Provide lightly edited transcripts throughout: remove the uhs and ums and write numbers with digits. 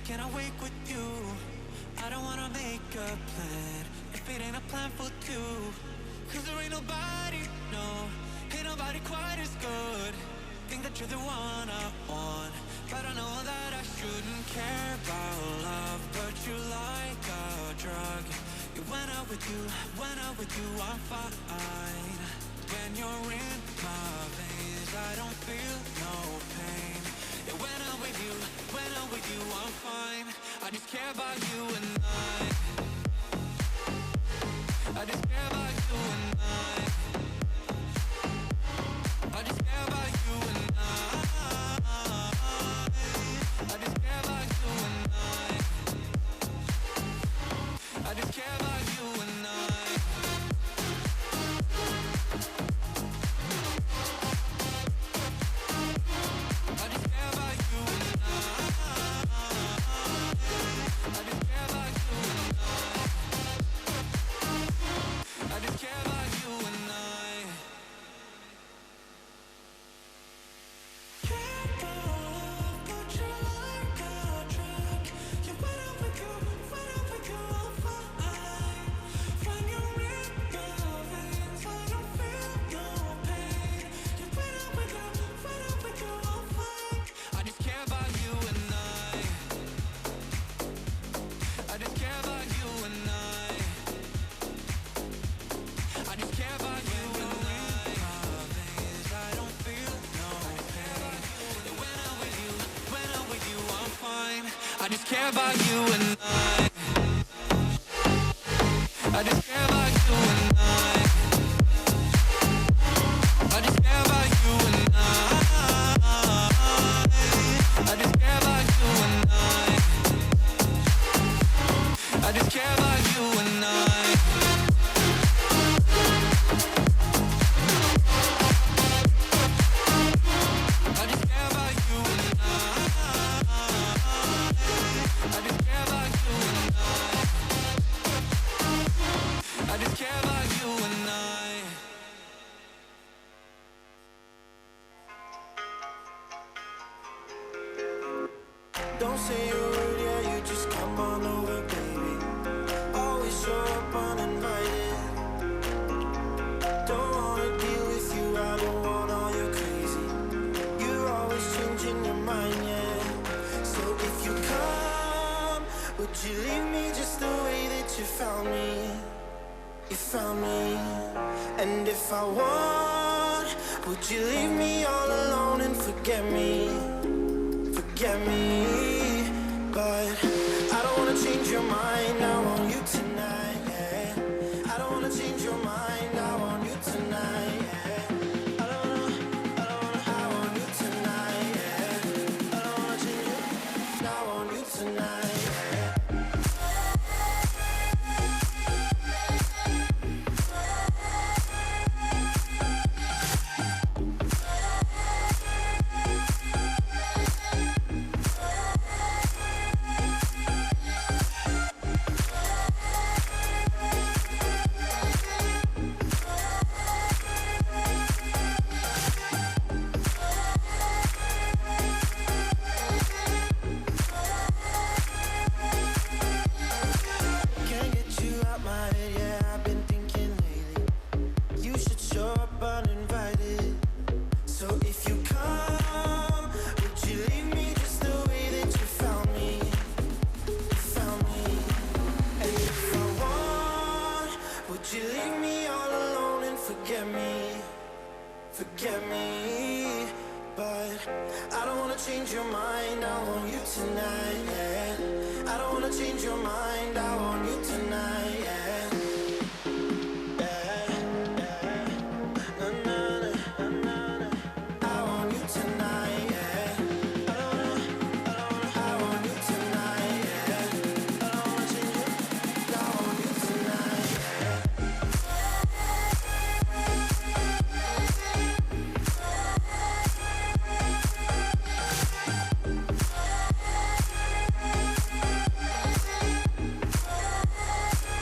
Can I wake with you? I don't wanna make a plan if it ain't a plan for two. 'Cause there ain't nobody, no, ain't nobody quite as good. Think that you're the one I want, but I know that I shouldn't care about love. But you like a drug. Yeah, when I'm with you, when I'm with you, I'm fine. When you're in my veins, I don't feel no pain. Yeah, when I'm with you, when I'm with you, I'm fine. I just care about you and I. I just care about you and I. I just care about you and I. I just care about you and I. I just care about you and I. I just care about you and I. I just care about you and I. I just care about you and I. Care about, but you like a drug. Yeah, when I'm with you, when I'm with you, I'm fine. When you're in my veins, I don't feel no pain. Yeah, when I'm with you, when I'm with you, I'm fine. I just care about you and I. I just care about you and I. I just care about you and I. I don't feel no pain. Yeah, when I'm with you, when I'm with you, I'm fine. I just care about you and I. I just care about you and I. I just care about you and I. I just care about you and I. I just care about you and I. I just care about you and I. I just care about you and I. I just care about you and I. Don't say a word, yeah, you just come on over, baby. Always show up uninvited. Don't wanna deal with you, I don't want all your crazy. You're always changing your mind, yeah. So if you come, would you leave me just the way that you found me? You found me. And if I want, would you leave me all alone and forget me? Forget me. But I don't wanna change your mind. I want you tonight. Yeah. I don't wanna change your mind. I want you tonight. Yeah. I don't wanna, I don't wanna, I want you tonight. Yeah. I don't wanna change your, I want you tonight. Yeah. Can't get you out my head, yeah. I've been thinking lately. You should show up uninvited. So if you come, would you leave me just the way that you found me? You found me. And if I want, would you leave me all alone and forget me? Forget me. But I don't wanna change your mind. I want you tonight, yeah. I don't wanna change your mind. I want you tonight, yeah. Yeah, yeah. Na, na, na, na, na. I want you tonight, yeah. I don't wanna, I don't wanna, I want you tonight, yeah. I don't wanna change your, I want you tonight, yeah. I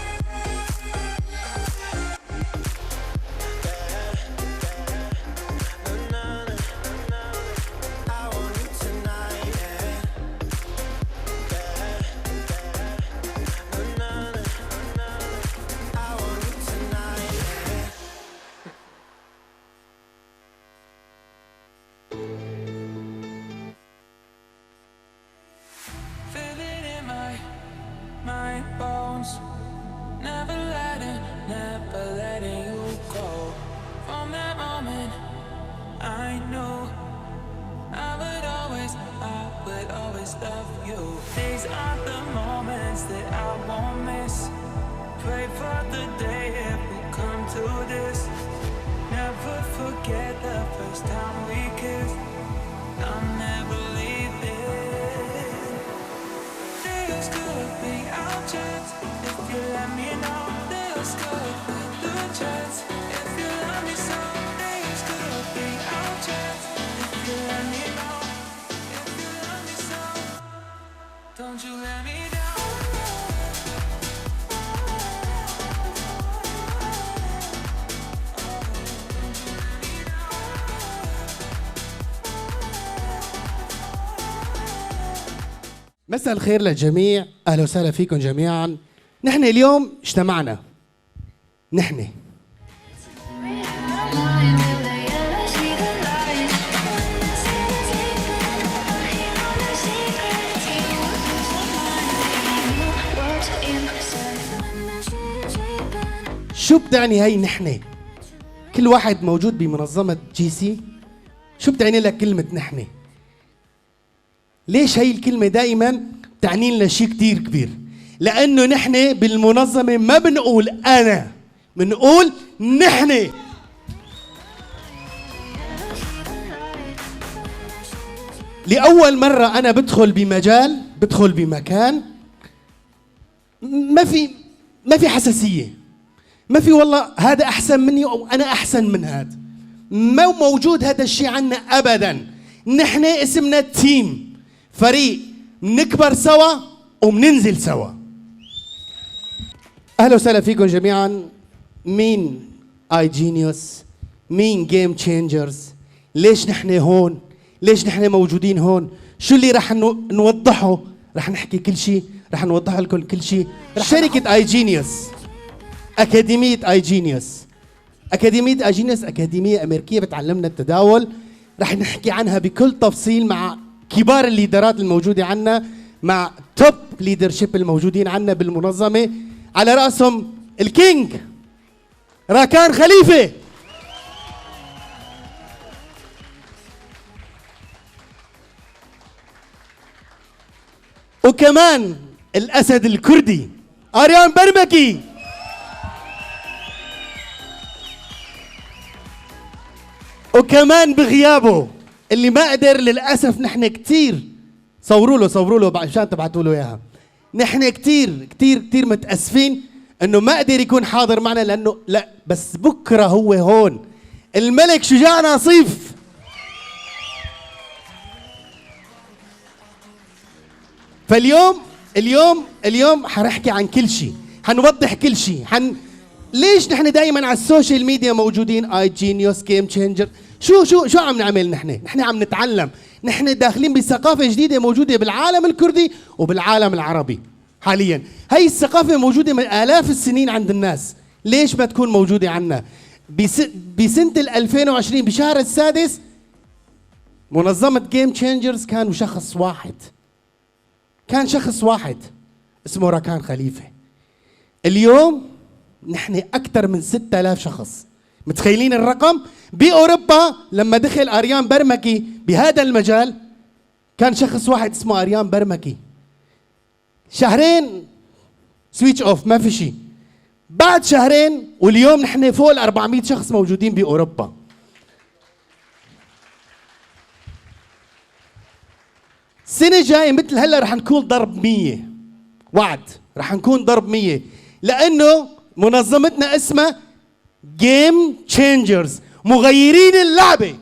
of you. These are the moments that I won't miss. Pray for the day it will come to this. Never forget the first time we kissed. I'm never leaving. This could be our chance if you let me know. This could be the chance if you love me so. This could be our chance if you let me know. If you love me so, don't you let me down. مساء الخير للجميع، اهلا وسهلا فيكم جميعا. نحن اليوم اجتمعنا نحن شو بتعني هي نحن؟ كل واحد موجود بمنظمة GC شو بتعني لك كلمة نحن؟ ليش هي الكلمة دائما بتعني لنا شيء كتير كبير؟ لأنه نحن بالمنظمة ما بنقول أنا، بنقول نحن. لأول مرة أنا بدخل بمجال، بدخل بمكان ما في حساسية، ما في والله هذا أحسن مني أو أنا أحسن من هذا، ما موجود هذا الشيء عنا أبدا. نحن اسمنا team، فريق، بنكبر سوا وبننزل سوا. أهلا وسهلا فيكم جميعا. مين iGenius؟ مين Game Changers؟ ليش نحن هون؟ ليش نحن موجودين هون؟ شو اللي رح نوضحه؟ رح نحكي كل شيء، رح نوضح لكم كل شيء. شركة iGenius، أكاديمية iGenius، أكاديمية iGenius أكاديمية أمريكية بتعلمنا التداول، رح نحكي عنها بكل تفصيل مع كبار ال leader ات الموجودة عنا، مع top leadership الموجودين عنا بالمنظمة، على رأسهم ال king راكان خليفة. وكمان الأسد الكردي أريان برمكي. وكمان بغيابه اللي ما قدر للأسف، نحن كتير صوروا له عشان تبعتوا له إياها. نحن كتير كتير كتير متأسفين إنه ما قدر يكون حاضر معنا، لأنه لا، بس بكرة هو هون، الملك شجاع ناصيف. فاليوم اليوم اليوم حنحكي عن كل شيء، حنوضح كل شيء، ليش نحن دائما على ال social media موجودين iGenius Game Changer؟ شو شو شو عم نعمل نحن؟ نحن عم نتعلم، نحن داخلين بثقافة جديدة موجودة بالعالم الكردي وبالعالم العربي حاليا. هي الثقافة موجودة من آلاف السنين عند الناس، ليش ما تكون موجودة عنا؟ بسنة 2020 بشهر السادس منظمة Game Changers كانوا شخص واحد، كان شخص واحد اسمه راكان خليفة. اليوم نحن أكثر من 6000 شخص، متخيلين الرقم؟ بأوروبا لما دخل أريان برمكي بهذا المجال كان شخص واحد اسمه أريان برمكي، شهرين switch off ما في شيء، بعد شهرين واليوم نحن فوق ال 400 شخص موجودين بأوروبا. السنة الجاية مثل هلا رح نكون ضرب 100، وعد رح نكون ضرب 100، لأنه منظمتنا اسمها Game Changers، مغيرين اللعبة.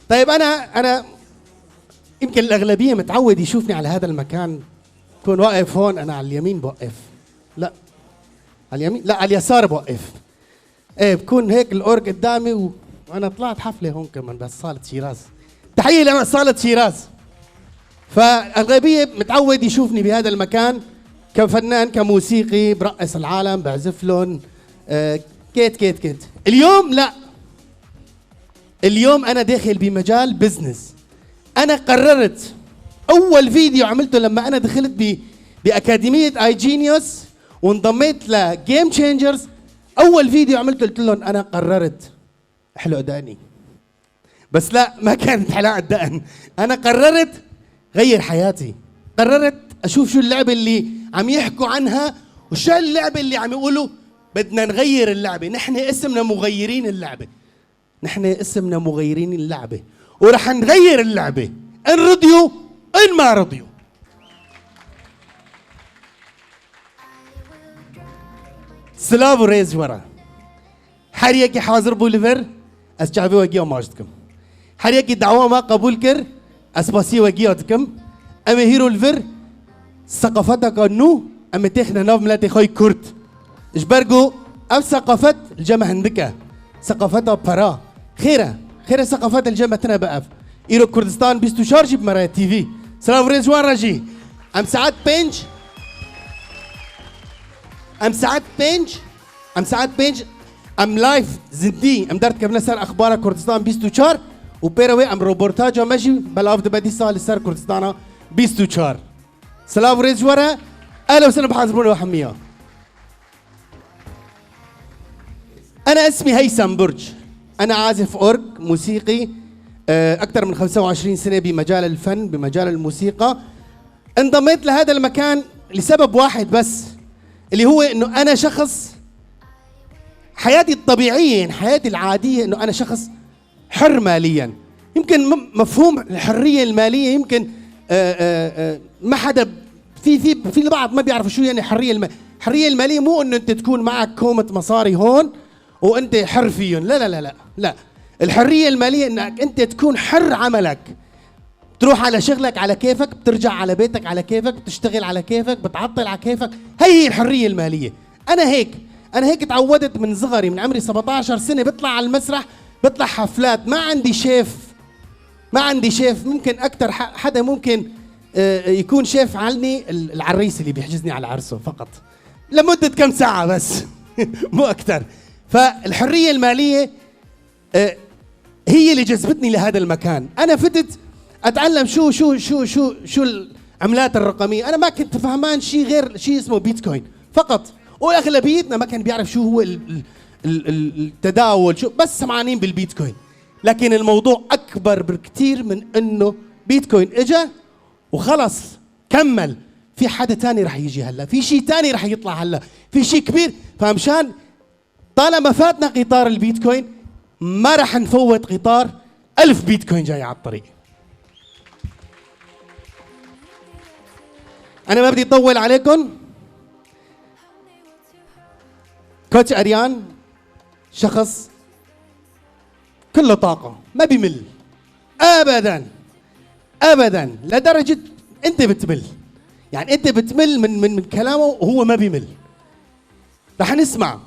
طيب أنا يمكن الأغلبية متعود يشوفني على هذا المكان، كون واقف هون، أنا على اليمين بوقف، لا على اليمين، لا على اليسار بوقف، إيه بكون هيك الأورج قدامي، وأنا طلعت حفلة هون كمان بس صالة شيراز، تحية لصالة شيراز. فالأغلبية متعود يشوفني بهذا المكان كفنان، كموسيقي، برقص العالم، بعزف لهم، كيت كيت كيت. اليوم لا، اليوم أنا داخل بمجال business. أنا قررت أول فيديو عملته لما أنا دخلت بأكاديمية iGenius وانضميت ل Game Changers، أول فيديو عملته قلت لهم أنا قررت أحلق دقني. بس لا، ما كانت حلاقة دقن. أنا قررت غير حياتي، قررت أشوف شو اللعبة اللي عم يحكوا عنها وشو اللعبة اللي عم يقولوا بدنا نغير اللعبة. نحن اسمنا مغيرين اللعبة، نحن اسمنا مغيرين اللعبة، ورح نغير اللعبة إن رضيوا إن ما رضيوا. Silav û rêz we re. Her yekî hazir bû li vir, ez çavê we giya maç dikim. Her yekî dawa me qebûl kir, ez spasiyê we giya dikim. Em ê hîro li vir seqafeteka nû em ê têxine nav miletê xwe yê Kurd. Ji ber ku ev seqafet li cem me hindik e. Seqafeta pera. Xêr e. Xêr e seqafet li cem me tune be ev. Îro Kurdistan 24 jî bi me re ye TV. Silav û rêz ji wan re jî. Em saet pênc Em saet pênc em saet pênc em live zindî em derdikevine ser Exbara Kurdistan 24 û pêre wê em robortaca me jî belav dibe dîsa li ser Kurdistana 24. Silav û rêz ji we re. Ehlen وسهلا بحاضرون وحمية. أنا اسمي هيثم برج، أنا عازف أورج موسيقي أكثر من 25 سنة بمجال الفن بمجال الموسيقى. انضميت لهذا المكان لسبب واحد بس، اللي هو انه انا شخص حياتي الطبيعية، يعني حياتي العادية، انه انا شخص حر ماليا. يمكن مفهوم الحرية المالية يمكن ما حدا في في في البعض ما بيعرفوا شو يعني حرية المالية. الحرية المالية مو انه انت تكون معك كومة مصاري هون وانت حر فيهم، لا لا لا لا لا. الحرية المالية انك انت تكون حر عملك، تروح على شغلك على كيفك، بترجع على بيتك على كيفك، بتشتغل على كيفك، بتعطل على كيفك. هي هي الحرية المالية. أنا هيك تعودت من صغري، من عمري 17 سنة بطلع على المسرح، بطلع حفلات، ما عندي شيف، ما عندي شيف. ممكن أكثر حدا ممكن يكون شيف عني العريس اللي بيحجزني على عرسه فقط لمدة كم ساعة بس مو أكثر. فالحرية المالية هي اللي جذبتني لهذا المكان. أنا فتت اتعلم شو شو شو شو شو العملات الرقميه، انا ما كنت فهمان شيء غير شيء اسمه بيتكوين فقط، واغلبيتنا ما كان بيعرف شو هو التداول، شو بس سمعانين بالبيتكوين. لكن الموضوع اكبر بكثير من انه بيتكوين اجى وخلص كمل، في حدا تاني رح يجي هلا، في شيء تاني رح يطلع هلا، في شيء كبير. فمشان طالما فاتنا قطار البيتكوين ما رح نفوت قطار 1000 بيتكوين جاي على الطريق. أنا ما بدي أطول عليكم. coach أريان شخص كله طاقة، ما بيمل أبدا أبدا، لدرجة أنت بتمل، يعني أنت بتمل من من من كلامه وهو ما بيمل. رح نسمع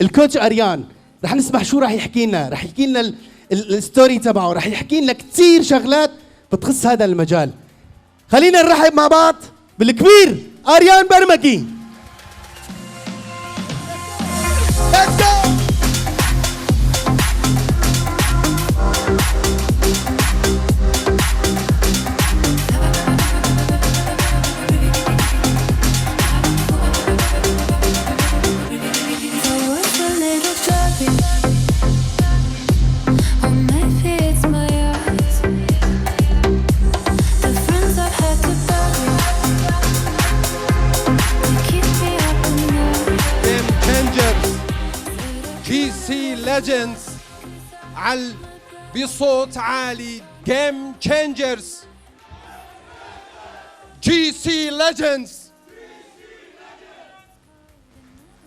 ال coach أريان، رح نسمع شو رح يحكي لنا، رح يحكي لنا ال story تبعه، رح يحكي لنا كثير شغلات بتخص هذا المجال. خلينا نرحب مع بعض بالكبير أريان برمكي. Let's go! The world's a little blurry, or maybe it's my eyes. The friends I've had to bury, they keep me up at night. Game Changers GC Legends عل بصوت عالي. Game Changers GC Legends،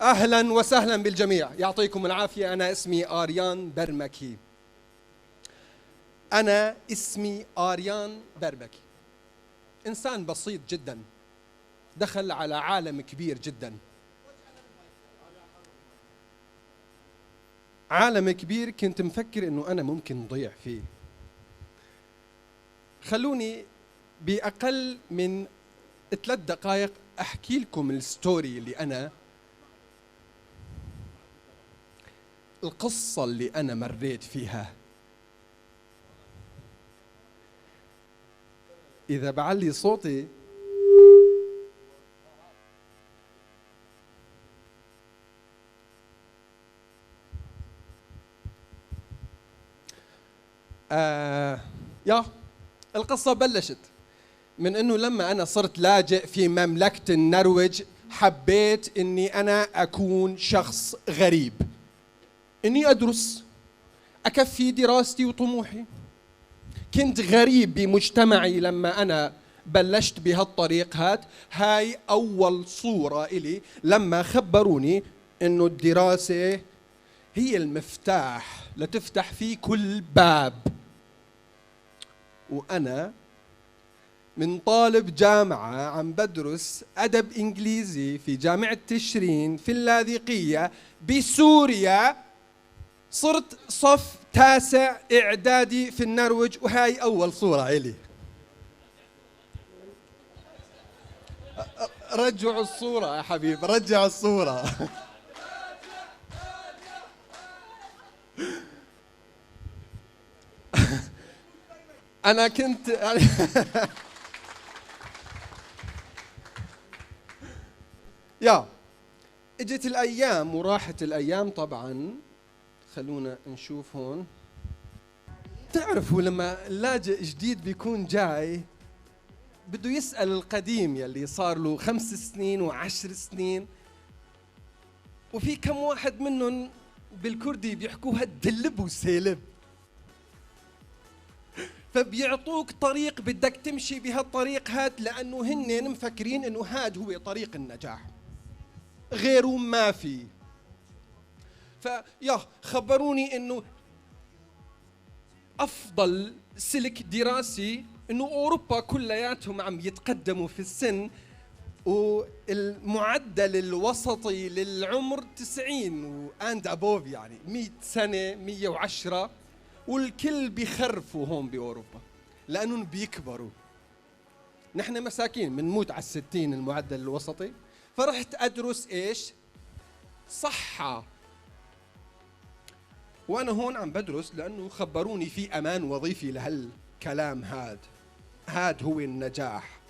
اهلا وسهلا بالجميع، يعطيكم العافيه. انا اسمي اريان برمكي، انا اسمي اريان برمكي، انسان بسيط جدا دخل على عالم كبير جدا، عالم كبير كنت مفكر انه انا ممكن ضيع فيه. خلوني باقل من 3 دقائق احكي لكم ال story اللي انا، القصة اللي انا مريت فيها. اذا بعلي صوتي يا القصة بلشت من انه لما انا صرت لاجئ في مملكة النرويج حبيت اني انا اكون شخص غريب، اني ادرس، اكفي دراستي وطموحي. كنت غريب بمجتمعي لما انا بلشت بهالطريق هات. هاي اول صورة الي لما خبروني انه الدراسة هي المفتاح لتفتح فيه كل باب. وأنا من طالب جامعة عم بدرس أدب إنجليزي في جامعة تشرين في اللاذقية بسوريا، صرت صف تاسع إعدادي في النرويج، وهاي أول صورة إلي. رجعوا الصورة يا حبيب، رجعوا الصورة. أنا كنت يا اجت الأيام وراحت الأيام. طبعا خلونا نشوف هون. تعرفوا لما اللاجئ جديد بيكون جاي بده يسأل القديم يلي صار له 5 سنين و10 سنين، وفي كم واحد منهم بالكردي بيحكوها دلب وسيلب، فبيعطوك طريق بدك تمشي بهالطريق هاد، لأنه هن مفكرين إنه هاد هو طريق النجاح، غيره ما في. فيا خبروني إنه أفضل سلك دراسي إنه أوروبا كلياتهم عم يتقدموا في السن، والمعدل الوسطي للعمر 90 وأند أبوف، يعني 100 سنة 110، والكل بيخرفوا هون بأوروبا لأنهم بيكبروا. نحن مساكين بنموت على 60 المعدل الوسطي. فرحت أدرس إيش؟ صحة. وأنا هون عم بدرس لأنه خبروني في أمان وظيفي لهالكلام هاد، هاد هو النجاح.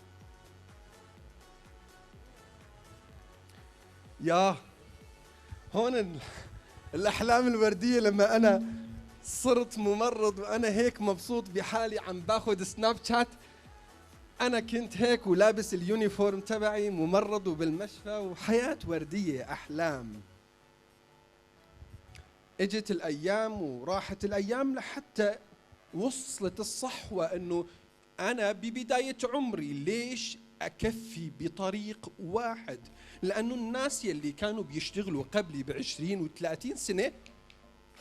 يا هون الأحلام الوردية لما أنا صرت ممرض وأنا هيك مبسوط بحالي عم باخذ سناب شات. أنا كنت هيك ولابس ال uniform تبعي، ممرض وبالمشفى وحياة وردية، أحلام. اجت الأيام وراحت الأيام لحتى وصلت الصحوة إنه أنا ببداية عمري ليش أكفي بطريق واحد؟ لأنه الناس يلي كانوا بيشتغلوا قبلي ب20 و30 سنة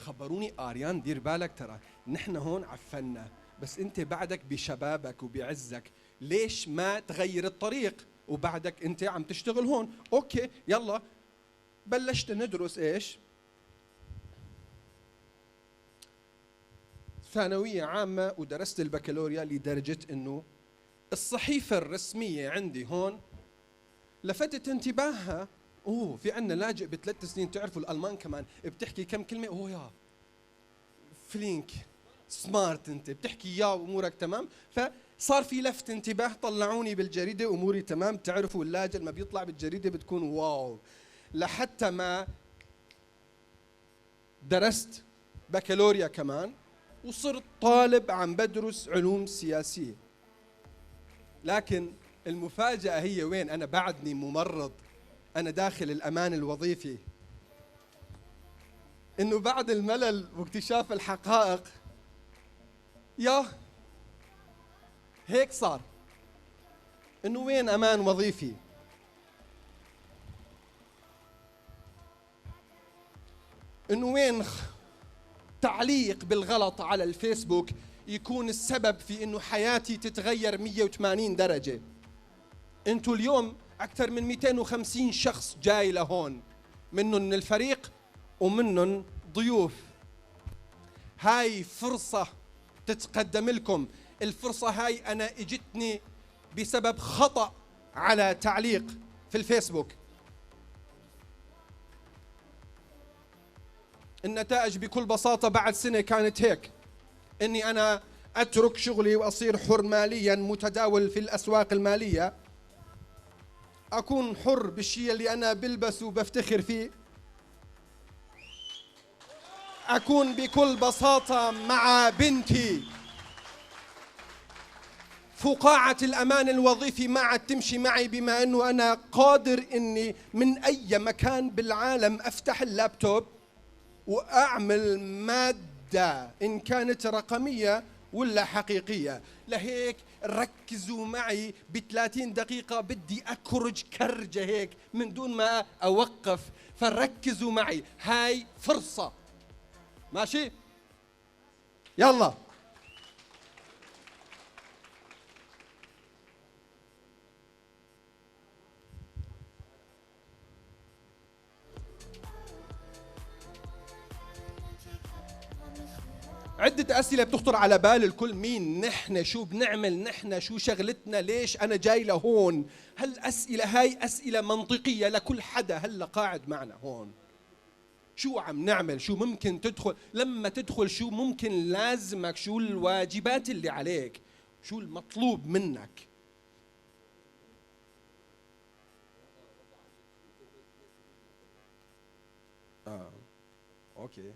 خبروني آريان دير بالك، ترى نحن هون عفنا، بس أنت بعدك بشبابك وبعزك، ليش ما تغير الطريق وبعدك أنت عم تشتغل هون؟ okay يلا. بلشت ندرس إيش؟ ثانوية عامة، ودرست البكالوريا لدرجة إنه الصحيفة الرسمية عندي هون لفتت انتباهها. أوه في عندنا لاجئ ب3 سنين، تعرفوا الألمان كمان بتحكي كم كلمة، أوه يا flink smart أنت بتحكي يا أمورك تمام. فصار في لفت انتباه، طلعوني بالجريدة أموري تمام. تعرفوا اللاجئ لما بيطلع بالجريدة بتكون wow. لحتى ما درست بكالوريا كمان وصرت طالب عم بدرس علوم سياسية. لكن المفاجأة هي وين؟ أنا بعدني ممرض، أنا داخل الأمان الوظيفي. إنه بعد الملل واكتشاف الحقائق يا هيك صار، إنه وين أمان وظيفي؟ إنه وين تعليق بالغلط على الفيسبوك يكون السبب في إنه حياتي تتغير 180 درجة؟ أنتوا اليوم أكثر من 250 شخص جاي لهون، منهم الفريق ومنهم ضيوف. هاي فرصة تتقدم لكم، الفرصة هاي أنا اجتني بسبب خطأ على تعليق في الفيسبوك. النتائج بكل بساطة بعد سنة كانت هيك، إني أنا أترك شغلي وأصير حر ماليا، متداول في الأسواق المالية، أكون حر بالشيء اللي أنا بلبسه وبفتخر فيه. أكون بكل بساطة مع بنتي. فقاعة الأمان الوظيفي ما عاد تمشي معي، بما أنه أنا قادر أني من أي مكان بالعالم أفتح اللابتوب وأعمل مادة إن كانت رقمية ولا حقيقية. لهيك ركزوا معي ب30 دقيقة، بدي أكرج كرجة هيك من دون ما أوقف، فركزوا معي، هاي فرصة. ماشي؟ يلا. عدة أسئلة بتخطر على بال الكل، مين نحن؟ شو بنعمل نحن؟ شو شغلتنا؟ ليش أنا جاي لهون؟ هالأسئلة هاي أسئلة منطقية لكل حدا هلا قاعد معنا هون. شو عم نعمل؟ شو ممكن تدخل؟ لما تدخل شو ممكن لازمك؟ شو الواجبات اللي عليك؟ شو المطلوب منك؟ أوكي.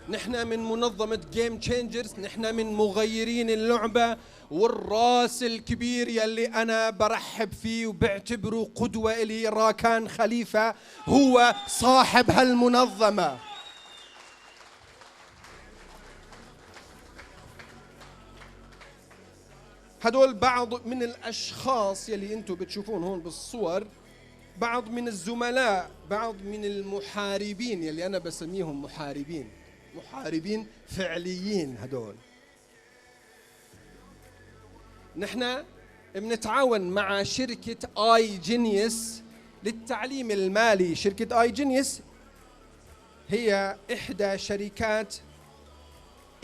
نحن من منظمة Game Changers، نحن من مغيرين اللعبة، والراس الكبير يلي أنا برحب فيه وبعتبره قدوة إلي راكان خليفة، هو صاحب هالمنظمة. هدول بعض من الأشخاص يلي أنتم بتشوفون هون بالصور، بعض من الزملاء، بعض من المحاربين يلي أنا بسميهم محاربين، محاربين فعليين هدول. نحن بنتعاون مع شركة iGenius للتعليم المالي. شركة iGenius هي إحدى شركات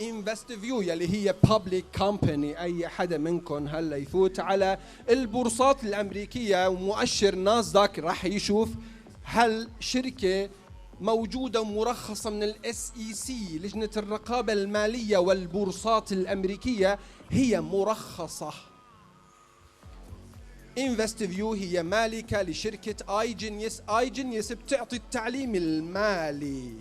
InvestView يلي هي public company. أي حدا منكم هلا يفوت على البورصات الأمريكية ومؤشر ناسداك راح يشوف هالشركة موجودة ومرخصة من ال SEC، لجنة الرقابة المالية والبورصات الأمريكية، هي مرخصة. InvestView هي مالكة لشركة iGenius. iGenius بتعطي التعليم المالي.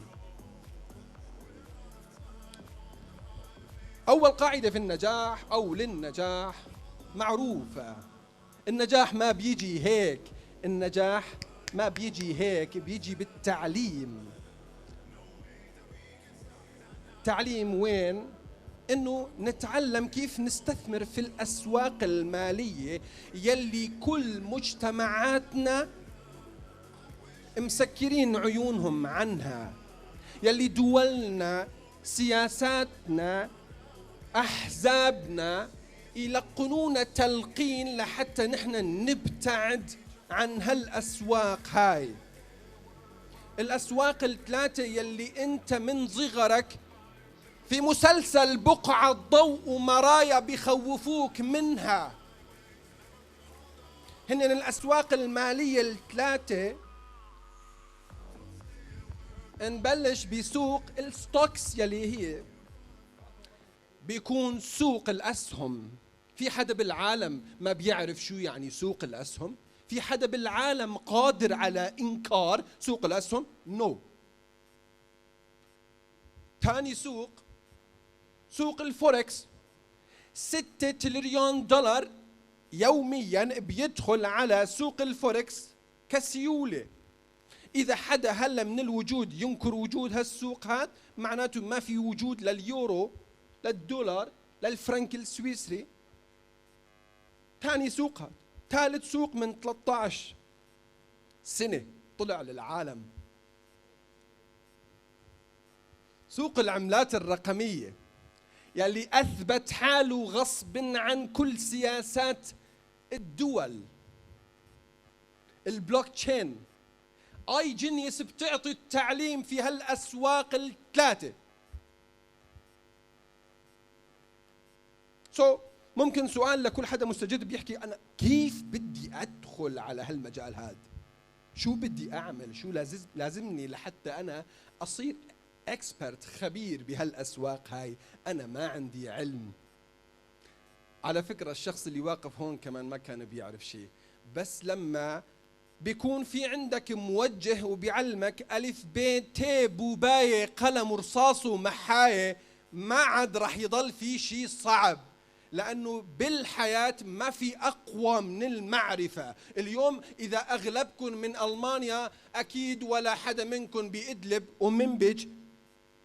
أول قاعدة في النجاح أو للنجاح معروفة، النجاح ما بيجي هيك، النجاح ما بيجي هيك، بيجي بالتعليم. تعليم وين؟ إنه نتعلم كيف نستثمر في الأسواق المالية يلي كل مجتمعاتنا مسكرين عيونهم عنها، يلي دولنا، سياساتنا، أحزابنا يلقنونا تلقين لحتى نحن نبتعد عن هالأسواق هاي. الأسواق الثلاثة يلي أنت من صغرك في مسلسل بقعة ضوء ومرايا بخوفوك منها، هن الأسواق المالية الثلاثة. نبلش بسوق ال stocks يلي هي بيكون سوق الأسهم. في حدا بالعالم ما بيعرف شو يعني سوق الأسهم؟ في حدا بالعالم قادر على إنكار سوق الأسهم؟ No. ثاني سوق، سوق الفوركس، 6 تريليون دولار يوميا بيدخل على سوق الفوركس كسيولة. إذا حدا هلا من الوجود ينكر وجود هالسوق هاد، معناته ما في وجود لليورو، للدولار، للفرنك السويسري. ثاني سوق هاد. ثالث سوق من 13 سنة طلع للعالم، سوق العملات الرقمية يلي أثبت حاله غصب عن كل سياسات الدول. ال blockchain. iGenius بتعطي التعليم في هالأسواق الثلاثة. so, ممكن سؤال لكل حدا مستجد بيحكي أنا كيف بدي أدخل على هالمجال هذا؟ شو بدي أعمل؟ شو لازمني لحتى أنا أصير expert خبير بهالأسواق هاي؟ أنا ما عندي علم. على فكرة الشخص اللي واقف هون كمان ما كان بيعرف شيء، بس لما بيكون في عندك موجه وبيعلمك ألف ب ت بوباية قلم رصاص ومحاية، ما عاد رح يضل في شيء صعب، لأنه بالحياة ما في أقوى من المعرفة. اليوم إذا أغلبكم من ألمانيا أكيد ولا حدا منكم بإدلب ومنبج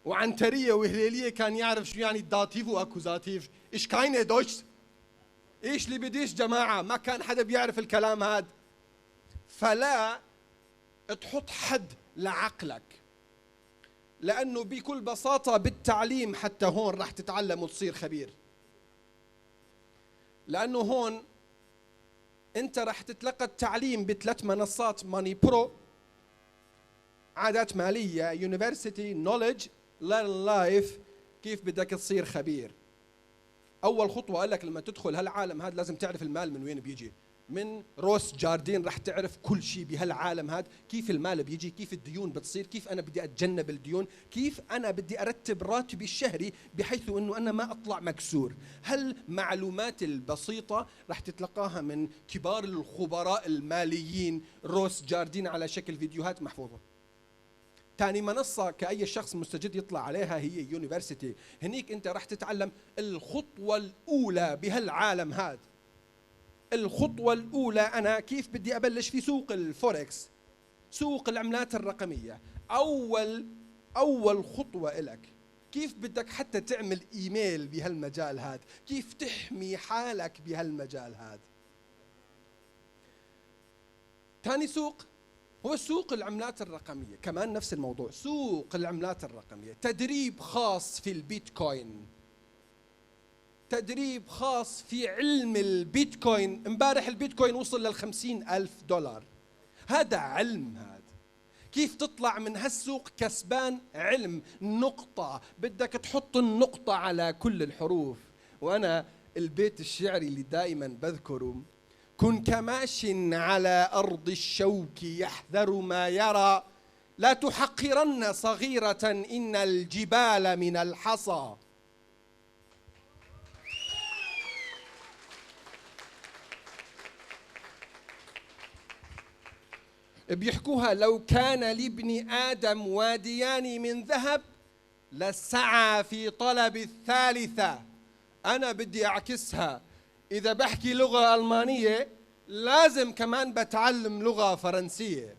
وعنترية وهليلية كان يعرف شو يعني Dativ و Akkusativ. Ich keine Deutsch، إيش اللي بديش جماعة، ما كان حدا بيعرف الكلام هذا. فلا تحط حد لعقلك، لأنه بكل بساطة بالتعليم حتى هون رح تتعلم وتصير خبير، لأنه هون أنت رح تتلقى التعليم بثلاث منصات: Money Pro، عادات مالية، University Knowledge، Learn Life. كيف بدك تصير خبير؟ أول خطوة قال لك لما تدخل هالعالم هذا لازم تعرف المال من وين بيجي. من روس جاردين رح تعرف كل شيء بهالعالم هذا، كيف المال بيجي، كيف الديون بتصير، كيف أنا بدي أتجنب الديون، كيف أنا بدي أرتب راتبي الشهري بحيث أنه أنا ما أطلع مكسور. هالمعلومات البسيطة رح تتلقاها من كبار الخبراء الماليين روس جاردين على شكل فيديوهات محفوظة. ثاني منصة كأي شخص مستجد يطلع عليها هي University. هنيك أنت رح تتعلم الخطوة الأولى بهالعالم هذا. الخطوة الأولى أنا كيف بدي أبلش في سوق الفوركس، سوق العملات الرقمية. أول خطوة إلك كيف بدك حتى تعمل إيميل بهالمجال هذا، كيف تحمي حالك بهالمجال هذا. ثاني سوق هو سوق العملات الرقمية، كمان نفس الموضوع، سوق العملات الرقمية، تدريب خاص في البيتكوين، تدريب خاص في علم البيتكوين. امبارح البيتكوين وصل لل50,000 دولار. هذا علم، هذا كيف تطلع من هالسوق كسبان، علم. نقطة، بدك تحط النقطة على كل الحروف. وأنا البيت الشعري اللي دائما بذكره: كن كماش على أرض الشوك يحذر ما يرى، لا تحقرن صغيرة إن الجبال من الحصى. بيحكوها: لو كان لابن آدم واديان من ذهب لسعى في طلب الثالثة. أنا بدي أعكسها، إذا بحكي لغة ألمانية لازم كمان بتعلم لغة فرنسية.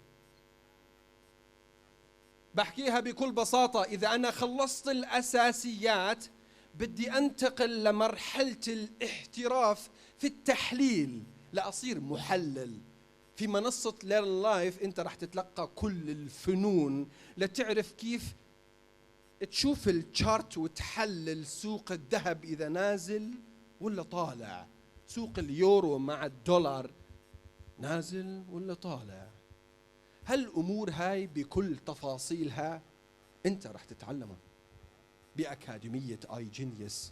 بحكيها بكل بساطة، إذا أنا خلصت الأساسيات بدي أنتقل لمرحلة الاحتراف في التحليل لأصير محلل. في منصة Learn Life أنت رح تتلقى كل الفنون لتعرف كيف تشوف ال chart وتحلل سوق الذهب إذا نازل ولا طالع، سوق اليورو مع الدولار نازل ولا طالع. هالأمور هاي بكل تفاصيلها أنت رح تتعلمها بأكاديمية iGenius.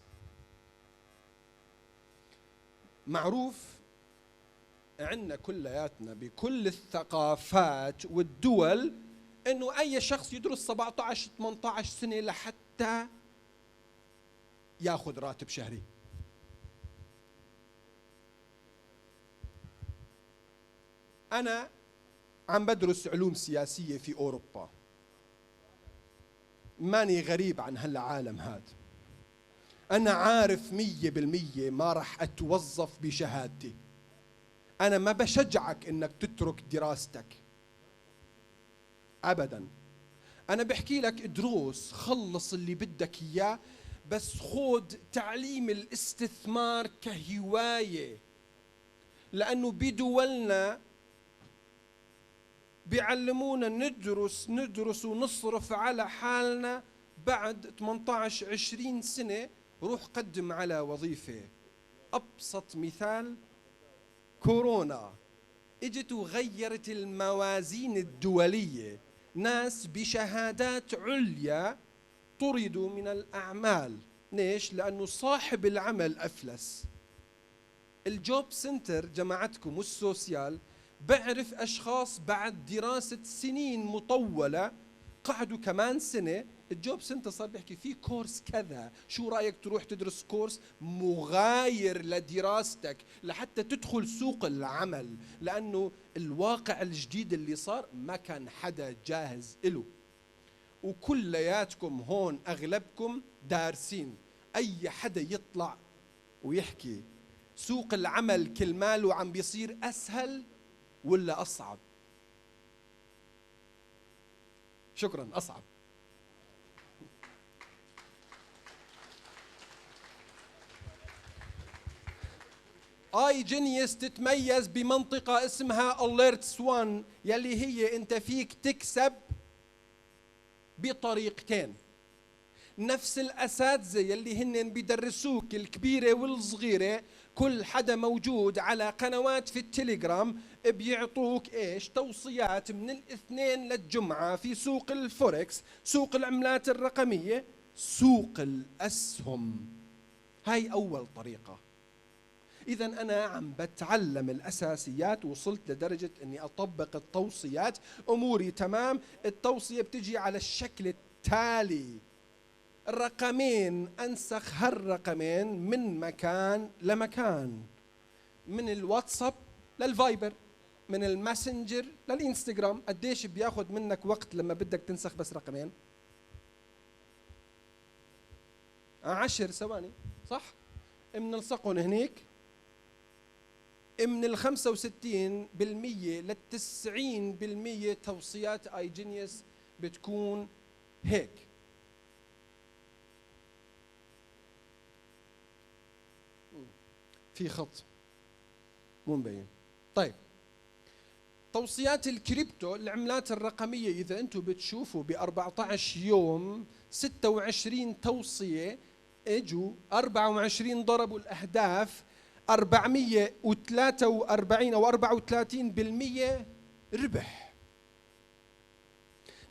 معروف عندنا كلياتنا بكل الثقافات والدول انه اي شخص يدرس 17 18 سنه لحتى ياخذ راتب شهري. انا عم بدرس علوم سياسيه في اوروبا، ماني غريب عن هالعالم هذا. انا عارف 100% ما راح اتوظف بشهادتي. أنا ما بشجعك إنك تترك دراستك أبدا، أنا بحكي لك ادرس، خلص اللي بدك إياه، بس خود تعليم الاستثمار كهواية، لأنه بدولنا بيعلمونا ندرس ندرس ونصرف على حالنا، بعد 18 20 سنة روح قدم على وظيفة. أبسط مثال كورونا اجت وغيرت الموازين الدولية، ناس بشهادات عليا طردوا من الأعمال. ليش؟ لأنه صاحب العمل أفلس. ال Jobcenter جماعتكم وال social، بعرف أشخاص بعد دراسة سنين مطولة قعدوا كمان سنة، ال Jobcenter صار بيحكي في course كذا، شو رأيك تروح تدرس course مغاير لدراستك لحتى تدخل سوق العمل، لأنه الواقع الجديد اللي صار ما كان حدا جاهز إله. وكلياتكم هون أغلبكم دارسين، أي حدا يطلع ويحكي سوق العمل كل ماله عم بيصير أسهل ولا أصعب؟ شكرا، أصعب. iGenius تتميز بمنطقة اسمها Alerts 1، يلي هي انت فيك تكسب بطريقتين. نفس الأساتذة يلي هن بيدرسوك الكبيرة والصغيرة، كل حدا موجود على قنوات في التليجرام بيعطوك ايش؟ توصيات من الاثنين للجمعة في سوق الفوركس، سوق العملات الرقمية، سوق الأسهم. هاي أول طريقة. إذا أنا عم بتعلم الأساسيات، وصلت لدرجة أني أطبق التوصيات، أموري تمام. التوصية بتجي على الشكل التالي: الرقمين، أنسخ هالرقمين من مكان لمكان، من الواتساب للفايبر، من الماسنجر للإنستغرام. قديش بياخد منك وقت لما بدك تنسخ بس رقمين؟ 10 ثواني، صح؟ بنلصقهم هنيك. من 65% لل90% توصيات iGenius بتكون هيك. في خط مو مبين. طيب، توصيات الكريبتو، العملات الرقمية، إذا أنتم بتشوفوا ب 14 يوم 26 توصية اجوا، 24 ضربوا الأهداف، 443 أو 34% ربح.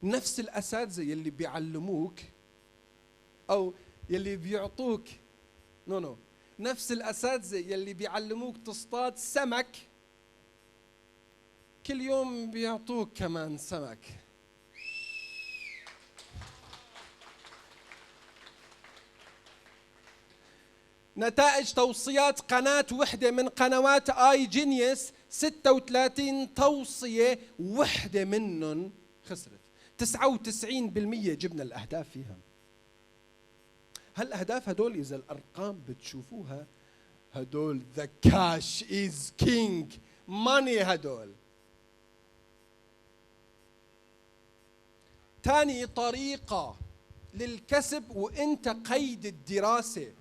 نفس الأساتذة يلي بيعلموك أو يلي بيعطوك، no نفس الأساتذة يلي بيعلموك تصطاد سمك كل يوم بيعطوك كمان سمك. نتائج توصيات قناة وحدة من قنوات iGenius، 36 توصية، وحدة منهم خسرت. 99% جبنا الأهداف فيها. هالأهداف هدول إذا الأرقام بتشوفوها، هدول the cash is king money هدول. تاني طريقة للكسب وانت قيد الدراسة،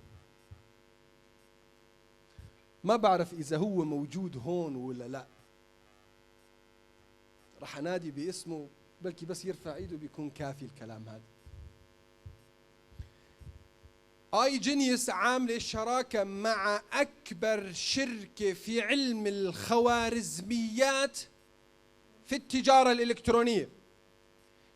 ما بعرف إذا هو موجود هون ولا لا، رح أنادي باسمه بلكي بس يرفع ايده بيكون كافي الكلام هذا. iGenius عاملة شراكة مع أكبر شركة في علم الخوارزميات في التجارة الإلكترونية،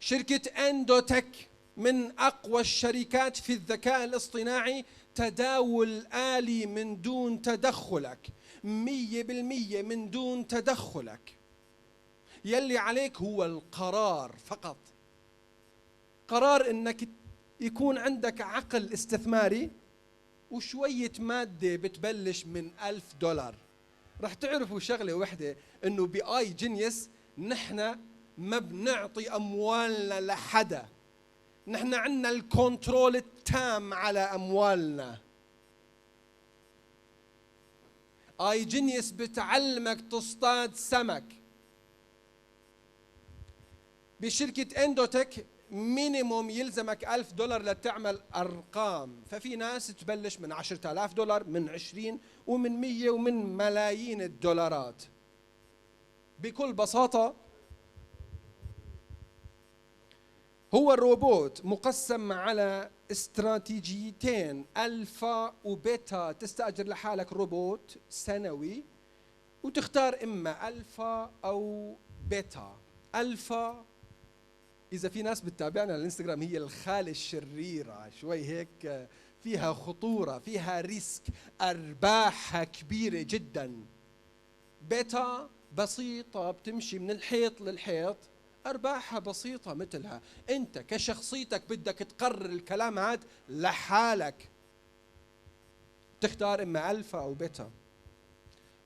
شركة اندوتك، من أقوى الشركات في الذكاء الاصطناعي، تداول آلي من دون تدخلك، 100% من دون تدخلك. يلي عليك هو القرار فقط، قرار إنك يكون عندك عقل استثماري وشوية مادة بتبلش من $1000. رح تعرفوا شغلة وحدة، إنه ب iGenius نحن ما بنعطي أموالنا لحدا، نحن عندنا ال control التام على أموالنا. iGenius بتعلمك تصطاد سمك. بشركة اندوتك minimum يلزمك $1000 لتعمل أرقام، ففي ناس تبلش من $10,000، من 20 ومن 100 ومن ملايين الدولارات. بكل بساطة هو الروبوت مقسم على استراتيجيتين، ألفا وبيتا. تستأجر لحالك روبوت سنوي وتختار إما ألفا أو بيتا. ألفا، إذا في ناس بتتابعنا على الانستغرام، هي الخالة الشريرة شوي هيك، فيها خطورة، فيها risk، أرباحها كبيرة جدا. بيتا بسيطة بتمشي من الحيط للحيط، أرباحها بسيطة مثلها. أنت كشخصيتك بدك تقرر الكلام هذا لحالك، تختار إما ألفا أو بيتا.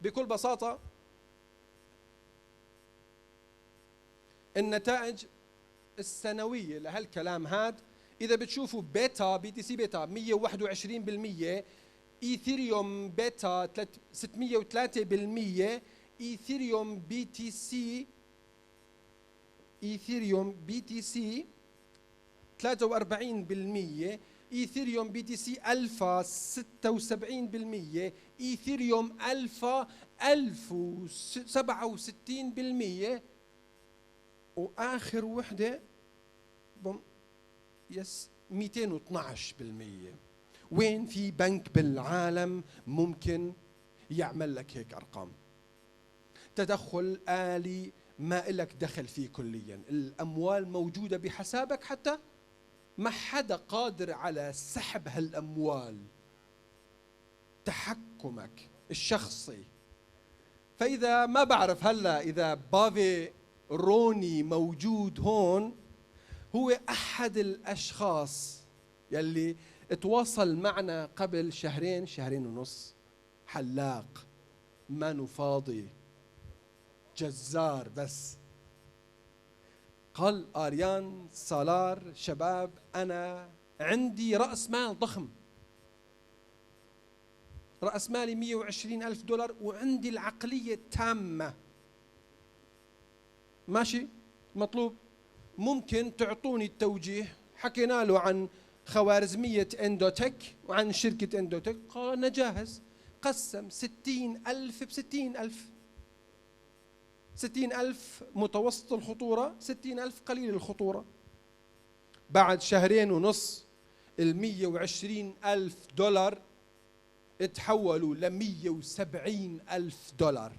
بكل بساطة النتائج السنوية لهالكلام هاد، إذا بتشوفوا بيتا BTC بيتا 121%، إيثيريوم بيتا 603%، إيثيريوم BTC، إيثيريوم BTC 43%، إيثيريوم BTC ألفا 76%، إيثيريوم ألفا 1067%، وآخر وحدة yes 212%. وين في بنك بالعالم ممكن يعمل لك هيك أرقام؟ تدخل آلي ما إلك دخل فيه كليا، الأموال موجودة بحسابك، حتى ما حدا قادر على سحب هالأموال، تحكمك الشخصي. فإذا ما بعرف هلأ إذا بافي روني موجود هون، هو أحد الأشخاص يلي تواصل معنا قبل شهرين، شهرين ونص، حلاق مانو فاضي، جزار بس. قال آريان سالار شباب أنا عندي رأس مال ضخم، رأس مالي 120 ألف دولار، وعندي العقلية التامة، ماشي مطلوب، ممكن تعطوني التوجيه. حكينا له عن خوارزمية اندوتك وعن شركة اندوتك، قال أنا جاهز. قسم 60,000 ب60,000، 60,000 متوسط الخطورة، 60,000 قليل الخطورة. بعد شهرين ونص 120,000 دولار تحولوا ل170,000 دولار.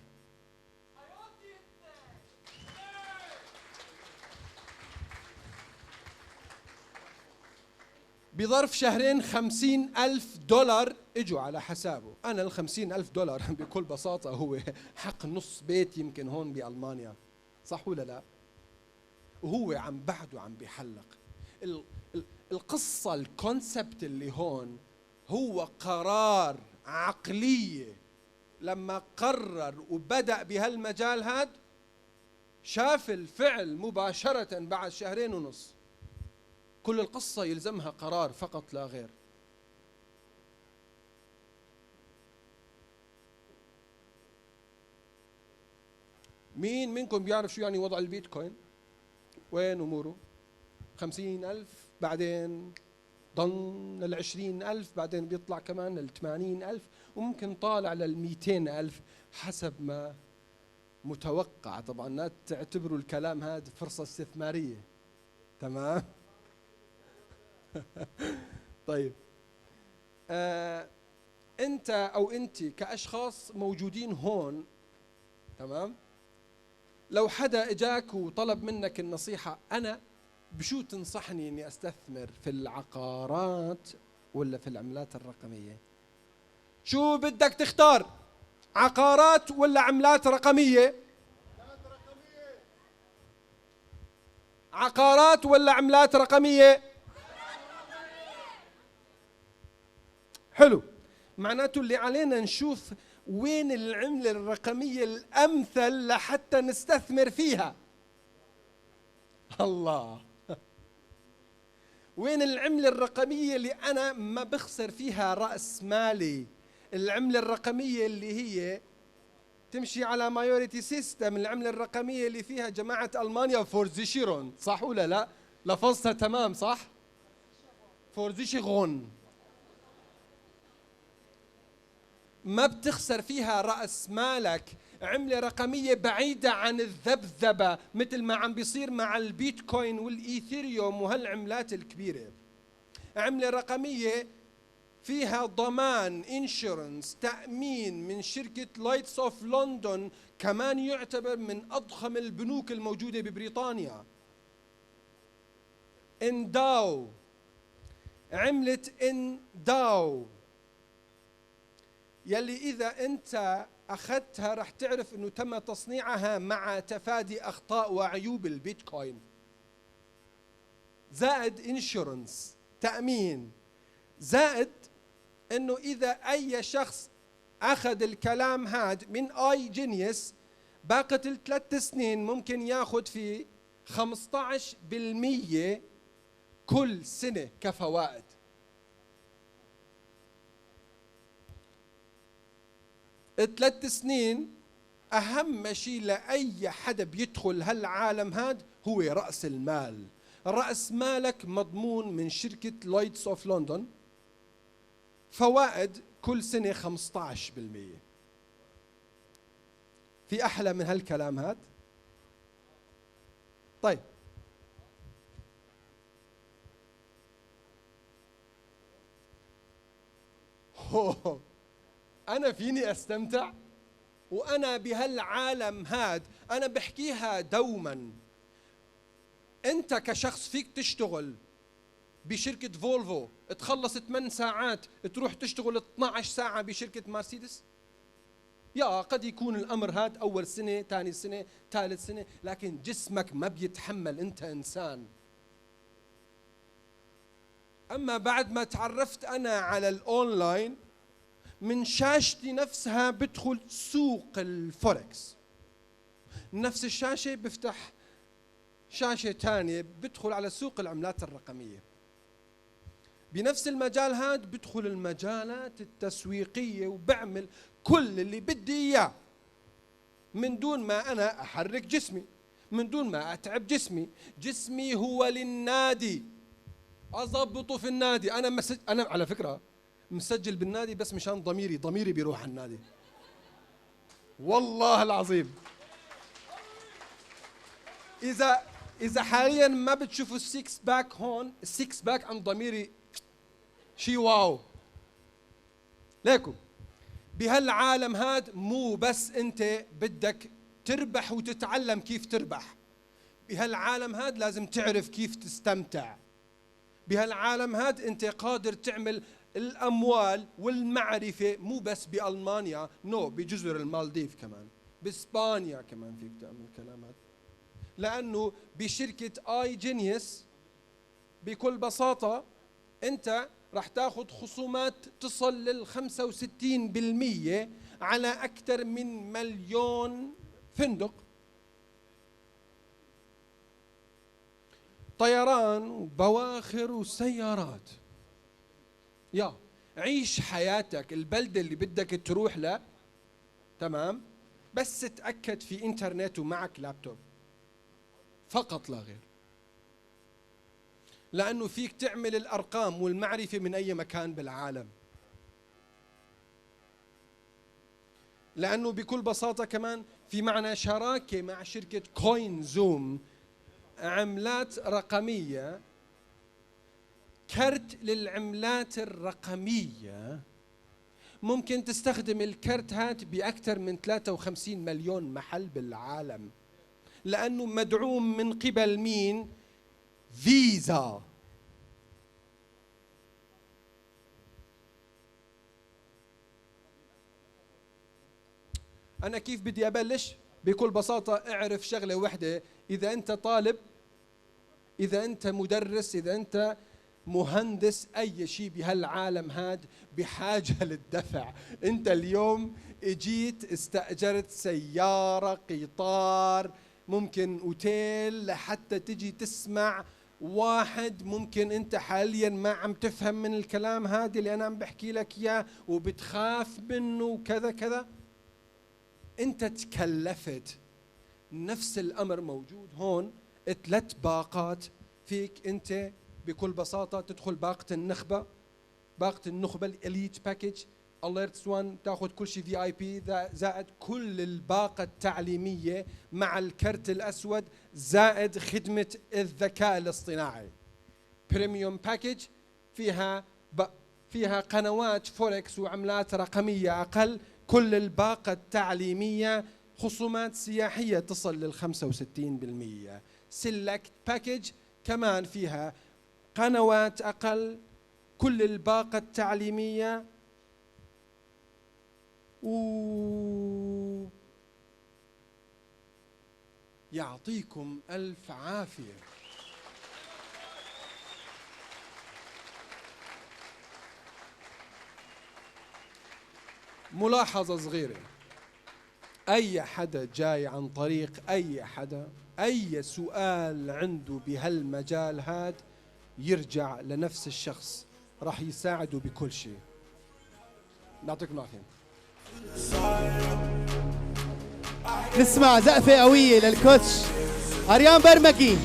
بظرف شهرين 50,000 دولار اجوا على حسابه. أنا 50,000 دولار بكل بساطة هو حق نص بيت يمكن هون بألمانيا، صح ولا لا؟ وهو عم بعده عم بيحلق. القصة، الكونسبت اللي هون هو قرار عقلية. لما قرر وبدأ بهالمجال هاد شاف الفعل مباشرة بعد شهرين ونص. كل القصة يلزمها قرار فقط لا غير. مين منكم بيعرف شو يعني وضع البيتكوين؟ وين أموره؟ 50,000، بعدين ضل 20,000، بعدين بيطلع كمان 80,000، وممكن طالع 200,000 حسب ما متوقع. طبعا لا تعتبروا الكلام هذا فرصة استثمارية، تمام؟ طيب انت او انت كاشخاص موجودين هون، تمام؟ لو حدا اجاك وطلب منك النصيحة، انا بشو تنصحني اني استثمر، في العقارات ولا في العملات الرقمية؟ شو بدك تختار، عقارات ولا عملات رقمية؟ عقارات ولا عملات رقمية؟ حلو، معناته اللي علينا نشوف وين العملة الرقمية الأمثل لحتى نستثمر فيها. الله، وين العملة الرقمية اللي أنا ما بخسر فيها رأس مالي؟ العملة الرقمية اللي هي تمشي على majority system، العملة الرقمية اللي فيها جماعة ألمانيا Versicherung، صح ولا لا؟ لفظتها تمام صح؟ Versicherung، ما بتخسر فيها رأس مالك. عملة رقمية بعيدة عن الذبذبة مثل ما عم بيصير مع البيتكوين والإيثيريوم وهالعملات الكبيرة. عملة رقمية فيها ضمان insurance، تأمين من شركة Lloyd's of London، كمان يعتبر من أضخم البنوك الموجودة ببريطانيا. انداو عملة ndau، يلي إذا أنت أخذتها رح تعرف أنه تم تصنيعها مع تفادي أخطاء وعيوب البيتكوين، زائد insurance تأمين، زائد أنه إذا أي شخص أخذ الكلام هاد من iGenius باقة ال3 سنين ممكن ياخذ فيه 15% كل سنة كفوائد. 3 سنين أهم شيء لأي حدا بيدخل هالعالم هاد هو رأس المال. رأس مالك مضمون من شركة Lloyd's of London، فوائد كل سنة 15%. في أحلى من هالكلام هاد؟ طيب، هو أنا فيني أستمتع وأنا بهالعالم هاد. أنا بحكيها دوما، أنت كشخص فيك تشتغل بشركة فولفو تخلص 8 ساعات تروح تشتغل 12 ساعة بشركة مرسيدس؟ يا قد يكون الأمر هاد أول سنة، ثاني سنة، ثالث سنة، لكن جسمك ما بيتحمل، أنت إنسان. أما بعد ما تعرفت أنا على الأونلاين من شاشتي نفسها بدخل سوق الفوركس، نفس الشاشة بفتح شاشة ثانية بدخل على سوق العملات الرقمية. بنفس المجال هاد بدخل المجالات التسويقية وبعمل كل اللي بدي إياه من دون ما أنا أحرك جسمي، من دون ما أتعب جسمي. جسمي هو للنادي، أضبطه في النادي. أنا على فكرة مسجل بالنادي بس مشان ضميري، ضميري بيروح على النادي والله العظيم. إذا حاليا ما بتشوفوا ال six pack هون، ال six pack عند ضميري شي wow. ليكو بهالعالم هاد مو بس انت بدك تربح وتتعلم كيف تربح، بهالعالم هاد لازم تعرف كيف تستمتع. بهالعالم هاد انت قادر تعمل الاموال والمعرفه مو بس بالمانيا، no، بجزر المالديف كمان، باسبانيا كمان فيك تعمل كلام هذا، لانه بشركه iGenius بكل بساطه انت راح تاخذ خصومات تصل لل 65% على اكثر من 1 مليون فندق، طيران وبواخر وسيارات. يا عيش حياتك، البلدة اللي بدك تروح لها تمام، بس تأكد في انترنت ومعك لابتوب فقط لا غير، لأنه فيك تعمل الأرقام والمعرفة من أي مكان بالعالم. لأنه بكل بساطة كمان في معنا شراكة مع شركة CoinZoom، عملات رقمية، كرت للعملات الرقمية. ممكن تستخدم الكرت هات بأكثر من 53 مليون محل بالعالم، لأنه مدعوم من قبل مين؟ فيزا. أنا كيف بدي أبلش؟ بكل بساطة اعرف شغلة وحدة، إذا أنت طالب، إذا أنت مدرس، إذا أنت مهندس، أي شيء بهالعالم هاد بحاجة للدفع. أنت اليوم اجيت استأجرت سيارة، قطار، ممكن أوتيل لحتى تجي تسمع واحد ممكن انت حاليا ما عم تفهم من الكلام هذا اللي انا عم بحكي لك اياه وبتخاف منه وكذا كذا، انت تكلفت. نفس الامر موجود هون، ثلاث باقات فيك انت بكل بساطه تدخل باقه النخبه، باقه النخبه ال elite package Alerts 1، تاخذ كل شيء VIP زائد كل الباقه التعليميه مع الكرت الاسود زائد خدمه الذكاء الاصطناعي. premium package فيها قنوات فوركس وعملات رقميه اقل، كل الباقه التعليميه، خصومات سياحيه تصل لل 65%. select package كمان فيها قنوات اقل. كل الباقة التعليمية. و يعطيكم ألف عافية. ملاحظة صغيرة، أي حدا جاي عن طريق أي حدا، أي سؤال عنده بهالمجال هاد يرجع لنفس الشخص، راح يساعده بكل شيء. نعطيكم العافية. نسمع زقفة قوية للكوتش أريان برمكي.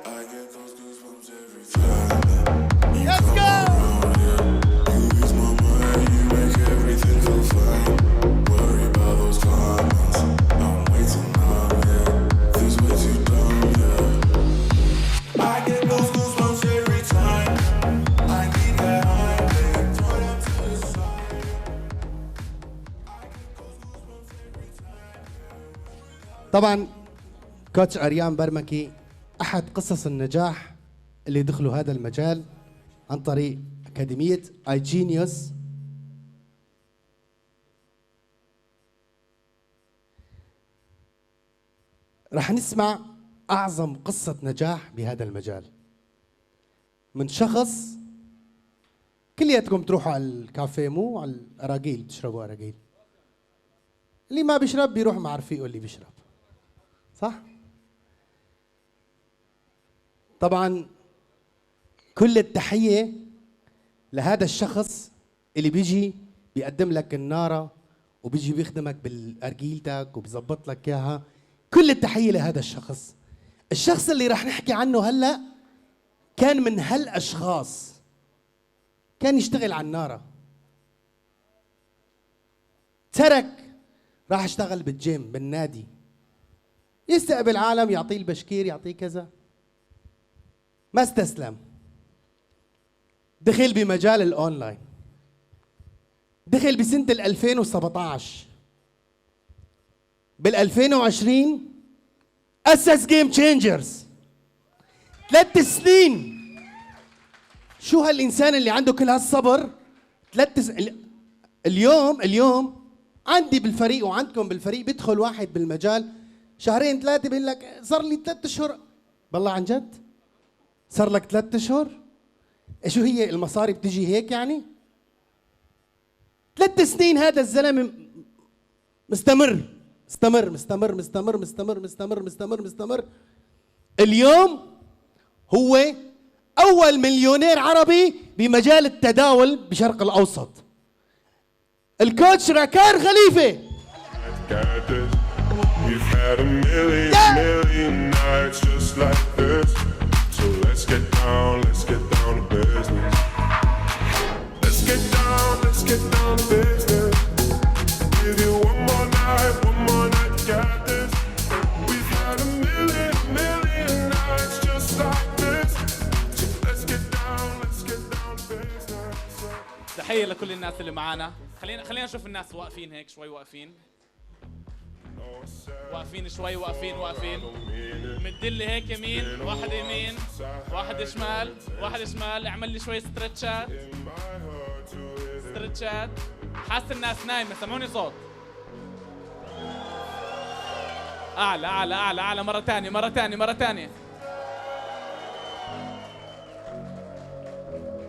I get those goosebumps every time. Let's go! You ease my mind, you make everything feel fine. Worry about those comments. I'm way too numb, yeah. This way too dumb, yeah. I get those goosebumps every time. I need that high, throw it up to the side. طبعا كوتش أريان برمكي أحد قصص النجاح اللي دخلوا هذا المجال عن طريق أكاديمية iGenius. رح نسمع أعظم قصة نجاح بهذا المجال من شخص كلياتكم تروحوا على الكافيه، مو على الأراجيل، بتشربوا أراجيل. اللي ما بيشرب بيروح مع رفيقه اللي بيشرب، صح؟ طبعا كل التحية لهذا الشخص اللي بيجي بيقدم لك النارة وبيجي بيخدمك بالأرجيلتك وبيظبط لك إياها. كل التحية لهذا الشخص. الشخص اللي رح نحكي عنه هلأ كان من هالأشخاص، كان يشتغل على النارة، ترك، راح اشتغل بالجيم بالنادي، يستقبل عالم، يعطيه البشكير، يعطيه كذا، ما استسلم، دخل بمجال الاونلاين، دخل بسنة 2017، بال 2020 أسس Game Changers. 3 سنين. شو هالإنسان اللي عنده كل هالصبر؟ 3 اليوم عندي بالفريق وعندكم بالفريق بيدخل واحد بالمجال شهرين 3 بيقول لك صار لي 3 أشهر. بالله عن جد؟ صار لك 3 أشهر؟ شو هي المصاري بتجي هيك يعني؟ 3 سنين هذا الزلمة مستمر مستمر مستمر مستمر مستمر مستمر مستمر مستمر. اليوم هو أول مليونير عربي بمجال التداول بشرق الأوسط، الكوتش راكان خليفة. Got this. We've had a million, Yeah. million nights just like this. So let's get down, let's get down to business. Let's get down, let's get down to business. Give you one more night, one more night, got this. We've had a million, million nights just like this. So let's get down, let's get down to business. تحية لكل الناس اللي معانا. خلينا نشوف الناس واقفين هيك شوي، واقفين واقفين شوي، واقفين واقفين. مدلي هيك يمين، واحد يمين، واحد شمال، واحد شمال. اعمل لي شوي stretch ات، stretch ات. حاسس الناس نايمة، سمعوني صوت. أعلى أعلى أعلى أعلى، مرة تانية مرة تانية مرة تانية.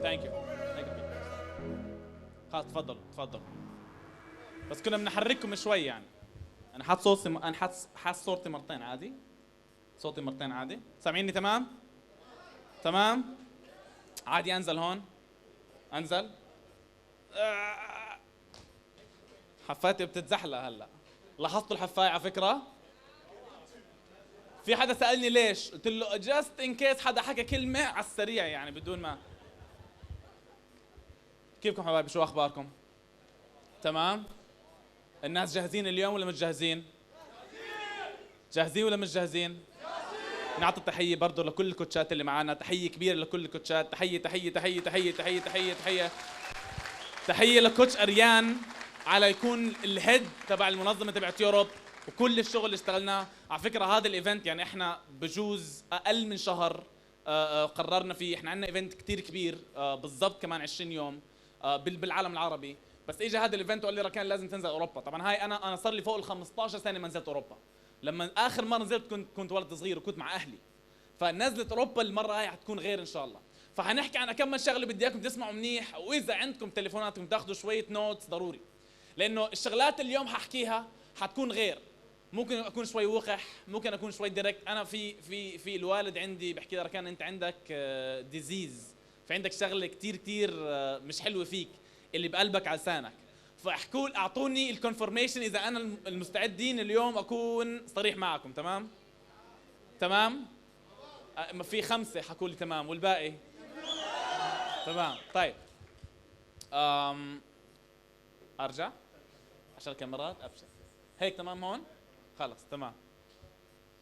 thank you. خلاص تفضل تفضل. بس كنا بنحرككم شوي يعني. أنا حاط صوتي، أنا حاط صورتي مرتين عادي، صوتي مرتين عادي. سامعيني تمام؟ تمام؟ عادي أنزل هون؟ أنزل؟ حفايتي بتتزحلق هلا. لاحظتوا الحفاية على فكرة؟ في حدا سألني ليش؟ قلت له just in case حدا حكى كلمة على السريع يعني بدون ما. كيفكم حبايبي؟ شو أخباركم؟ تمام؟ الناس جاهزين اليوم ولا مش جاهزين؟ جاهزين ولا مش جاهزين؟ نعطي التحية برضو لكل الكوتشات اللي معانا، تحية كبيرة لكل الكوتشات، تحية تحية تحية تحية تحية تحية تحية تحية لكوتش أريان. على يكون ال head تبع المنظمة تبعت Europe وكل الشغل اللي اشتغلناه. على فكرة هذا ال event يعني احنا بجوز اقل من شهر قررنا فيه. احنا عندنا event كثير كبير بالضبط كمان 20 يوم بالعالم العربي، بس اجى هذا ال event وقال لي ركان لازم تنزل اوروبا. طبعا هاي انا صار لي فوق ال 15 سنة ما نزلت اوروبا. لما اخر مرة نزلت كنت ولد صغير وكنت مع اهلي، فنزلت اوروبا المرة هاي حتكون غير ان شاء الله. فحنحكي عن كم من شغله، بدي اياكم تسمعوا منيح، واذا عندكم تليفوناتكم تاخذوا شوية notes ضروري، لانه الشغلات اليوم ححكيها حتكون غير. ممكن اكون شوي وقح، ممكن اكون شوي direct. انا في في في الوالد عندي بحكي لي ركان انت عندك disease، في عندك شغله كثير كثير مش حلوة فيك، اللي بقلبك على لسانك. فاحكوا اعطوني ال confirmation اذا انا المستعدين اليوم اكون صريح معكم. تمام؟ تمام؟ في 5 حكوا لي تمام، والباقي تمام. طيب ارجع عشان الكاميرات ابشر هيك. تمام هون خلص تمام.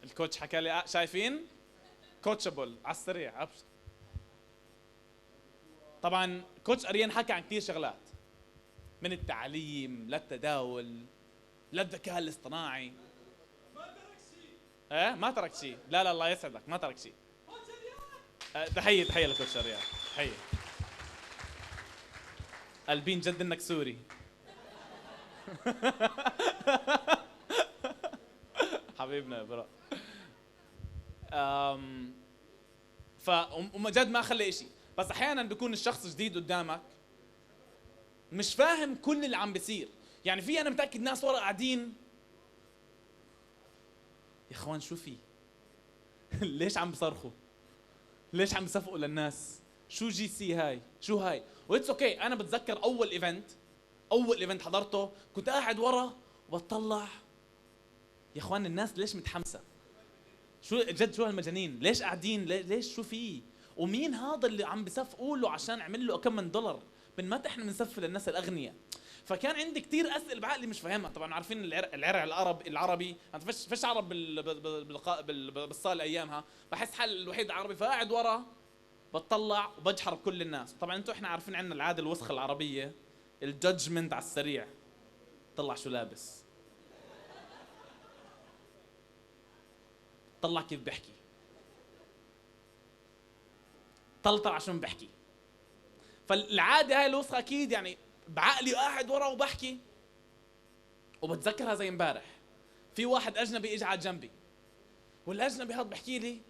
ال coach حكى لي شايفين coachable على السريع ابشر. طبعا coach اريان حكى عن كثير شغلات، من التعليم للتداول للذكاء الاصطناعي. ما ترك شيء. ايه ما ترك شيء. لا لا الله يسعدك ما ترك شيء. تحية تحية ل coach اريان، تحية. قلبين جد انك سوري. حبيبنا يا bro. ف وجد ما خلي شيء، بس احيانا بيكون الشخص جديد قدامك مش فاهم كل اللي عم بيصير. يعني في انا متاكد ناس ورا قاعدين، يا اخوان شو في؟ ليش عم بصرخوا؟ ليش عم بصفقوا للناس؟ شو GC هاي؟ شو هاي؟ و it's okay. انا بتذكر اول event، اول event حضرته كنت قاعد ورا وبطلع، يا اخوان الناس ليش متحمسة؟ شو جد شو هالمجانين؟ ليش قاعدين؟ ليش شو في؟ ومين هذا اللي عم بصفقوا له عشان عمل له كم من دولار؟ من متى احنا بنصفق للناس الاغنياء؟ فكان عندي كثير اسئلة بعقلي مش فاهمها. طبعا عارفين العرق العربي، انا فيش عرب بالصاله ايامها، بحس حالي الوحيد العربي، فقاعد ورا بتطلع وبجحر بكل الناس. طبعا انتم احنا عارفين عندنا العادة الوسخة العربية، ال judgment على السريع، طلع شو لابس، طلع كيف بحكي، طلع شو بحكي. فالعاده هاي الوسخة اكيد يعني بعقلي قاعد ورا وبحكي. وبتذكرها زي امبارح، في واحد اجنبي اجى على جنبي، والاجنبي هذا بحكي لي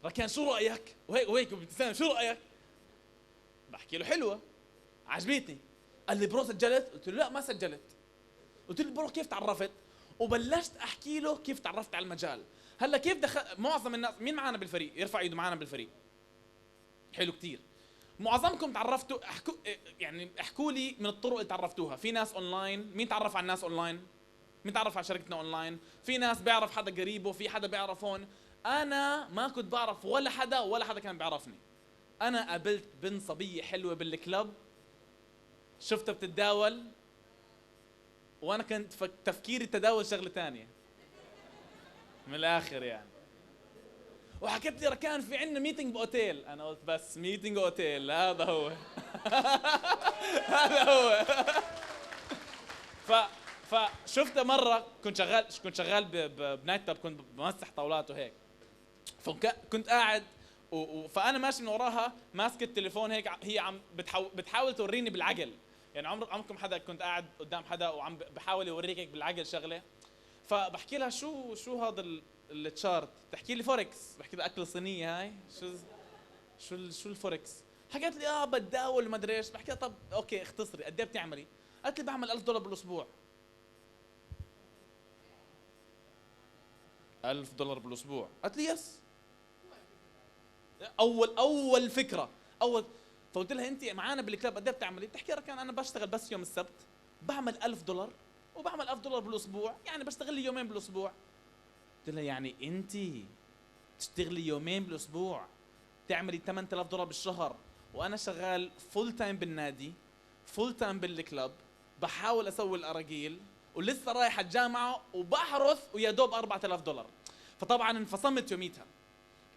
ركان شو رايك؟ وهيك وهيك بابتسامة، شو رايك؟ بحكي له حلوة عجبتني. قال لي bro سجلت؟ قلت له لا ما سجلت. قلت له bro كيف تعرفت؟ وبلشت احكي له كيف تعرفت على المجال. هلا كيف دخل معظم الناس، مين معنا بالفريق؟ يرفع ايده معنا بالفريق. حلو كثير. معظمكم تعرفتوا، احكوا يعني احكوا لي من الطرق اللي تعرفتوها. في ناس اونلاين، مين تعرف على الناس اونلاين؟ مين تعرف على شركتنا اونلاين؟ في ناس بيعرف حدا قريبه، في حدا بيعرف هون. انا ما كنت بعرف ولا حدا، ولا حدا كان بيعرفني. انا قابلت بنت صبية حلوة بال club، شفتها بتتداول، وانا كنت تفكيري التداول شغله ثانية من الاخر يعني. وحكت لي ركان في عندنا meeting باوتيل، انا قلت بس meeting اوتيل هذا هو. هذا هو. فشفتها مرة، كنت شغال ب night club، كنت بمسح طاولات وهيك، فكنت قاعد فانا ماشي من وراها ماسك التليفون هيك، هي عم بتحاول توريني بالعقل. يعني عمركم حدا كنت قاعد قدام حدا وعم بحاول يوريك هيك بالعقل شغله؟ فبحكي لها شو هذا ال chart؟ بتحكي لي فوركس. بحكي لها اكله صينية هاي، شو شو شو الفوركس؟ حكت لي بتداول وما ادري ايش. بحكي لها طب okay اختصري قد ايه بتعملي؟ قالت لي بعمل $1000 بالاسبوع. $1000 بالاسبوع؟ قالت لي yes. اول فكرة اول. فقلت لها انت معانا بال club قد ايه بتعملي؟ بتحكي ركان انا بشتغل بس يوم السبت بعمل $1000 وبعمل $1000 بالاسبوع، يعني بشتغل لي يومين بالاسبوع. قلت لها يعني انت بتشتغلي يومين بالاسبوع بتعملي $8000 بالشهر، وانا شغال full time بالنادي، full time بال club، بحاول اسوي الاراجيل، ولسه رايح الجامعة وبحرث ويا دوب $4000. فطبعا انفصمت يوميتها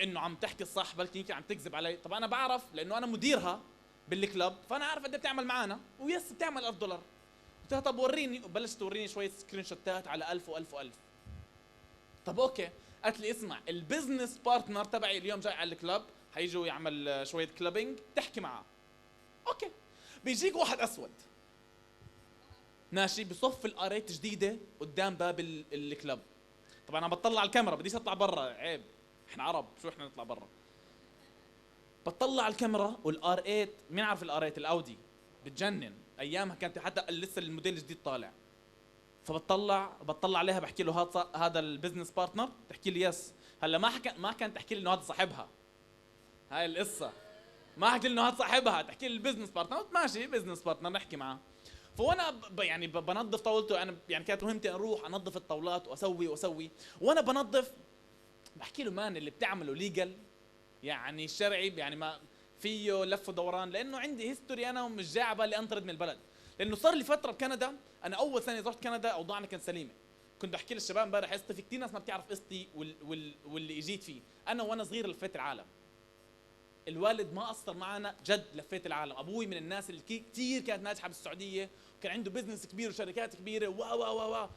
انه عم تحكي الصح، بلكي يمكن عم تكذب علي. طبعا انا بعرف لانه انا مديرها بال club، فانا عارف قد ايه بتعمل معنا، و yes بتعمل $1000. قلت لها طب وريني، وبلشت توريني شوية screenshot ات على 1000 و1000 و1000. طب okay. قالت لي اسمع، ال business partner تبعي اليوم جاي على ال club، حيجوا يعمل شوية clubbing، تحكي معاه. okay. بيجيك واحد اسود ماشي بصف ال R8 جديدة قدام باب ال club. طبعا انا بطلع على الكاميرا، بديش اطلع برا، عيب، احنا عرب، شو احنا نطلع برا. بطلع على الكاميرا وال R8، مين عارف ال R8؟ الاودي بتجنن، ايامها كانت حتى لسه الموديل الجديد طالع. فبطلع بطلع عليها، بحكي له هذا ال business partner؟ تحكي لي yes. هلا ما حكى، ما كانت تحكي لي انه هذا صاحبها، هاي القصه، ما حكي لي انه هذا صاحبها، تحكي لي ال business partner. قلت ماشي، business partner، نحكي معه. فوانا يعني بنظف طاولته، انا يعني كانت مهمتي اروح انظف الطاولات واسوي واسوي، وانا بنظف بحكي له man، اللي بتعمله legal؟ يعني شرعي؟ يعني ما فيه لف ودوران؟ لانه عندي history انا ومش جاي على بالي انطرد من البلد، لانه صار لي فترة بكندا. انا اول سنة رحت كندا اوضاعنا كانت سليمه. كنت بحكي للشباب امبارح قصتي، في كثير ناس ما بتعرف قصتي واللي اجيت فيه. انا وانا صغير لفيت العالم، الوالد ما قصر معنا، جد لفيت العالم. ابوي من الناس اللي كثير كانت ناجحة بالسعوديه، وكان عنده business كبير وشركات كبيرة و و و و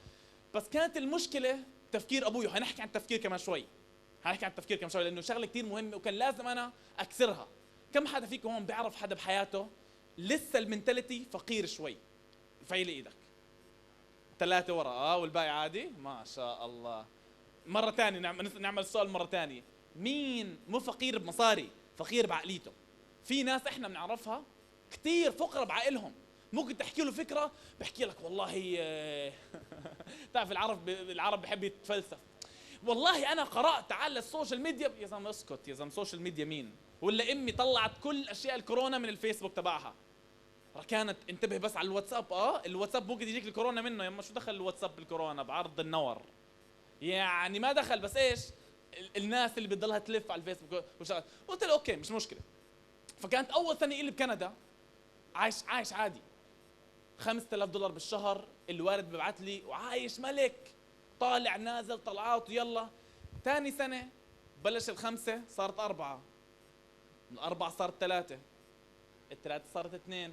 بس كانت المشكلة تفكير ابوي، وحنحكي عن التفكير كمان شوي، حنحكي عن التفكير كمان شوي، لانه شغله كثير مهمة وكان لازم انا اكسرها. كم حدا فيكم هون بيعرف حدا بحياته لسه ال mentality فقير شوي؟ ارفعي ايدك. ثلاثة ورا، والباقي عادي، ما شاء الله. مرة ثانية نعمل السؤال مرة ثانية، مين مو فقير بمصاري، فقير بعقليته؟ في ناس احنا بنعرفها كثير فقراء بعقلهم، ممكن تحكي له فكرة بحكي لك والله تعرف العرب بحب يتفلسف، والله انا قرات على ال social media. يا زلمة اسكت يا زلمه، social media مين؟ ولا امي طلعت كل اشياء الكورونا من الفيسبوك تبعها. كانت انتبه بس على الواتساب، الواتساب ممكن يجيك الكورونا منه. يما شو دخل الواتساب بالكورونا؟ بعرض النور يعني ما دخل، بس ايش الناس اللي بتضلها تلف على الفيسبوك وشغلات. قلت له okay مش مشكلة. فكانت اول سنة الي بكندا عايش عادي، $5000 بالشهر، الوالد ببعث لي وعايش ملك، طالع نازل طلعات ويلا. ثاني سنة بلش الخمسة صارت 4، من 4 صارت 3، 3 صارت 2،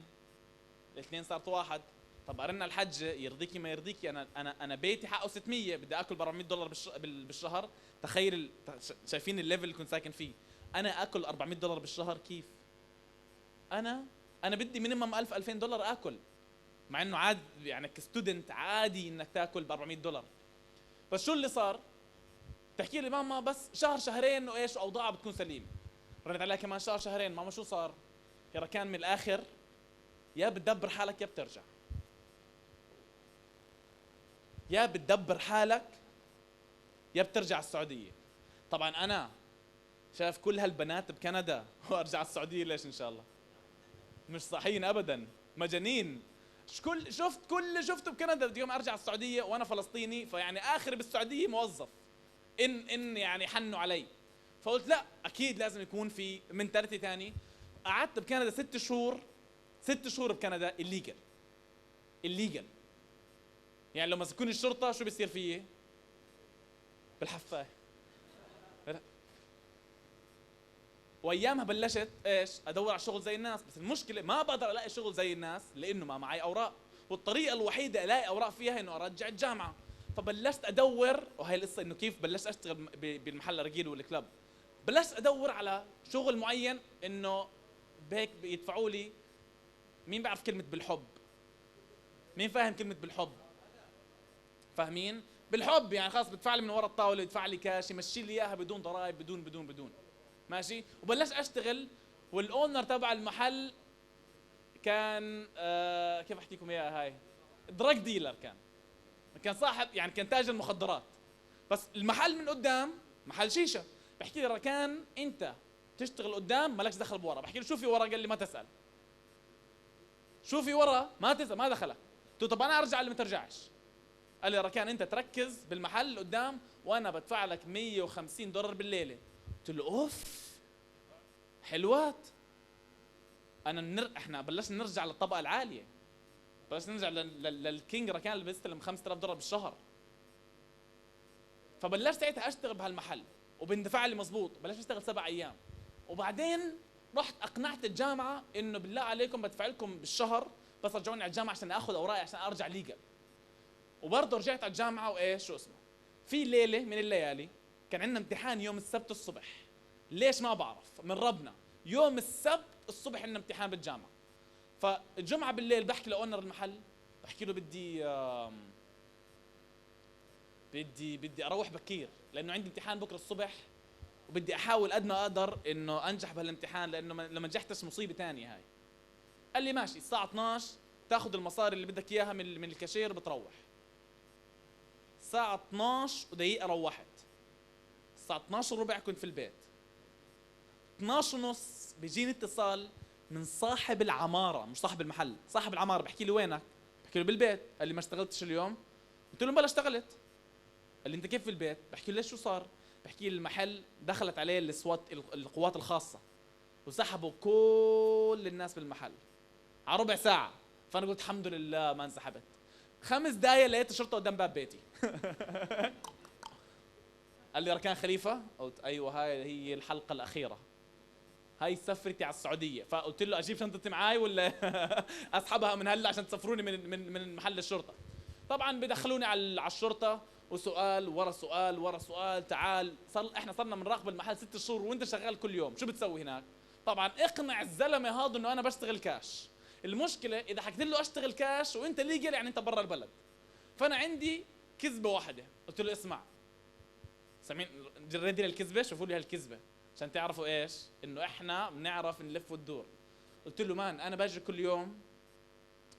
2 صارت 1. طب ارن الحجة يرضيكي ما يرضيكي، انا بيتي حقه 600، بدي اكل ب $400 بالشهر. تخيل شايفين ال level اللي كنت ساكن فيه، انا اكل $400 بالشهر كيف؟ انا بدي minimum 1000 $2000 اكل، مع انه عاد يعني ك student عادي انك تاكل ب $400. بس شو اللي صار؟ تحكي لي ماما بس شهر شهرين وايش اوضاعها بتكون سليمة. رنت عليها كمان شهر شهرين، ماما شو صار؟ يا ركان من الاخر، يا بتدبر حالك يا بترجع، يا بتدبر حالك يا بترجع السعودية. طبعا انا شايف كل هالبنات بكندا وارجع السعودية ليش ان شاء الله؟ مش صحيين ابدا، مجانين. كل شفت كل اللي شفته بكندا بدي يوم ارجع السعودية وانا فلسطيني، فيعني اخر بالسعودية موظف ان يعني حنوا علي. فقلت لا اكيد لازم يكون في mentality ثاني. قعدت بكندا 6 شهور، 6 شهور بكندا illegal illegal، يعني لو مسكوني الشرطة شو بيصير فيي؟ بالحفايه. وايامها بلشت ايش؟ ادور على شغل زي الناس، بس المشكلة ما بقدر الاقي شغل زي الناس لانه ما معي اوراق، والطريقة الوحيدة الاقي اوراق فيها انه ارجع الجامعة. فبلشت ادور، وهي القصة انه كيف بلشت اشتغل بالمحل الرجيل وال club. بلشت ادور على شغل معين انه بهيك بيدفعوا لي. مين بيعرف كلمة بالحب؟ مين فاهم كلمة بالحب؟ فاهمين؟ بالحب يعني خلص بدفع لي من ورا الطاولة، يدفع لي كاش، يمشي لي اياها بدون ضرائب، بدون بدون بدون. ماشي؟ وبلشت اشتغل، وال owner تبع المحل كان كيف احكي لكم اياها هاي؟ drug dealer، كان صاحب يعني كان تاجر مخدرات، بس المحل من قدام محل شيشة. بحكي لي ركان انت تشتغل قدام مالكش دخل بورا. بحكي له شو في ورا؟ قال لي ما تسال. شو في ورا؟ ما تسال، ما دخلك. قلت له طب انا ارجع؟ قال لي ما ترجعش. قال لي ركان انت تركز بالمحل قدام وانا بدفع لك $150 بالليله. قلت له اوف حلوات. انا احنا بلشنا نرجع للطبقة العالية، بلشنا نرجع لل king ركان اللي بيستلم $5000 بالشهر. فبلشت ساعتها اشتغل بهالمحل وبندفع لي مزبوط، بلشت اشتغل 7 ايام. وبعدين رحت اقنعت الجامعة انه بالله عليكم بدفع لكم بالشهر، بس رجعوني على الجامعة عشان اخذ اوراقي عشان ارجع legal. وبرضه رجعت على الجامعة. وايش شو اسمه، في ليلة من الليالي كان عندنا امتحان يوم السبت الصبح، ليش ما بعرف، من ربنا، يوم السبت الصبح عندنا امتحان بالجامعة. فالجمعه بالليل بحكي ل owner المحل، بحكي له بدي بدي بدي اروح بكير لانه عندي امتحان بكره الصبح، وبدي احاول قد ما اقدر انه انجح بهالامتحان، لانه لما نجحتش مصيبة ثانية هاي. قال لي ماشي، الساعة 12 تاخذ المصاري اللي بدك اياها من الكاشير بتروح. الساعة 12 ودقيقة روحت، الساعة 12 وربع كنت في البيت. 12 ونص بيجيني اتصال من صاحب العمارة، مش صاحب المحل، صاحب العمارة، بحكي لي وينك؟ بحكي له بالبيت. قال لي ما اشتغلتش اليوم؟ قلت له بلا اشتغلت. قال لي انت كيف في البيت؟ بحكي له ليش شو صار؟ بحكي لي المحل دخلت عليه ال SWAT، القوات الخاصة، وسحبوا كل الناس بالمحل على ربع ساعة. فأنا قلت الحمد لله ما انسحبت. 5 دقايق لقيت الشرطة قدام باب بيتي. قال لي ركان خليفة؟ قلت أيوة، هاي هي الحلقة الأخيرة، هاي سفرتي على السعودية. فقلت له أجيب شنطتي معاي ولا أسحبها من هلا عشان تسفروني من محل الشرطة؟ طبعا بدخلوني على الشرطة، وسؤال ورا سؤال ورا سؤال، تعال احنا صرنا بنراقب المحل 6 شهور وانت شغال كل يوم، شو بتسوي هناك؟ طبعا اقنع الزلمة هذا انه انا بشتغل كاش. المشكلة اذا حكيت له اشتغل كاش وانت legal يعني انت برا البلد. فانا عندي كذبه واحدة، قلت له اسمع، سامعين ready للكذبه؟ شوفوا لي هالكذبه عشان تعرفوا ايش؟ انه احنا بنعرف نلف وندور. قلت له man انا باجي كل يوم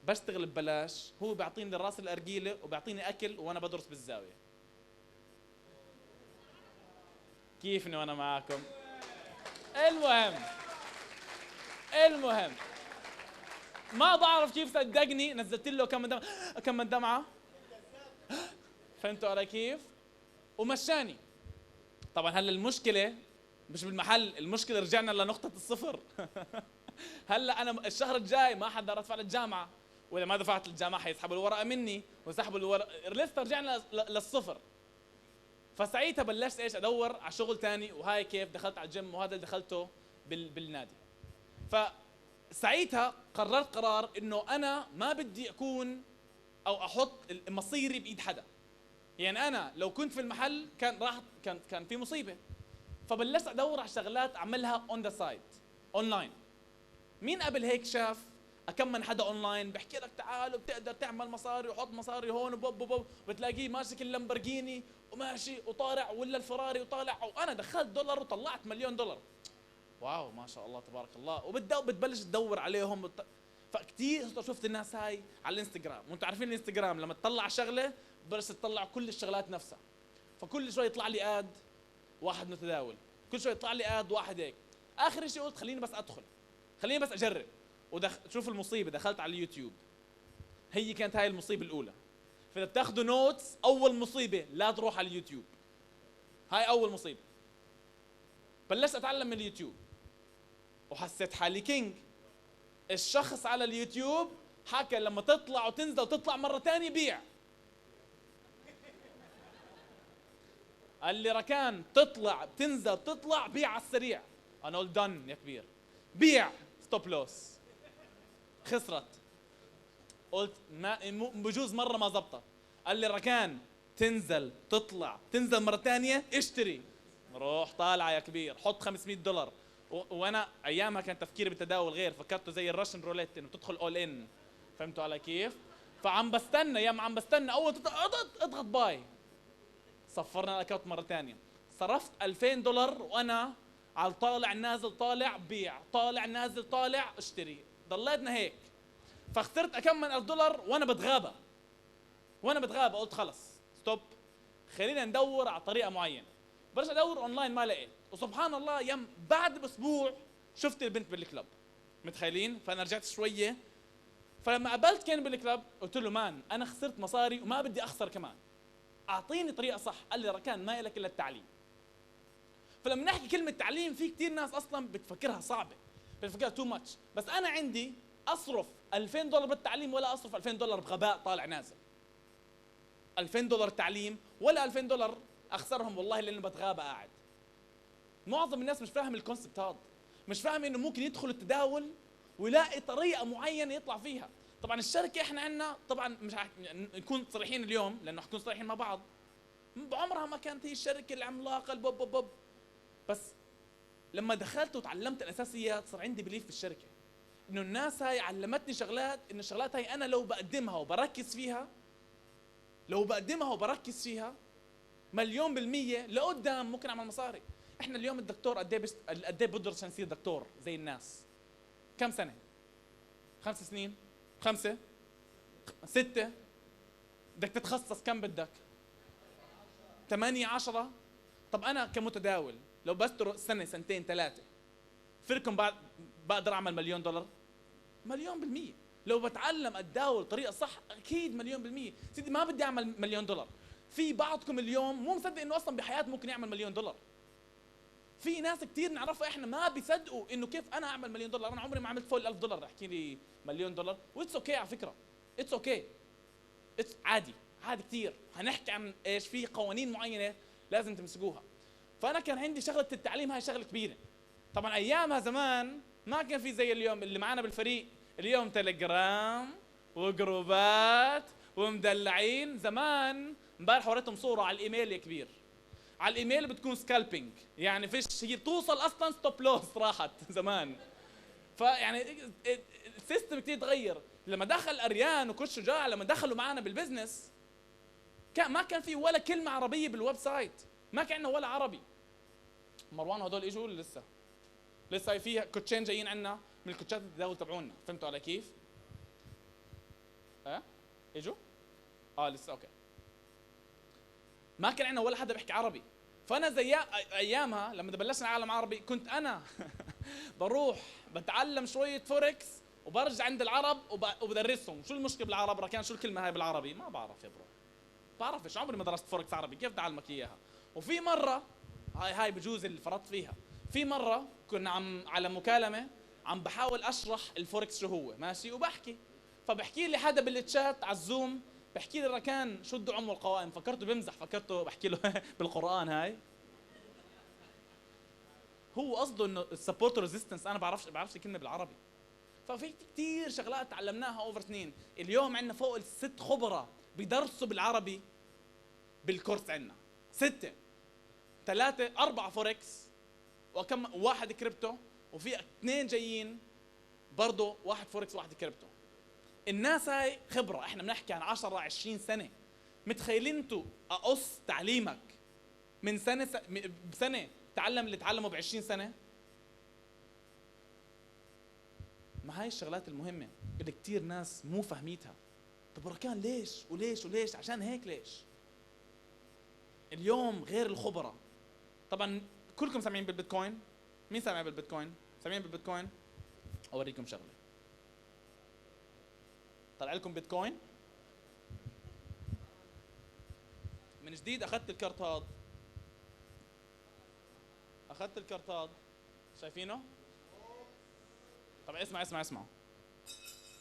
بشتغل ببلاش، هو بيعطيني راس الارجيله وبيعطيني اكل وانا بدرس بالزاوية. كيفني وانا معاكم؟ المهم ما بعرف كيف صدقني، نزلت له كم من دمعه، فهمتوا علي كيف؟ ومشاني. طبعا هلا المشكلة مش بالمحل، المشكلة رجعنا لنقطة الصفر. هلا انا الشهر الجاي ما حقدر ادفع للجامعة، واذا ما دفعت للجامعة حيسحبوا الورقة مني، وسحبوا الورقة، لسه رجعنا للصفر. فساعتها بلشت ايش؟ ادور على شغل ثاني، وهاي كيف دخلت على الجيم، وهذا اللي دخلته بالنادي. فساعتها قررت قرار انه انا ما بدي اكون او احط مصيري بايد حدا. يعني انا لو كنت في المحل كان راح كان في مصيبة. فبلشت ادور على شغلات اعملها on the side online. مين قبل هيك شاف كم من حدا اونلاين بحكي لك تعال وبتقدر تعمل مصاري وحط مصاري هون وبوب وبوب، بتلاقيه ماسك اللامبرجيني وماشي وطالع ولا الفراري وطالع، وانا دخلت دولار وطلعت $1,000,000. wow ما شاء الله تبارك الله. وبتبلش تدور عليهم فكتير شفت الناس هاي على الانستغرام، وانتم عارفين الانستغرام لما تطلع شغله بلش تطلع كل الشغلات نفسها. فكل شوي يطلع لي ad واحد متداول، كل شوي يطلع لي ad واحد هيك. اخر شيء قلت خليني بس ادخل، خليني بس اجرب. شوف المصيبة، دخلت على اليوتيوب. هي كانت هاي المصيبة الاولى. فاذا بتاخذوا notes، اول مصيبة لا تروح على اليوتيوب. هاي اول مصيبة. بلشت اتعلم من اليوتيوب وحسيت حالي king. الشخص على اليوتيوب حكى لما تطلع وتنزل وتطلع مرة ثانية بيع. قال لي ركان تطلع بتنزل تطلع بيع على السريع. انا قلت done يا كبير، بيع stop loss. خسرت. قلت ما بجوز مرة ما زبطت. قال لي ركان تنزل تطلع تنزل مرة ثانية اشتري. روح طالعه يا كبير، حط $500. وانا ايامها كان تفكيري بالتداول غير، فكرته زي ال Russian roulette انه بتدخل all in، فهمتوا علي كيف؟ فعم بستنى يا عم بستنى اول اضغط buy. صفرنا ال account مرة ثانية، صرفت $2000 وانا على طالع نازل طالع بيع طالع نازل طالع اشتري، ضليتنا هيك. فخسرت كم من $1000 وانا بتغابى، وانا بتغابى. قلت خلص stop، خلينا ندور على طريقه معينة. برجع ادور اونلاين ما لقيت، وسبحان الله يم بعد باسبوع شفت البنت بال club، متخيلين؟ فانا رجعت شوية. فلما قابلت كان بال club قلت له man انا خسرت مصاري وما بدي اخسر كمان، اعطيني طريقه صح. قال لي ركان ما لك الا التعليم. فلما نحكي كلمة تعليم في كثير ناس اصلا بتفكرها صعبة، بتفكرها too much، بس انا عندي اصرف $2000 بالتعليم ولا اصرف $2000 بغباء طالع نازل. $2000 تعليم ولا $2000 اخسرهم والله لانه بتغابى قاعد. معظم الناس مش فاهم ال concept هذا، مش فاهم انه ممكن يدخل التداول ويلاقي طريقه معينة يطلع فيها. طبعا الشركة احنا عندنا، طبعا مش نكون صريحين اليوم، لانه حنكون صريحين مع بعض، بعمرها ما كانت هي الشركة العملاقة البوب بوب بوب، بس لما دخلت وتعلمت الاساسيات صار عندي belief بالشركه، انه الناس هاي علمتني شغلات، انه الشغلات هاي انا لو بقدمها وبركز فيها، لو بقدمها وبركز فيها 1,000,000% لقدام ممكن اعمل مصاري. احنا اليوم الدكتور قد ايه قد ايه بدرس عشان يصير دكتور زي الناس؟ كم سنة؟ 5 سنين؟ 5؟ 6؟ بدك تتخصص كم بدك؟ 8 10؟ طب انا كمتداول لو بس سنة سنتين 3 فركم بعد بقدر اعمل $1,000,000؟ 1,000,000%. لو بتعلم اتداول بطريقة صح اكيد 1,000,000%. سيدي ما بدي اعمل $1,000,000. في بعضكم اليوم مو مصدق انه اصلا بحياته ممكن يعمل $1,000,000. في ناس كثير نعرفها احنا ما بيصدقوا انه كيف انا اعمل $1,000,000، انا عمري ما عملت فوق $1000، احكي لي $1,000,000. و it's okay على فكرة، it's okay، it's عادي، عادي كثير. هنحكي عن ايش، في قوانين معينة لازم تمسكوها. فانا كان عندي شغله التعليم هاي شغله كبيرة. طبعا ايامها زمان ما كان في زي اليوم اللي معنا بالفريق، اليوم تليجرام وجروبات ومدلعين. زمان امبارح وريتهم صوره على الايميل يا كبير، على الايميل بتكون scalping، يعني فيش، هي بتوصل اصلا stop loss راحت زمان. فيعني ال system كثير تغير. لما دخل اريان وكل شجاع، لما دخلوا معنا بال business ما كان في ولا كلمة عربية بال website، ما كان عندنا ولا عربي. مروان هدول اجوا لسه، لسه في كوتشين جايين عندنا من الكوتشات التداول تبعونا، فهمتوا علي كيف؟ اه اجوا؟ لسه okay. ما كان عندنا ولا حدا بيحكي عربي. فانا زي ايامها لما بلشنا عالم عربي كنت انا بروح بتعلم شوية فوركس وبرجع عند العرب وبدرسهم. شو المشكلة بالعرب؟ ركان شو الكلمة هاي بالعربي؟ ما بعرف يا bro، بعرفش، عمري ما درست فوركس عربي، كيف بدي اعلمك اياها؟ وفي مرة هاي بجوز اللي فرطت فيها، في مرة كنا عم على مكالمة عم بحاول اشرح الفوركس شو هو، ماشي، وبحكي، فبحكي لي حدا بالتشات على الزوم، بحكي لي ركان شو الدعم والقوائم؟ فكرته بمزح، فكرته بحكي له بالقران. هاي هو قصده انه ال support resistance، انا بعرفش الكلمة بالعربي. ففي كثير شغلات تعلمناها over سنين. اليوم عندنا فوق ال6 خبراء بيدرسوا بالعربي بالكورس، عندنا 6، 3، 4 فوركس، وكم واحد كريبتو، وفي 2 جايين برضه، واحد فوركس وواحد كريبتو. الناس هاي خبره، احنا بنحكي عن 10 20 سنة. متخيلين انتوا اقص تعليمك من سنة بسنة تعلم اللي تعلمه ب 20 سنة؟ ما هاي الشغلات المهمة اللي كثير ناس مو فاهميتها. طب ركان ليش وليش وليش؟ عشان هيك ليش؟ اليوم غير الخبراء. طبعا كلكم سامعين بالبيتكوين؟ مين سامع بالبيتكوين؟ سامعين بالبيتكوين؟ اوريكم شغله. طلع لكم بيتكوين من جديد. اخذت الكارت هذا، اخذت الكارت هذا، شايفينه؟ طب اسمع اسمع اسمع،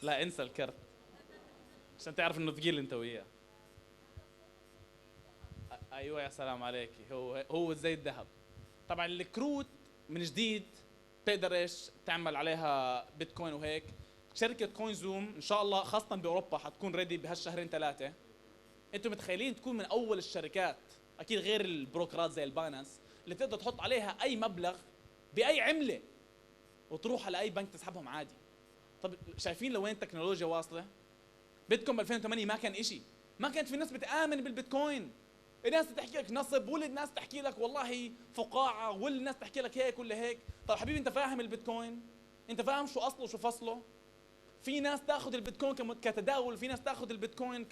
لا انسى الكارت عشان تعرف انه ثقيل انت وياه. ايوه يا سلام عليك، هو زي الذهب. طبعا الكروت من جديد تقدر ايش تعمل عليها بيتكوين وهيك. شركة CoinZoom ان شاء الله خاصة باوروبا حتكون ready بهالشهرين 3. انتم متخيلين تكون من اول الشركات، اكيد غير البروكرات زي ال Binance، اللي تقدر تحط عليها اي مبلغ باي عملة وتروح على اي بنك تسحبهم عادي. طب شايفين لوين التكنولوجيا واصلة؟ بيتكوين ب 2008 ما كان إشي، ما كانت في ناس بتآمن بالبيتكوين. الناس تحكي لك نصب، والناس تحكي لك والله فقاعة، والناس تحكي لك هيك ولا هيك. طب حبيبي انت فاهم البيتكوين؟ انت فاهم شو اصله وشو فصله؟ في ناس تاخذ البيتكوين كتداول، في ناس تاخذ البيتكوين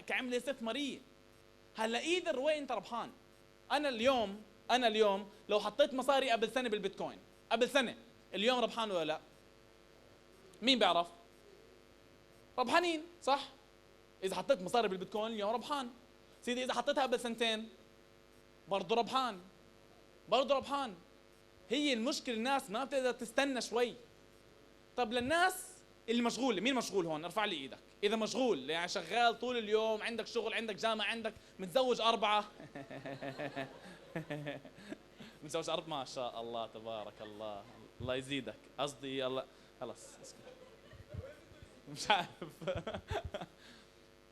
كعملة استثمارية. هلا either way انت ربحان. انا اليوم لو حطيت مصاري قبل سنة بالبيتكوين، قبل سنة، اليوم ربحان ولا لا؟ مين بيعرف؟ ربحانين صح؟ إذا حطيت مصاري بالبيتكوين اليوم ربحان. سيدي إذا حطيتها قبل سنتين برضه ربحان، برضه ربحان. هي المشكلة الناس ما بتقدر تستنى شوي. طب للناس اللي مشغولة، مين مشغول هون؟ ارفع لي ايدك إذا مشغول، يعني شغال طول اليوم، عندك شغل، عندك جامعة، عندك متزوج 4 متزوج 4، ما شاء الله تبارك الله، الله يزيدك، قصدي الله، خلص اسكت. مش عارف.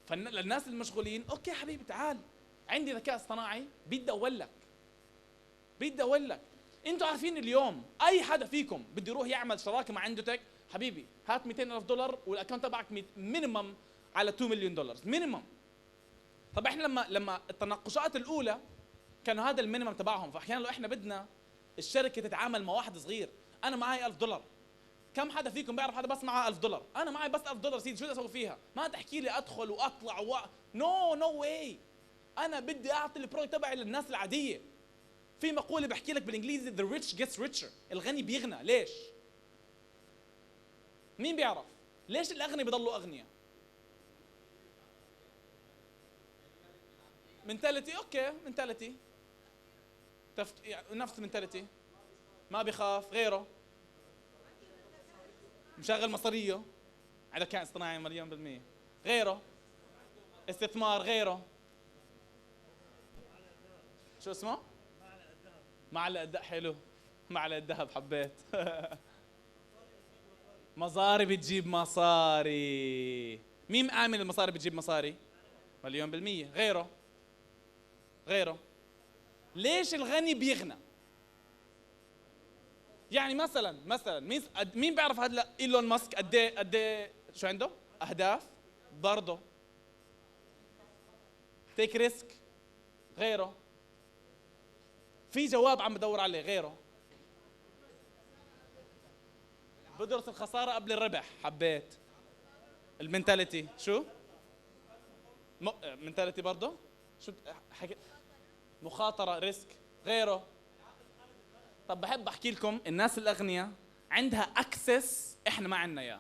فللناس المشغولين، okay حبيبي تعال، عندي ذكاء اصطناعي بيدور لك، بيدور لك. انتوا عارفين اليوم اي حدا فيكم بده يروح يعمل شراكة مع اندوتك، حبيبي هات 200,000 دولار وال account تبعك minimum على 2 مليون دولار minimum. طب احنا لما التناقشات الاولى كانوا هذا ال minimum تبعهم، فاحيانا لو احنا بدنا الشركة تتعامل مع واحد صغير، انا معي 1000 دولار، كم حدا فيكم بيعرف حدا بس معاه 1000 دولار؟ انا معي بس 1000 دولار سيدي، شو بدي اسوي فيها؟ ما تحكي لي ادخل واطلع no no way. انا بدي اعطي ال product تبعي للناس العادية. في مقولة بحكي لك بالانجليزي the rich gets richer، الغني بيغنى. ليش؟ مين بيعرف؟ ليش الاغنياء بيضلوا اغنياء؟ mentality، okay mentality، نفس mentality، ما بيخاف غيره، مشغل مصاريه على ذكاء اصطناعي 1,000,000%، غيره استثمار، غيره شو اسمه؟ معلقة الذهب. حلو، معلقة الذهب حبيت. مصاري بتجيب مصاري. مين مآمن المصاري بتجيب مصاري؟ 1,000,000%. غيره، غيره. ليش الغني بيغنى؟ يعني مثلا مين بيعرف هذا ايلون ماسك قد ايه، قد ايه شو عنده؟ اهداف برضه، take risk، غيره. في جواب عم بدور عليه، غيره. بدرس الخسارة قبل الربح، حبيت ال mentality. شو؟ mentality برضه؟ شو حكي؟ مخاطرة، risk، غيره. طب بحب احكي لكم الناس الاغنياء عندها access احنا ما عندنا اياه.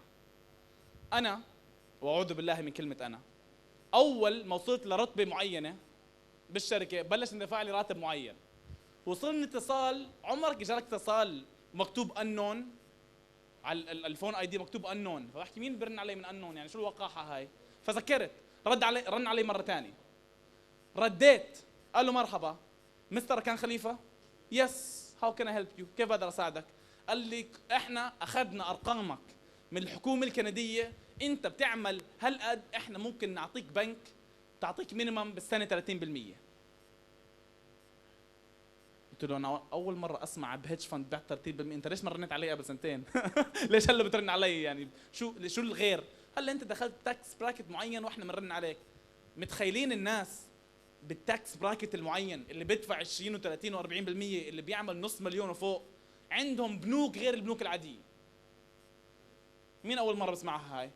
انا واعوذ بالله من كلمة انا، اول ما وصلت لرتبة معينة بالشركة بلش اندفع لي راتب معين، وصلني اتصال. عمرك اجاك اتصال مكتوب unknown على ال phone ID مكتوب unknown؟ فبحكي مين برن علي من unknown، يعني شو الوقاحة هاي؟ فسكرت، رد علي، رن علي مرة ثانية، رديت، قال له مرحبا مستر ركان خليفة، yes how can I help you، كيف بقدر اساعدك؟ قال لي احنا اخذنا ارقامك من الحكومة الكندية، انت بتعمل هالقد، احنا ممكن نعطيك بنك تعطيك minimum بالسنة 30%. قلت له انا اول مرة اسمع ب hedge fund بعت 30%، انت ليش ما رنيت علي قبل سنتين؟ ليش هلا بترن علي؟ يعني شو الغير؟ هلا انت دخلت tax bracket معين واحنا بنرن عليك. متخيلين الناس بال tax bracket المعين اللي بيدفع 20 و30 و40% اللي بيعمل نص مليون وفوق عندهم بنوك غير البنوك العادية. مين اول مرة بسمعها هاي؟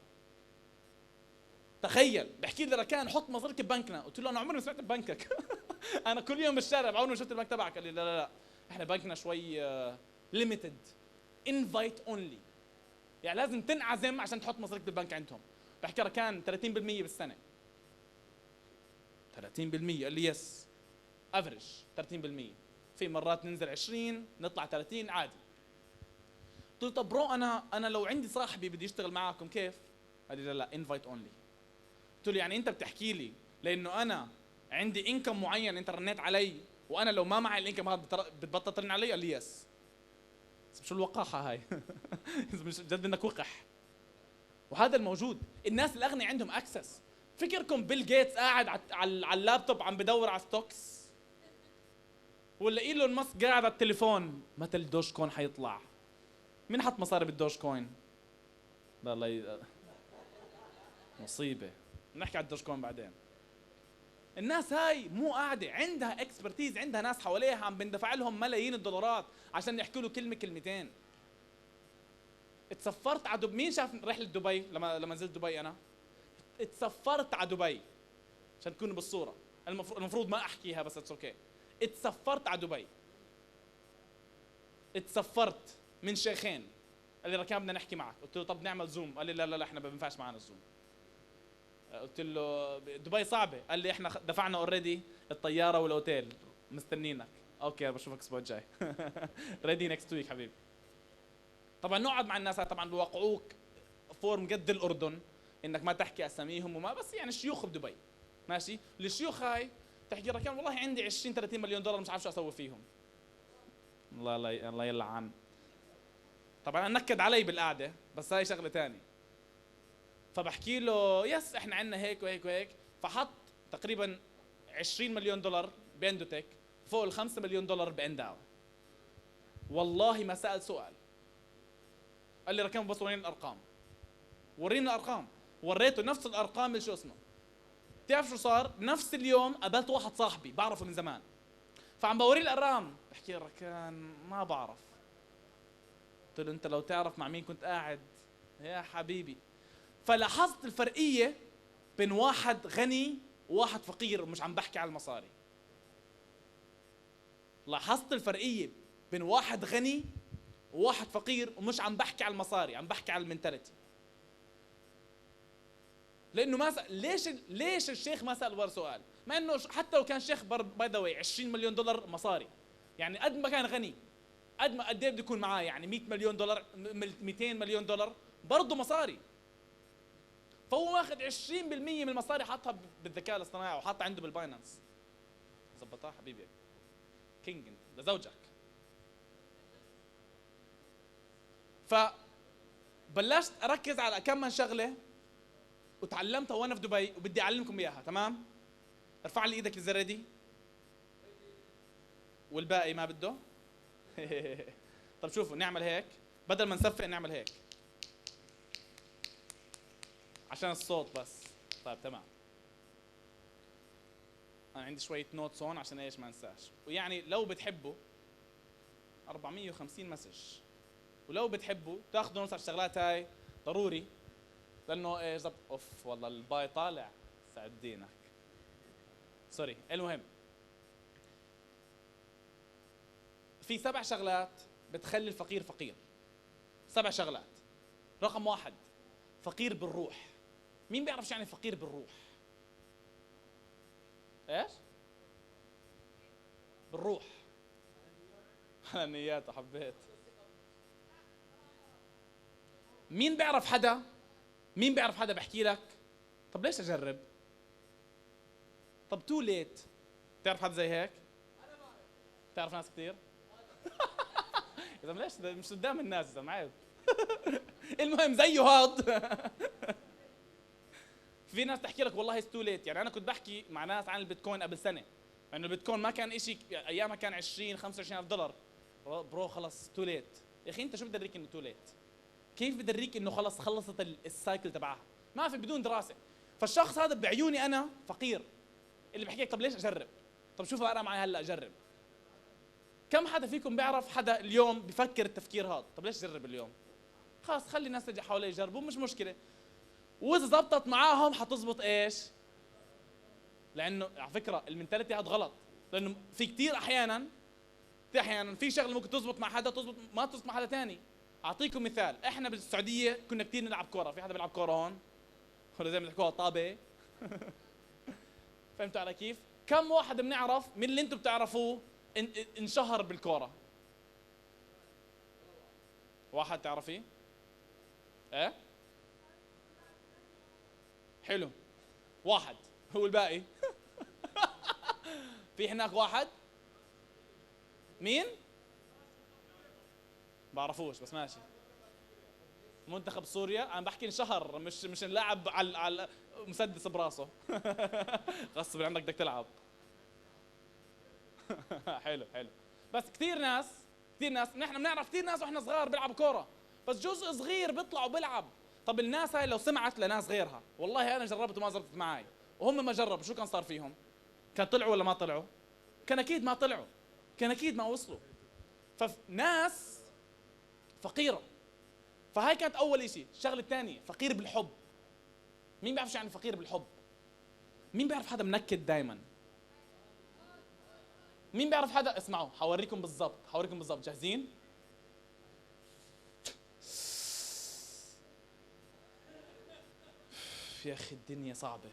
تخيل بحكي لي ركان حط مصاريك ببنكنا، قلت له انا عمري ما سمعت ببنكك. انا كل يوم بالشارع بعمري ما شفت البنك تبعك. قال لي لا لا لا احنا بنكنا شوي limited، invite only، يعني لازم تنعزم عشان تحط مصاريك بالبنك عندهم. بحكي ركان 30% بالسنة. 30%؟ قال لي yes average 30%، في مرات ننزل 20 نطلع 30 عادي. قلت له طب bro انا لو عندي صاحبي بدي يشتغل معاكم كيف؟ قال لي لا لا invite only. قلت له يعني انت بتحكي لي لانه انا عندي income معين انت رنيت علي، وانا لو ما معي ال income هذا بتبطل ترن علي؟ قال لي yes. بس شو الوقاحة هاي؟ مش جد انك وقح. وهذا الموجود، الناس الاغنياء عندهم access. فكركم بيل جيتس قاعد على اللابتوب عم بدور على stocks؟ ولا ايلون ماسك قاعد على التليفون متى ال Dogecoin حيطلع؟ مين حط مصاري بال Dogecoin؟ لا الله مصيبة، نحكي على ال Dogecoin بعدين. الناس هاي مو قاعدة، عندها expertise، عندها ناس حواليها عم بندفع لهم ملايين الدولارات عشان يحكوا له كلمة كلمتين. اتسفرت على دبي، مين شاف رحلة دبي لما نزلت دبي أنا؟ اتسفرت على دبي عشان تكونوا بالصورة، المفروض ما أحكيها بس it's okay. اتسفرت على دبي، اتسفرت من شيخين، قال لي ركان بدنا نحكي معك، قلت له طب نعمل Zoom، قال لي لا لا لا احنا ما بينفعش معنا ال Zoom. قلت له دبي صعبة، قال لي احنا دفعنا already الطيارة والاوتيل مستنينك. okay بشوفك الاسبوع الجاي. ready next week حبيبي. طبعا نقعد مع الناس، طبعا بوقعوك form قد الاردن انك ما تحكي اساميهم وما، بس يعني شيوخ بدبي ماشي. الشيوخ هاي تحكي ركان والله عندي 20 30 مليون دولار مش عارف شو اسوي فيهم. الله الله الله يلعن. طبعا نكد علي بالقعده، بس هاي شغله ثانية. فبحكي له yes احنا عندنا هيك وهيك وهيك. فحط تقريبا 20 مليون دولار ب EndoTech، فوق ال 5 مليون دولار ب ndau. والله ما سال سؤال، قال لي ركان بس وريني الارقام، وريني الارقام. وريته نفس الارقام اللي شو اسمه. بتعرف شو صار؟ نفس اليوم قابلت واحد صاحبي بعرفه من زمان، فعم بوريه الارقام، بحكي ركان ما بعرف. قلت له انت لو تعرف مع مين كنت قاعد يا حبيبي. فلاحظت الفرقيه بين واحد غني وواحد فقير، مش عم بحكي على المصاري. لاحظت الفرقيه بين واحد غني وواحد فقير، ومش عم بحكي على المصاري، عم بحكي على ال mentality. لانه ما سأل ليش الشيخ ما سال ولا سؤال؟ مع انه حتى لو كان شيخ by the way 20 مليون دولار مصاري، يعني قد ما كان غني، قد ما قد ايه بده يكون معاه، يعني 100 مليون دولار، 200 مليون دولار برضه مصاري. فهو ماخذ 20% من المصاري حاطها بالذكاء الاصطناعي وحاطها عنده بال Binance. زبطها حبيبي king انت لزوجك. فبلشت اركز على كم من شغله وتعلمتها وانا في دبي وبدي اعلمكم اياها. تمام؟ ارفع لي ايدك اذا ready، والباقي ما بده. طب شوفوا نعمل هيك، بدل ما نصفق نعمل هيك عشان الصوت بس. طيب تمام، انا عندي شوية notes هون عشان ايش ما انساش. ويعني لو بتحبوا 450 message، ولو بتحبوا تاخذوا notes على الشغلات هاي ضروري، لانه ايش زبط. اوف والله الباي طالع سعد دينك، sorry. المهم في 7 شغلات بتخلي الفقير فقير. 7 شغلات. رقم 1، فقير بالروح. مين بيعرف شو يعني فقير بالروح؟ ايش؟ بالروح. على نياته حبيت. مين بيعرف حدا؟ مين بيعرف حدا بحكي لك طب ليش اجرب؟ طب too late. بتعرف حدا زي هيك؟ بتعرف ناس كثير؟ اذا ليش مش قدام الناس اذا عيب. المهم زيه هاد. في ناس تحكي لك والله too late. يعني انا كنت بحكي مع ناس عن البيتكوين قبل سنة، مع انه البيتكوين ما كان شيء ايامها، كان 20 25 الف دولار. bro خلص too late. يا اخي انت شو بدريك انه too late؟ كيف بدريك انه خلص خلصت ال cycle تبعها؟ ما في، بدون دراسة. فالشخص هذا بعيوني انا فقير، اللي بحكي لك طب ليش اجرب؟ طب شو فارقه معي هلا اجرب؟ كم حدا فيكم بيعرف حدا اليوم بفكر التفكير هذا؟ طب ليش اجرب اليوم؟ خلص خلي الناس اللي حواليه يجربوا، مش مشكلة. واذا زبطت معاهم حتزبط ايش؟ لانه على فكرة ال mentality هذا غلط، لانه في كثير احيانا، كثير احيانا في شغله ممكن تزبط مع حدا، تزبط ما تزبط مع حدا ثاني. اعطيكم مثال، احنا بالسعودية كنا كثير نلعب كورة، في حدا بيلعب كورة هون؟ ولا زي ما بتحكوها طابة؟ فهمتوا علي كيف؟ كم واحد بنعرف من اللي انتم بتعرفوه انشهر بالكورة؟ واحد تعرفيه؟ ايه؟ حلو، واحد هو الباقي. في هناك واحد؟ مين؟ بعرفوش بس ماشي. منتخب سوريا، عم بحكي انشهر، مش نلعب على مسدس براسه. غصب عنك بدك تلعب. حلو حلو. بس كثير ناس، كثير ناس، نحن بنعرف كثير ناس واحنا صغار بيلعبوا كورة، بس جزء صغير بيطلعوا بيلعب. طب الناس هاي لو سمعت لناس غيرها، والله انا جربت وما زبطت معي، وهم ما جربوا، شو كان صار فيهم؟ كان طلعوا ولا ما طلعوا؟ كان اكيد ما طلعوا، كان اكيد ما وصلوا. فناس فقيرة. فهاي كانت اول شيء. الشغلة الثانية فقير بالحب. مين بيعرف شو يعني فقير بالحب؟ مين بيعرف حدا منكد دائما؟ مين بيعرف حدا؟ اسمعوا حوريكم بالضبط، حوريكم بالضبط. جاهزين؟ يا اخي الدنيا صعبة.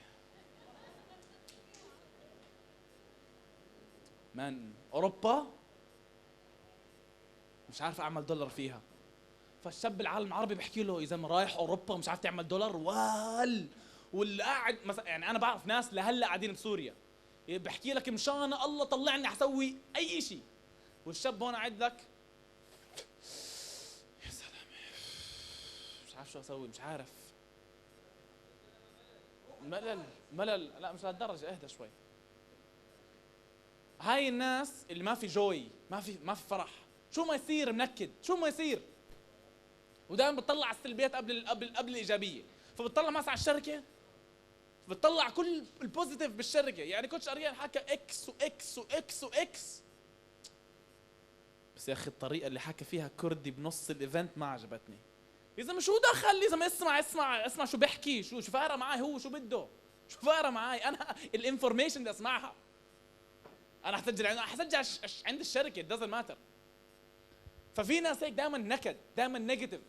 من اوروبا مش عارف اعمل دولار فيها. فالشاب العالم العربي بحكي له اذا ما رايح اوروبا مش عارف تعمل دولار، واللي قاعد مثلا، يعني انا بعرف ناس لهلا قاعدين بسوريا بحكي لك مشان الله طلعني حسوي اي شيء، والشاب هون قاعد لك يا سلام مش عارف شو اسوي، مش عارف. ملل ملل، لا مش لهالدرجة، اهدى شوي. هاي الناس اللي ما في joy، ما في فرح، شو ما يصير منكد، شو ما يصير، ودائما بتطلع على السلبيات قبل الايجابية. فبتطلع مثلا على الشركة، بتطلع كل ال positive بالشركة، يعني coach اريان حكى اكس واكس واكس واكس، بس يا اخي الطريقة اللي حكى فيها كردي بنص ال event ما عجبتني. يا زلمة شو دخل؟ يا زلمة اسمع اسمع اسمع شو بحكي، شو فارقه معي، هو شو بده، شو فارقه معي انا ال information بدي اسمعها. انا حسجل عند الشركة، it doesn't matter. ففي ناس هيك دائما نكد، دائما negative.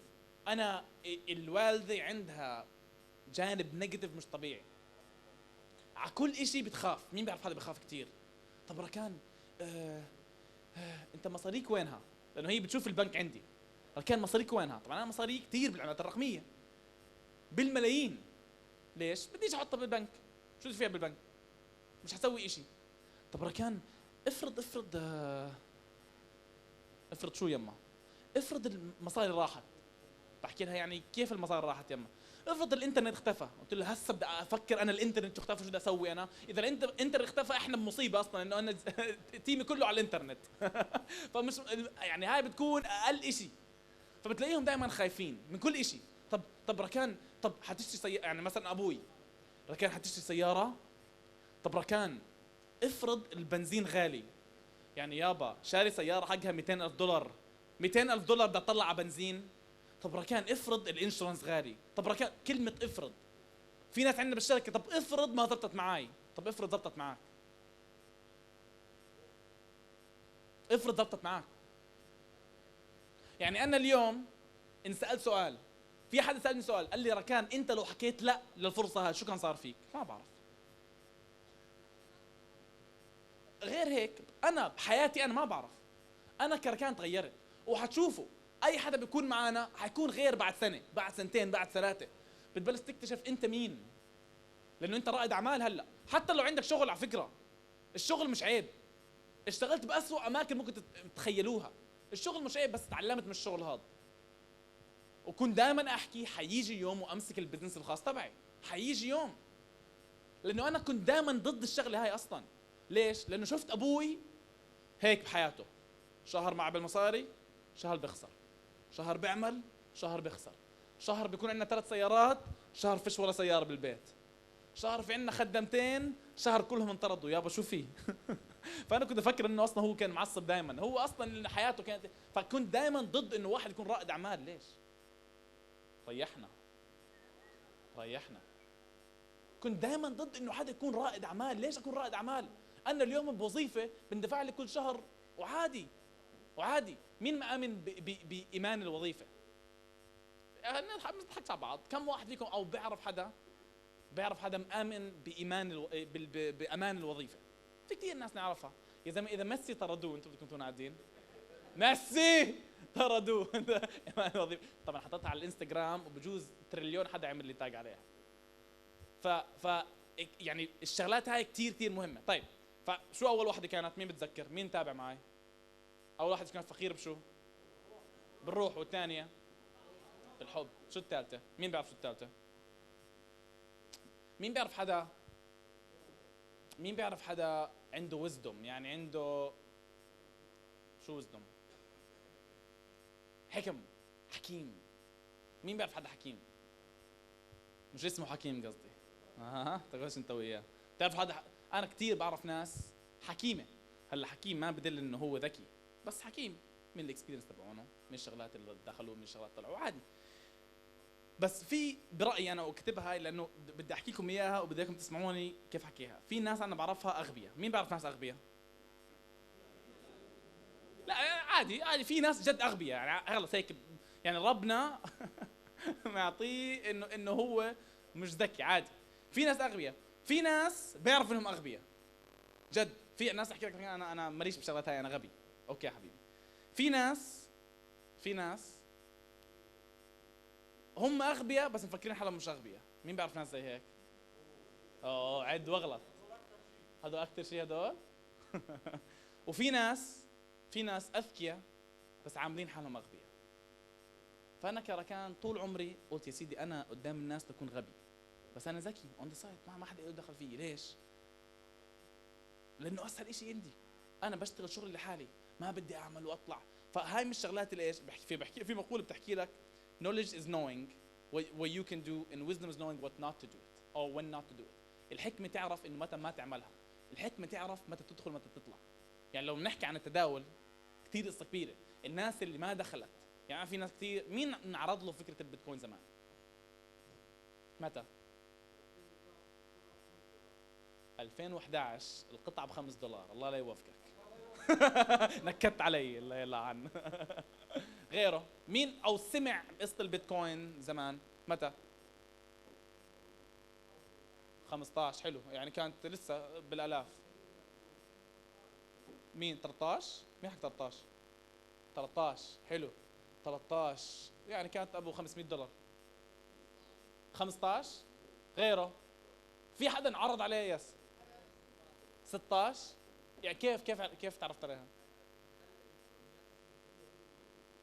انا الوالدة عندها جانب negative مش طبيعي، على كل اشي بتخاف. مين بيعرف حدا بخاف كثير؟ طب ركان انت مصاريك وينها؟ لانه هي بتشوف البنك عندي. ركان مصاريك وينها؟ طبعا انا مصاري كثير بالعملات الرقمية بالملايين. ليش؟ بديش احطها بالبنك، شو بدي فيها بالبنك؟ مش حسوي اشي. طب ركان افرض افرض افرض شو يما؟ افرض المصاري راحت. بحكي لها يعني كيف المصاري راحت يما؟ افرض الانترنت اختفى. قلت لها هسه بدي افكر انا الانترنت شو اختفى، شو بدي اسوي انا؟ اذا الانترنت اختفى احنا بمصيبة اصلا، انه انا team ي كله على الانترنت. فمش يعني هاي بتكون اقل شيء. فبتلاقيهم دائما خايفين من كل شيء. طب ركان، طب حتشتري سيارة؟ يعني مثلا ابوي، ركان حتشتري سيارة؟ طب ركان افرض البنزين غالي، يعني يابا شاري سيارة حقها 200,000 دولار، 200,000 دولار بدي اطلع على بنزين. طب ركان افرض ال insurance غالي. طب ركان، كلمة افرض، في ناس عندنا بالشركة طب افرض ما زبطت معي. طب افرض زبطت معك، افرض زبطت معك. يعني انا اليوم انسألت سؤال، في حدا سألني سؤال قال لي ركان انت لو حكيت لا للفرصة هاي شو كان صار فيك؟ ما بعرف. غير هيك انا بحياتي انا ما بعرف، انا كركان تغيرت، وحتشوفوا اي حدا بيكون معنا حيكون غير بعد سنة، بعد سنتين، بعد ثلاثة. بتبلش تكتشف انت مين، لانه انت رائد اعمال هلا. حتى لو عندك شغل، على فكرة الشغل مش عيب، اشتغلت بأسوأ اماكن ممكن تتخيلوها، الشغل مش عيب، بس تعلمت من الشغل هذا. وكنت دائما احكي حيجي يوم وامسك ال business الخاص تبعي، حيجي يوم، لانه انا كنت دائما ضد الشغلة هاي اصلا. ليش؟ لانه شفت ابوي هيك بحياته، شهر معه بالمصاري، شهر بخسر، شهر بيعمل، شهر بخسر، شهر بيكون عندنا 3 سيارات، شهر فيش ولا سيارة بالبيت، شهر في عندنا خدمتين، شهر كلهم انطردوا. يابا شو في؟ فانا كنت افكر انه اصلا هو كان معصب دائما، هو اصلا حياته كانت. فكنت دائما ضد انه واحد يكون رائد اعمال. ليش؟ ريحنا ريحنا. كنت دائما ضد انه حدا يكون رائد اعمال. ليش اكون رائد اعمال؟ انا اليوم بوظيفة بندفع لي كل شهر وعادي وعادي. مين مآمن بإيمان الوظيفة؟ نضحكش على بعض. كم واحد فيكم او بيعرف حدا، بيعرف حدا مآمن بإيمان بأمان الوظيفة؟ في كثير ناس نعرفها. يا زلمة اذا ميسي طردوه انتم بدكم تكونوا قاعدين، ميسي طردوه ايمان الوظيفة. طبعا حطيتها على الانستغرام وبجوز تريليون حدا عمل لي tag عليها. ف يعني الشغلات هاي كثير كثير مهمة. طيب فشو اول وحده كانت؟ مين بتذكر؟ مين تابع معي؟ اول واحد كان فقير بشو؟ بالروح. والثانية بالحب. شو الثالثة؟ مين بيعرف شو الثالثة؟ مين بيعرف حدا؟ مين بيعرف حدا عنده wisdom؟ يعني عنده شو wisdom؟ حكم، حكيم. مين بيعرف حدا حكيم؟ مش اسمه حكيم قصدي. تقولش انت وياه. بتعرف حدا انا كثير بعرف ناس حكيمة. هلا حكيم ما بدل انه هو ذكي، بس حكيم من ال experience تبعونه، من الشغلات اللي دخلوا، من الشغلات طلعوا، عادي. بس في برايي انا، واكتبها هاي لانه بدي احكي لكم اياها وبدي اياكم تسمعوني كيف حكيها. في ناس انا بعرفها اغبياء. مين بيعرف ناس اغبياء؟ لا عادي عادي، في ناس جد اغبياء يعني خلص هيك، يعني ربنا معطيه انه هو مش ذكي، عادي. في ناس اغبياء، في ناس بيعرفوا انهم اغبياء جد. في ناس احكي لك انا ماليش بشغلات هاي، انا غبي. okay يا حبيبي. في ناس هم اغبياء بس مفكرين حالهم مش اغبياء. مين بيعرف ناس زي هيك؟ عد واغلط. هدول اكثر شيء هدول. وفي ناس، في ناس اذكياء بس عاملين حالهم اغبياء. فانا كركان طول عمري قلت يا سيدي انا قدام الناس بكون غبي، بس انا ذكي on the side، ما حدا له دخل فيي. ليش؟ لانه اسهل شيء عندي، انا بشتغل شغلي لحالي، ما بدي اعمل واطلع. فهاي من الشغلات اللي ايش بحكي في مقولة بتحكي لك: knowledge is knowing what you can do and wisdom is knowing what not to do it or when not to do it. الحكمة تعرف انه متى ما تعملها، الحكمة تعرف متى تدخل متى تطلع. يعني لو بنحكي عن التداول كثير قصة كبيره. الناس اللي ما دخلت، يعني في ناس كثير، مين انعرض له فكرة البيتكوين زمان؟ متى؟ 2011 القطعة ب5 دولار. الله لا يوفقك، نكدت علي، الله يلعن. غيره مين او سمع قصة البيتكوين زمان؟ متى؟ 15، حلو، يعني كانت لسه بالالاف. مين؟ 13؟ مين حكى 13؟ 13، حلو، 13 يعني كانت ابو 500 دولار. 15، غيره؟ في حدا انعرض عليه؟ yes، 16. يعني كيف تعرفت عليها؟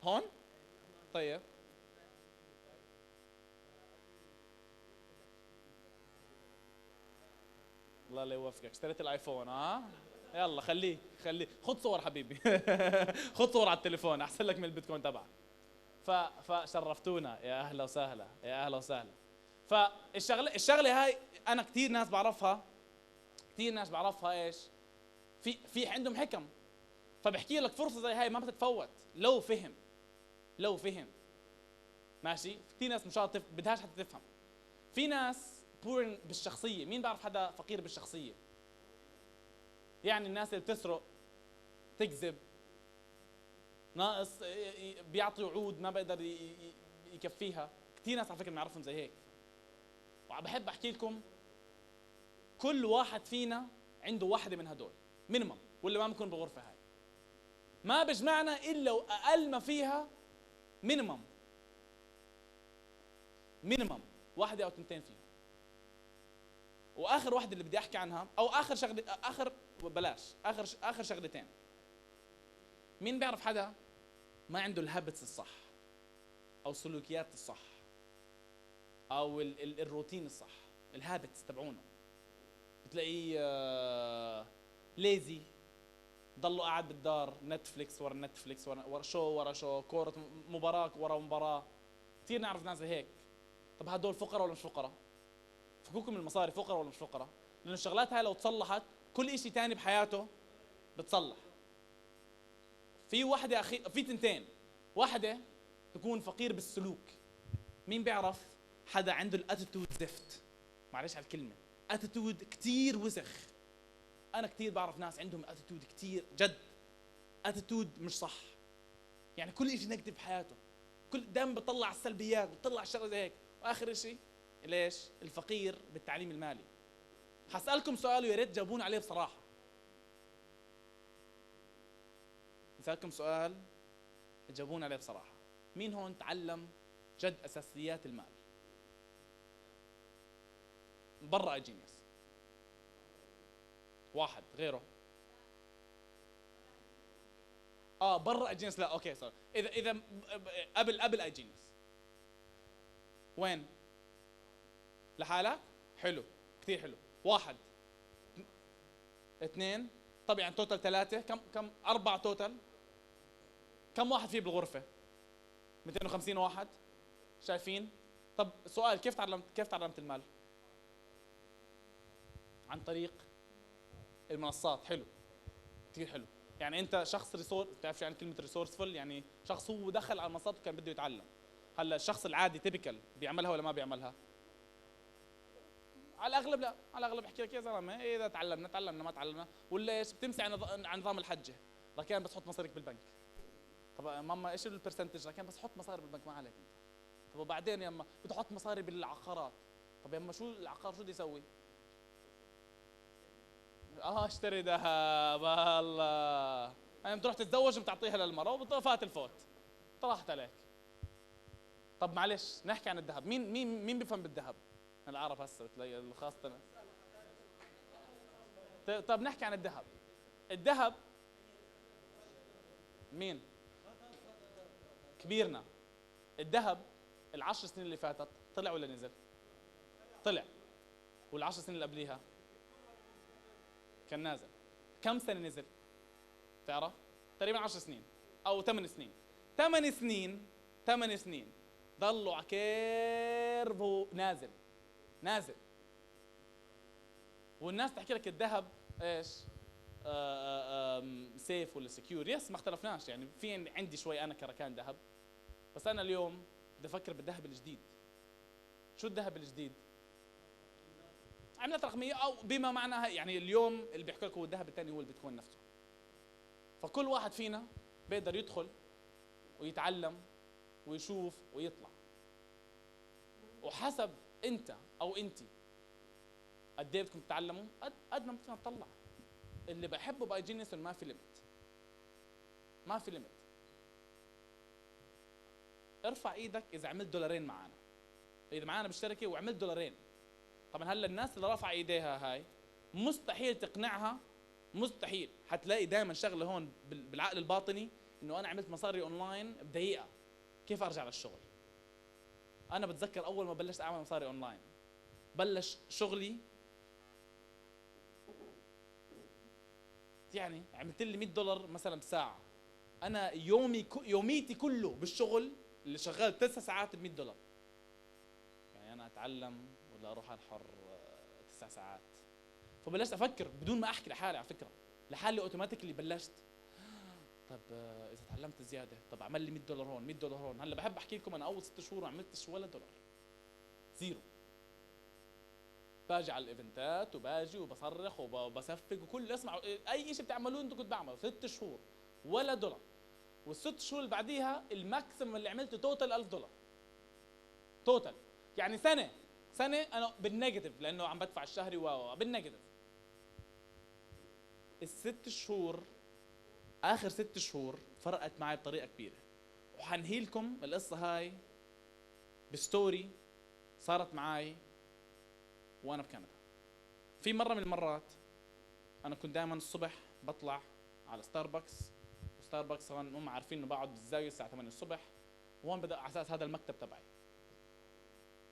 هون؟ طيب، الله لا يوفقك، اشتريت ال iPhone. ها، يلا خليه خليه، خذ صور حبيبي، خذ صور على التليفون، احسن لك من البيتكوين تبعك. فشرفتونا، يا اهلا وسهلا، يا اهلا وسهلا. فالشغله هاي انا كثير ناس بعرفها، كثير ناس بعرفها، ايش في عندهم حكم، فبحكي لك فرصة زي هاي ما بتتفوت لو فهم، لو فهم. ماشي؟ كثير ناس مش بدهاش حتى تفهم. في ناس poor بالشخصيه. مين بعرف حدا فقير بالشخصيه؟ يعني الناس اللي بتسرق، تكذب، ناقص بيعطي وعود ما بيقدر يكفيها. كثير ناس على فكرة بنعرفهم زي هيك. وبحب احكي لكم، كل واحد فينا عنده واحدة من هدول minimum، ولا ما بنكون بالغرفة هاي. ما بجمعنا الا واقل ما فيها minimum minimum واحدة او تنتين فيهم. واخر واحدة اللي بدي احكي عنها، او اخر شغله، اخر بلاش اخر شغلتين. مين بيعرف حدا ما عنده ال habits الصح او السلوكيات الصح او ال ال الروتين الصح، ال habits تبعونه؟ بتلاقيه lazy، ضلوا قاعد بالدار، Netflix ورا Netflix، ورا show ورا show، كورة، مباراة ورا مباراة. كثير نعرف ناس زي هيك. طب هدول فقراء ولا مش فقراء؟ فكوكم من المصاري، فقراء ولا مش فقراء؟ لانه الشغلات هاي لو تصلحت كل شيء ثاني بحياته بتصلح. في وحده اخي، في تنتين، واحدة تكون فقير بالسلوك. مين بيعرف حدا عنده ال attitude زفت؟ معلش على الكلمه، attitude كثير وسخ. انا كثير بعرف ناس عندهم attitude كثير جد attitude مش صح، يعني كل شيء negative بحياته، كل دائما بيطلع السلبيات، بيطلع الشغلة زي هيك. واخر شيء ليش الفقير بالتعليم المالي. حسألكم سؤال ويا ريت تجاوبون عليه بصراحة. اسالكم سؤال تجاوبون عليه بصراحة: مين هون تعلم جد اساسيات المال برا iGenius؟ واحد. غيره؟ برا iGenius، لا، okay، sorry. اذا قبل iGenius وين؟ لحالك؟ حلو، كثير حلو. واحد، اثنين، طب يعني total ثلاثة، كم؟ أربعة total. كم واحد فيه بالغرفة؟ 250 واحد. شايفين؟ طب سؤال: كيف تعلمت المال؟ عن طريق المنصات. حلو، كثير حلو. يعني انت شخص resource، بتعرف يعني كلمة resourceful؟ يعني شخص هو دخل على المنصات وكان بده يتعلم. هلا الشخص العادي typical بيعملها ولا ما بيعملها؟ على الاغلب لا. على الاغلب بحكي لك يا زلمة اذا تعلمنا تعلمنا، ما تعلمنا ولا ايش، بتمسي عن نظام الحجه. ركان بس حط مصاريك بالبنك. طب ماما ايش ال percentage؟ ركان بس حط مصاري بالبنك، ما عليك انت. طب وبعدين يما؟ بدي احط مصاري بالعقارات. طب يما شو العقار؟ شو بدي يسوي؟ اشتري ذهب. الله، يعني بتروح تتزوج بتعطيها للمراة وفات الفوت، طلعت عليك. طب معلش نحكي عن الذهب. مين بيفهم بالذهب؟ العرب هسه بتلاقي خاصة. طب نحكي عن الذهب. الذهب مين كبيرنا؟ الذهب ال10 سنين اللي فاتت طلع ولا نزل؟ طلع. والعشر سنين اللي قبليها كان نازل. كم سنة نزل؟ تعرف؟ تقريبا 10 سنين او 8 سنين. 8 سنين، 8 سنين ضلوا على curve نازل نازل. والناس تحكي لك الذهب ايش؟ safe ولا secure. yes، ما اختلفناش، يعني في عندي شوي انا كركان ذهب، بس انا اليوم بدي افكر بالذهب الجديد. شو الذهب الجديد؟ عملات رقمية، او بما معناها يعني اليوم اللي بيحكوا لك هو الذهب الثاني هو البيتكوين نفسه. فكل واحد فينا بيقدر يدخل ويتعلم ويشوف ويطلع، وحسب انت او انت قد ايه بدكم تتعلموا قد ما بدكم تطلع. اللي بحبه ب iGenius انه ما في limit، ما في limit. ارفع ايدك اذا عملت دولارين معنا، اذا معنا بالشركة وعملت دولارين. طبعا هلا الناس اللي رفع ايديها هاي مستحيل تقنعها، مستحيل. حتلاقي دائما شغله هون بالعقل الباطني انه انا عملت مصاري اونلاين بدقيقة، كيف ارجع للشغل؟ انا بتذكر اول ما بلشت اعمل مصاري اونلاين، بلش شغلي يعني عملت لي $100 مثلا بساعة. انا يومي يوميتي كله بالشغل اللي شغال 9 ساعات ب $100. يعني انا اتعلم ولا اروح انحر 9 ساعات؟ فبلشت افكر بدون ما احكي لحالي، على فكرة لحالي automatically بلشت. طب اذا تعلمت زيادة، طب اعمل لي $100 هون، $100 هون. هلا بحب احكي لكم انا اول 6 شهور ما عملتش ولا دولار، zero. باجي على ال event ات وباجي وبصرخ وبصفق وكل، اسمعوا اي شيء بتعملوه انتم كنت بعمله. 6 شهور ولا دولار. والست شهور اللي بعديها ال maximum اللي عملته total $1000 total. يعني سنة انا بال negative، لانه عم بدفع الشهري و بال negative. الست شهور، اخر 6 شهور فرقت معي بطريقة كبيرة. وحنهي لكم القصة هاي ب story صارت معي وانا بكندا. في مرة من المرات انا كنت دائما الصبح بطلع على ستاربكس، وستاربكس هون هم عارفين انه بقعد بالزاوية الساعة 8 الصبح، وهون بدأ على اساس هذا المكتب تبعي،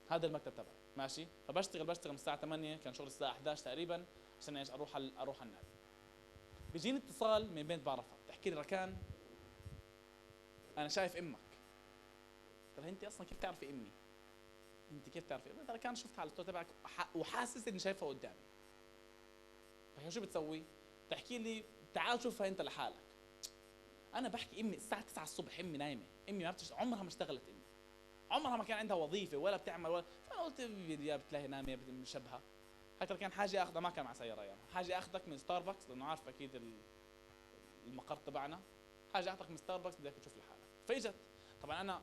هذا المكتب تبعي ماشي. فبشتغل بشتغل من الساعة 8، كان شغل الساعة 11 تقريبا، عشان ايش؟ اروح على النادي. بيجيني اتصال من بنت بعرفها، بتحكي لي ركان انا شايف امك. قلت لها انت اصلا كيف تعرفي امي؟ انت كيف تعرفي امي؟ ركان شفتها على ال story تبعك وحاسس اني شايفها قدامي. فهي شو بتسوي؟ بتحكي لي تعال شوفها انت لحالك. انا بحكي امي الساعة 9 الصبح، امي نايمة، امي ما عمرها ما اشتغلت، امي عمرها ما كان عندها وظيفة ولا بتعمل ولا. فانا قلت يا بتلاقي نايمة يا مشبهة. حتى كان حاجة اخذها، ما كان مع سيارة يعني، حاجة اخذك من ستاربكس لانه عارف اكيد المقر تبعنا، حاجة اخذك من ستاربكس بدك تشوف لحالك. فاجت طبعا انا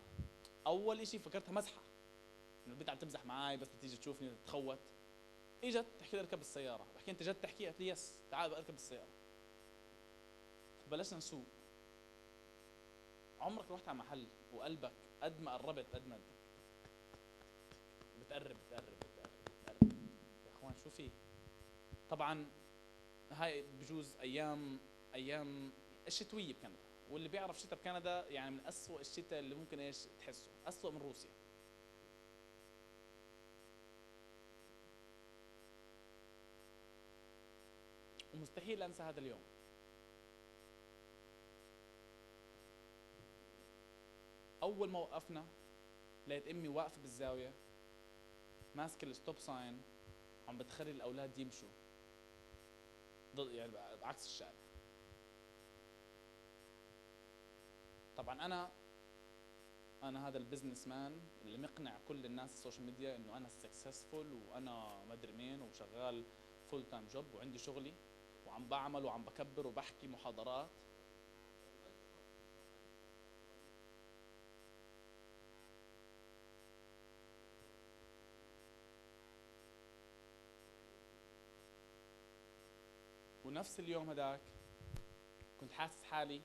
اول شيء فكرتها مزحة، انه البنت عم تمزح معي بس تيجي تشوفني تتخوت. اجت تحكي لي اركب السيارة، بحكي انت جد تحكي؟ قالت لي yes تعال اركب السيارة. بلشنا نسوق. عمرك رحت على محل وقلبك قد ما قربت قد ما بتقرب بتقرب بتقرب بتقرب؟ يا اخوان شو في؟ طبعا هاي بجوز ايام الشتوية بكندا، واللي بيعرف شتاء بكندا يعني من اسوء الشتاء اللي ممكن ايش تحسه، اسوء من روسيا. ومستحيل انسى هذا اليوم. اول ما وقفنا لقيت امي واقفة بالزاوية ماسكه ال stop sign عم بتخلي الاولاد يمشوا ضد، يعني بعكس الشارع. طبعا انا هذا ال businessman اللي مقنع كل الناس ال social media انه انا successful وانا ما ادري مين وشغال full time job وعندي شغلي وعم بعمل وعم بكبر وبحكي محاضرات. ونفس اليوم هداك كنت حاسس حالي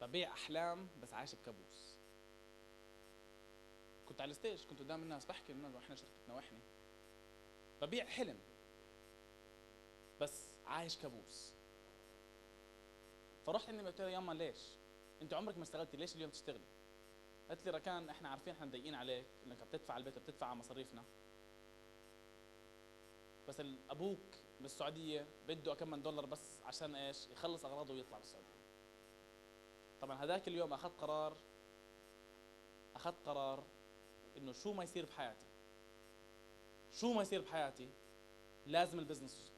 ببيع احلام بس عايش بكابوس. كنت على ال stage، كنت قدام الناس بحكي انه احنا شركتنا واحنا ببيع حلم بس عايش كابوس. فرحت عندي قلت لها ياما ليش؟ انت عمرك ما اشتغلتي، ليش اليوم تشتغلي؟ قالت لي ركان احنا عارفين احنا مضايقين عليك انك عم تدفع على البيت وبتدفع على مصاريفنا، بس ابوك بالسعودية بده كم من دولار بس عشان ايش؟ يخلص اغراضه ويطلع بالسعودية. طبعا هذاك اليوم اخذت قرار، اخذت قرار انه شو ما يصير بحياتي، شو ما يصير بحياتي لازم ال business يزبط.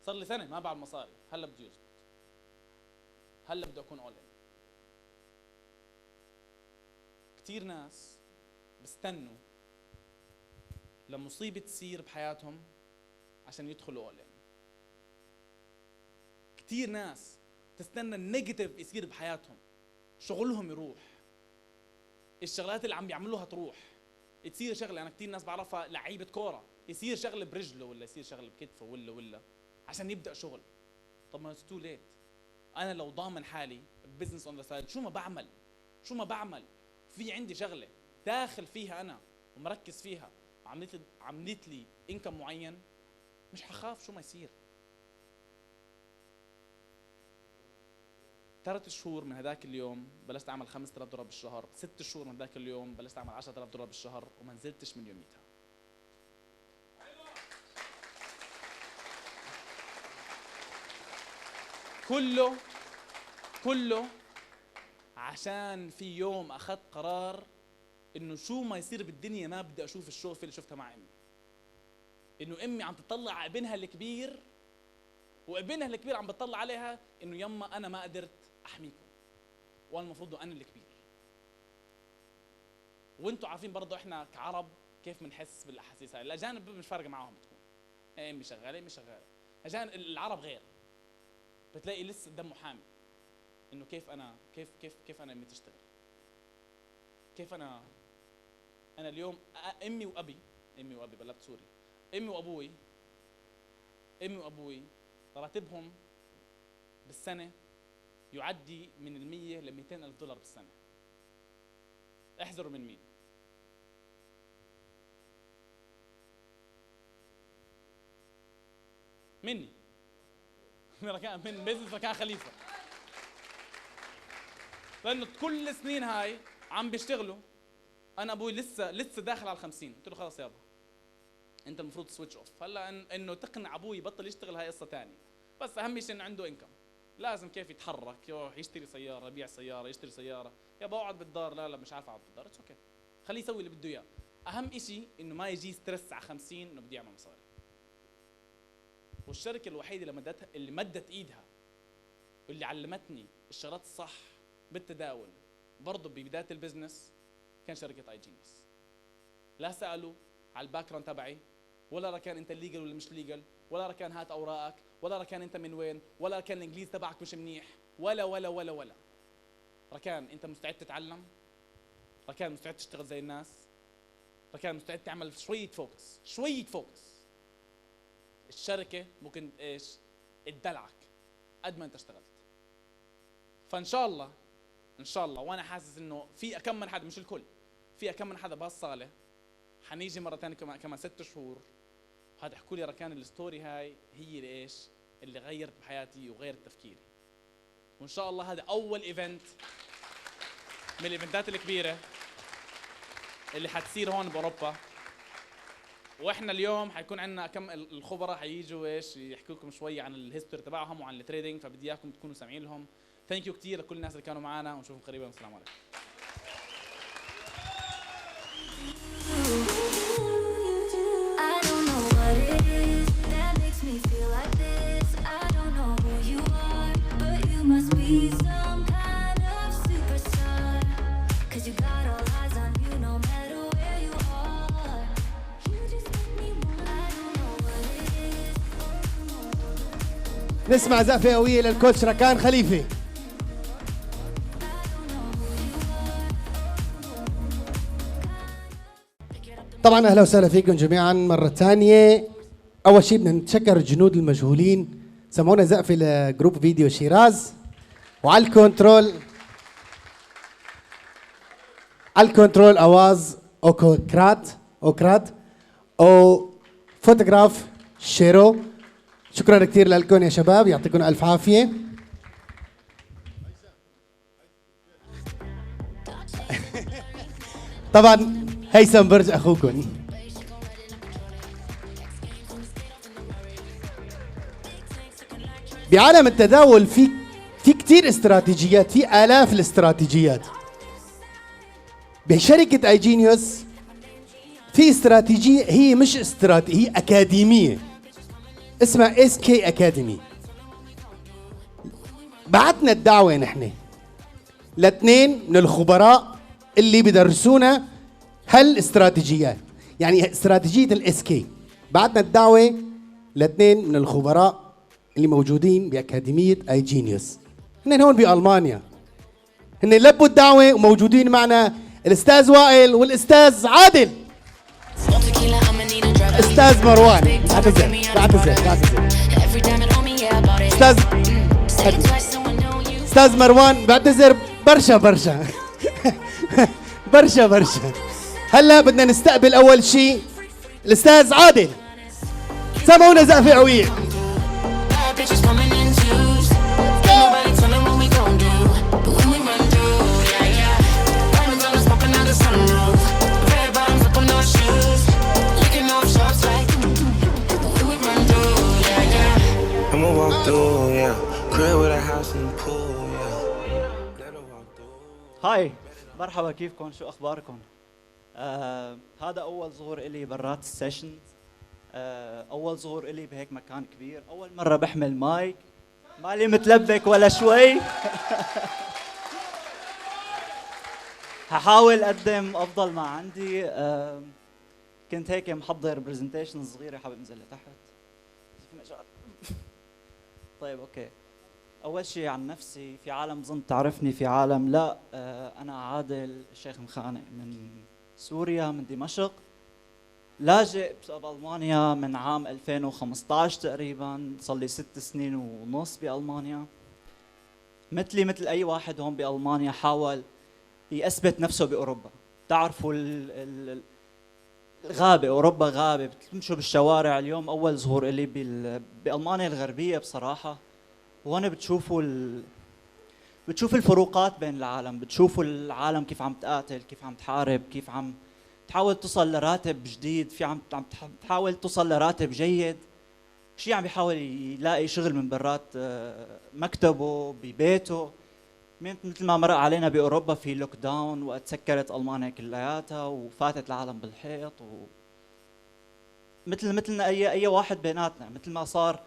صار لي سنة ما بعمل مصاري، هلا بده يزبط، هلا بدي اكون all in. كثير ناس بستنوا لمصيبه تصير بحياتهم عشان يدخلوا all in. كثير ناس تستنى ال negative يصير بحياتهم، شغلهم يروح، الشغلات اللي عم بيعملوها تروح، تصير شغله. انا كثير ناس بعرفها لعيبة كورة، يصير شغله برجله ولا يصير شغله بكتفه ولا عشان يبدا شغل. طب ما too late. انا لو ضامن حالي business on the side، شو ما بعمل، شو ما بعمل، في عندي شغله داخل فيها انا ومركز فيها، عملت لي income معين، مش حخاف شو ما يصير. 3 شهور من هذاك اليوم بلشت اعمل 5000 دولار بالشهر، 6 شهور من هذاك اليوم بلشت اعمل 10000 دولار بالشهر، وما نزلتش من يوميتها. كله عشان في يوم اخذت قرار انه شو ما يصير بالدنيا ما بدي اشوف الشوفه اللي شفتها مع امي. انه امي عم تطلع على ابنها الكبير، وابنها الكبير عم بتطلع عليها انه يما انا ما قدرت احميكم، وانا المفروض انا الكبير. وانتم عارفين برضه احنا كعرب كيف بنحس بالاحاسيس هاي، الاجانب مش فارقه معاهم، بتكون إيه امي شغالة امي شغالة. اجانب العرب غير، بتلاقي لسه دمه حامي انه كيف انا، كيف كيف كيف انا امي تشتغل، كيف انا اليوم امي وابي، امي وابي بلبت سوري، امي وابوي، امي وابوي راتبهم بالسنة يعدي من ال 100 ل 200 الف دولار بالسنة. احذروا من مين؟ مني، من business ركان خليفة. لانه كل السنين هاي عم بيشتغلوا، انا ابوي لسه داخل على 50، قلت له خلص يابا انت المفروض switch off. هلا انه تقنع ابوي يبطل يشتغل هاي قصة ثانية، بس اهم شيء انه عنده income، لازم كيف يتحرك، يروح يشتري سيارة، يبيع سيارة، يشتري سيارة، يابا اقعد بالدار، لا لا مش عارف اقعد بالدار، it's okay، خليه يسوي اللي بده اياه. اهم شيء انه ما يجي stress على 50 انه بده يعمل مصاري. والشركة الوحيدة اللي مدت ايدها واللي علمتني الشغلات الصح بالتداول برضه ببداية ال business كان شركة iGenius. لا سالوا على ال background تبعي، ولا ركان انت legal ولا مش legal، ولا ركان هات اوراقك، ولا ركان انت من وين، ولا ركان الانجليزي تبعك مش منيح، ولا ولا ولا ولا. ركان انت مستعد تتعلم، ركان مستعد تشتغل زي الناس، ركان مستعد تعمل شوية focus، شوية focus. الشركة ممكن ايش؟ تدلعك قد ما انت اشتغلت. فان شاء الله ان شاء الله، وانا حاسس انه في كم من حدا، مش الكل، في كم من حدا بهالصاله حنيجي مرة ثانية كمان 6 شهور وحتحكوا لي ركان ال story هاي هي اللي ايش؟ اللي غيرت بحياتي وغيرت تفكيري. وان شاء الله هذا اول event من ال event ات الكبيرة اللي حتصير هون باوروبا. واحنا اليوم حيكون عندنا كم الخبراء حييجوا ايش يحكوا لكم شوي عن ال history تبعهم وعن ال trading، فبدي اياكم تكونوا سامعين لهم. thank you كثير لكل الناس اللي كانوا معنا، ونشوفكم قريبا. والسلام عليكم. I don't know what it is that makes me feel like this. I don't know who you are, but you must be some kind of superstar. 'Cause you got all eyes on you no matter where you are. You just make me want. I don't know what it is. نسمع زقفة قوية لل coach ركان خليفة. I don't know who you are. طبعا اهلا وسهلا فيكم جميعا مرة ثانية. اول شيء بدنا نتشكر الجنود المجهولين، سمعونا زقفه ل group فيديو شيراز، وعلى ال control، على ال control اواز اوكرات اوكرات او فوتوغراف شيرو. شكرا كثير لكم يا شباب، يعطيكم الف عافية. طبعا هيثم برج اخوكم. بعالم التداول في كثير استراتيجيات، في آلاف الاستراتيجيات. بشركة iGenius في استراتيجية هي مش استراتيجية، هي أكاديمية اسمها SK Academy. بعتنا الدعوة نحن لاثنين من الخبراء اللي بدرسونا هالاستراتيجيات، يعني استراتيجية ال SK. بعتنا الدعوة لاثنين من الخبراء اللي موجودين بأكاديمية iGenius، هن هون بألمانيا، هن لبوا الدعوة وموجودين معنا الأستاذ وائل والأستاذ عادل. أستاذ مروان، بعتذر بعتذر بعتذر، أستاذ مروان بعتذر برشا برشا برشا برشا. هلا بدنا نستقبل أول شيء الأستاذ عادل. سمعونا زقفة قوية. Hi، مرحبا، كيفكم؟ شو اخباركم؟ هذا اول ظهور الي برات ال session، اول ظهور الي بهيك مكان كبير، اول مرة بحمل مايك، مالي متلبك ولا شوي. هحاول اقدم افضل ما عندي. كنت هيك محضر presentation صغيرة حابب انزلها تحت. طيب okay، اول شيء عن نفسي، في عالم بظن تعرفني، في عالم لا. انا عادل الشيخ مخانق من سوريا، من دمشق، لاجئ بالمانيا من عام 2015 تقريبا، صار لي 6 سنين ونص بالمانيا. مثلي مثل اي واحد هون بالمانيا حاول يثبت نفسه باوروبا. بتعرفوا الغابة، اوروبا غابه، بتمشوا بالشوارع. اليوم اول ظهور الي بالمانيا الغربية بصراحة، وهون بتشوفوا بتشوف الفروقات بين العالم، بتشوفوا العالم كيف عم تقاتل، كيف عم تحارب، كيف عم تحاول توصل لراتب جديد، في عم تحاول توصل لراتب جيد، شيء عم بيحاول يلاقي شغل من برات مكتبه ببيته. مثل ما مرق علينا باوروبا في lockdown وقت سكرت المانيا كلياتها وفاتت العالم بالحيط، مثلنا اي واحد بيناتنا، مثل ما صار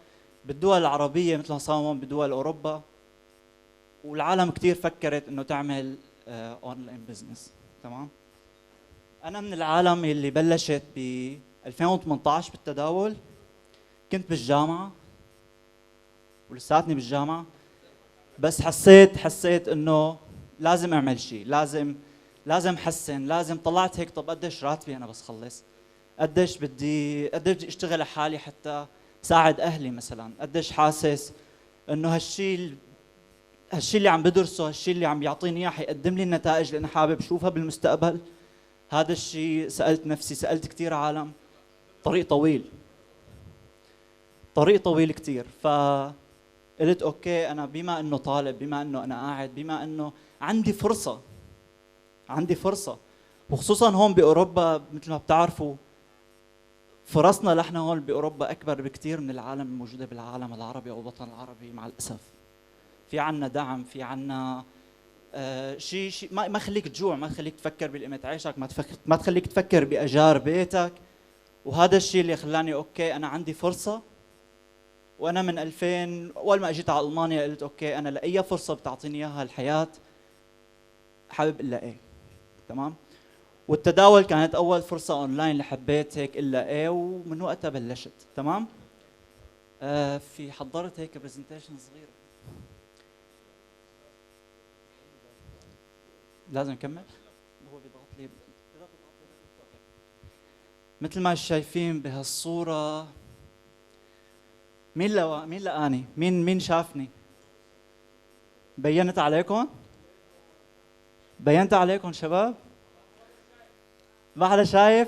بالدول العربية، مثل ما صار هون بدول اوروبا. والعالم كثير فكرت انه تعمل online business. تمام؟ انا من العالم اللي بلشت ب 2018 بالتداول، كنت بالجامعة ولساتني بالجامعة، بس حسيت انه لازم اعمل شيء، لازم احسن، لازم. طلعت هيك، طب قديش راتبي انا بس خلص؟ قديش بدي اشتغل لحالي حتى ساعد اهلي مثلا؟ قديش حاسس انه هالشيء اللي عم بدرسه، هالشيء اللي عم يعطيني اياه حيقدم لي النتائج اللي انا حابب اشوفها بالمستقبل؟ هذا الشيء سالت نفسي، سالت كثير عالم. طريق طويل، طريق طويل كثير. فقلت okay، انا بما انه طالب، بما انه انا قاعد، بما انه عندي فرصة، عندي فرصة، وخصوصا هون باوروبا مثل ما بتعرفوا فرصنا نحن هون باوروبا اكبر بكثير من العالم الموجودة بالعالم العربي او الوطن العربي. مع الاسف في عنا دعم، في عنا شيء ما يخليك تجوع، ما يخليك تفكر بلقمة عيشك، ما تخليك تفكر باجار بيتك. وهذا الشيء اللي خلاني okay انا عندي فرصة. وانا من 2000 اول ما اجيت على المانيا قلت okay انا لاي فرصة بتعطيني اياها الحياة حابب الا ايه. تمام؟ والتداول كانت اول فرصة اونلاين اللي حبيت هيك الا ايه، ومن وقتها بلشت. تمام؟ في حضرت هيك presentation صغيرة. لازم نكمل؟ هو بيضغط لي. مثل ما شايفين بهالصورة، مين لقاني؟ مين شافني؟ بينت عليكم؟ بينت عليكم شباب؟ ما حدا شايف؟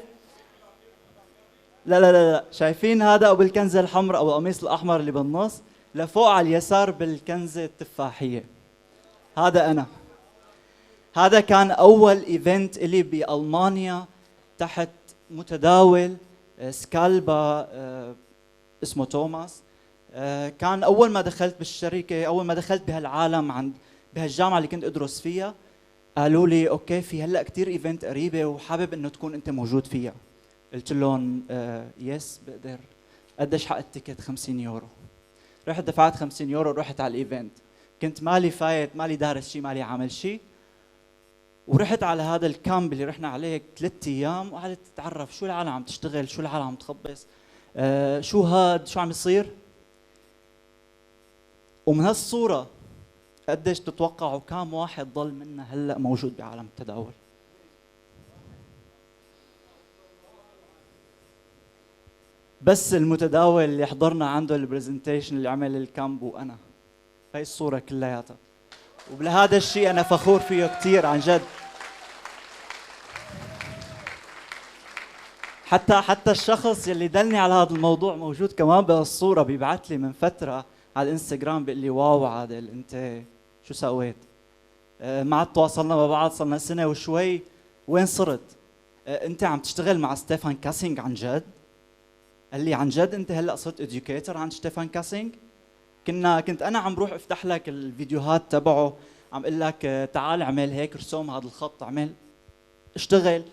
لا لا لا لا، شايفين هذا ابو الكنزة الحمراء او القميص الاحمر اللي بالنص لفوق على اليسار بالكنزة التفاحية؟ هذا انا. هذا كان اول event الي بالمانيا تحت متداول سكالبا اسمه توماس. كان اول ما دخلت بالشركة، اول ما دخلت بهالعالم عند بهالجامعه اللي كنت ادرس فيها، قالوا لي okay في هلا كثير event قريبه وحابب انه تكون انت موجود فيها. قلت لهم yes بقدر. قديش حق ال ticket؟ 50 يورو. رحت دفعت 50 يورو، رحت على ال event. كنت مالي فايت، مالي دارس شيء، مالي عامل شيء. ورحت على هذا ال camp اللي رحنا عليه 3 ايام، وقعدت تتعرف شو العالم عم تشتغل، شو العالم عم تخبص، شو هاد، شو عم يصير. ومن هالصورة قديش تتوقعوا كم واحد ضل منا هلا موجود بعالم التداول؟ بس المتداول اللي حضرنا عنده ال presentation اللي عمل ال camp وانا. هاي الصورة كلياتها، وبهذا الشيء انا فخور فيه كثير عن جد. حتى الشخص اللي دلني على هذا الموضوع موجود كمان بهالصورة، بيبعث لي من فترة على الانستغرام بيقول لي wow عادل انت شو سويت؟ ما عاد تواصلنا مع بعض صرنا سنة وشوي، وين صرت؟ انت عم تشتغل مع ستيفان كاسينج عن جد؟ قال لي عن جد انت هلا صرت educator عند ستيفان كاسينج؟ كنت انا عم بروح افتح لك الفيديوهات تبعه، عم اقول لك تعال اعمل هيك، رسم هذا الخط، اعمل اشتغل،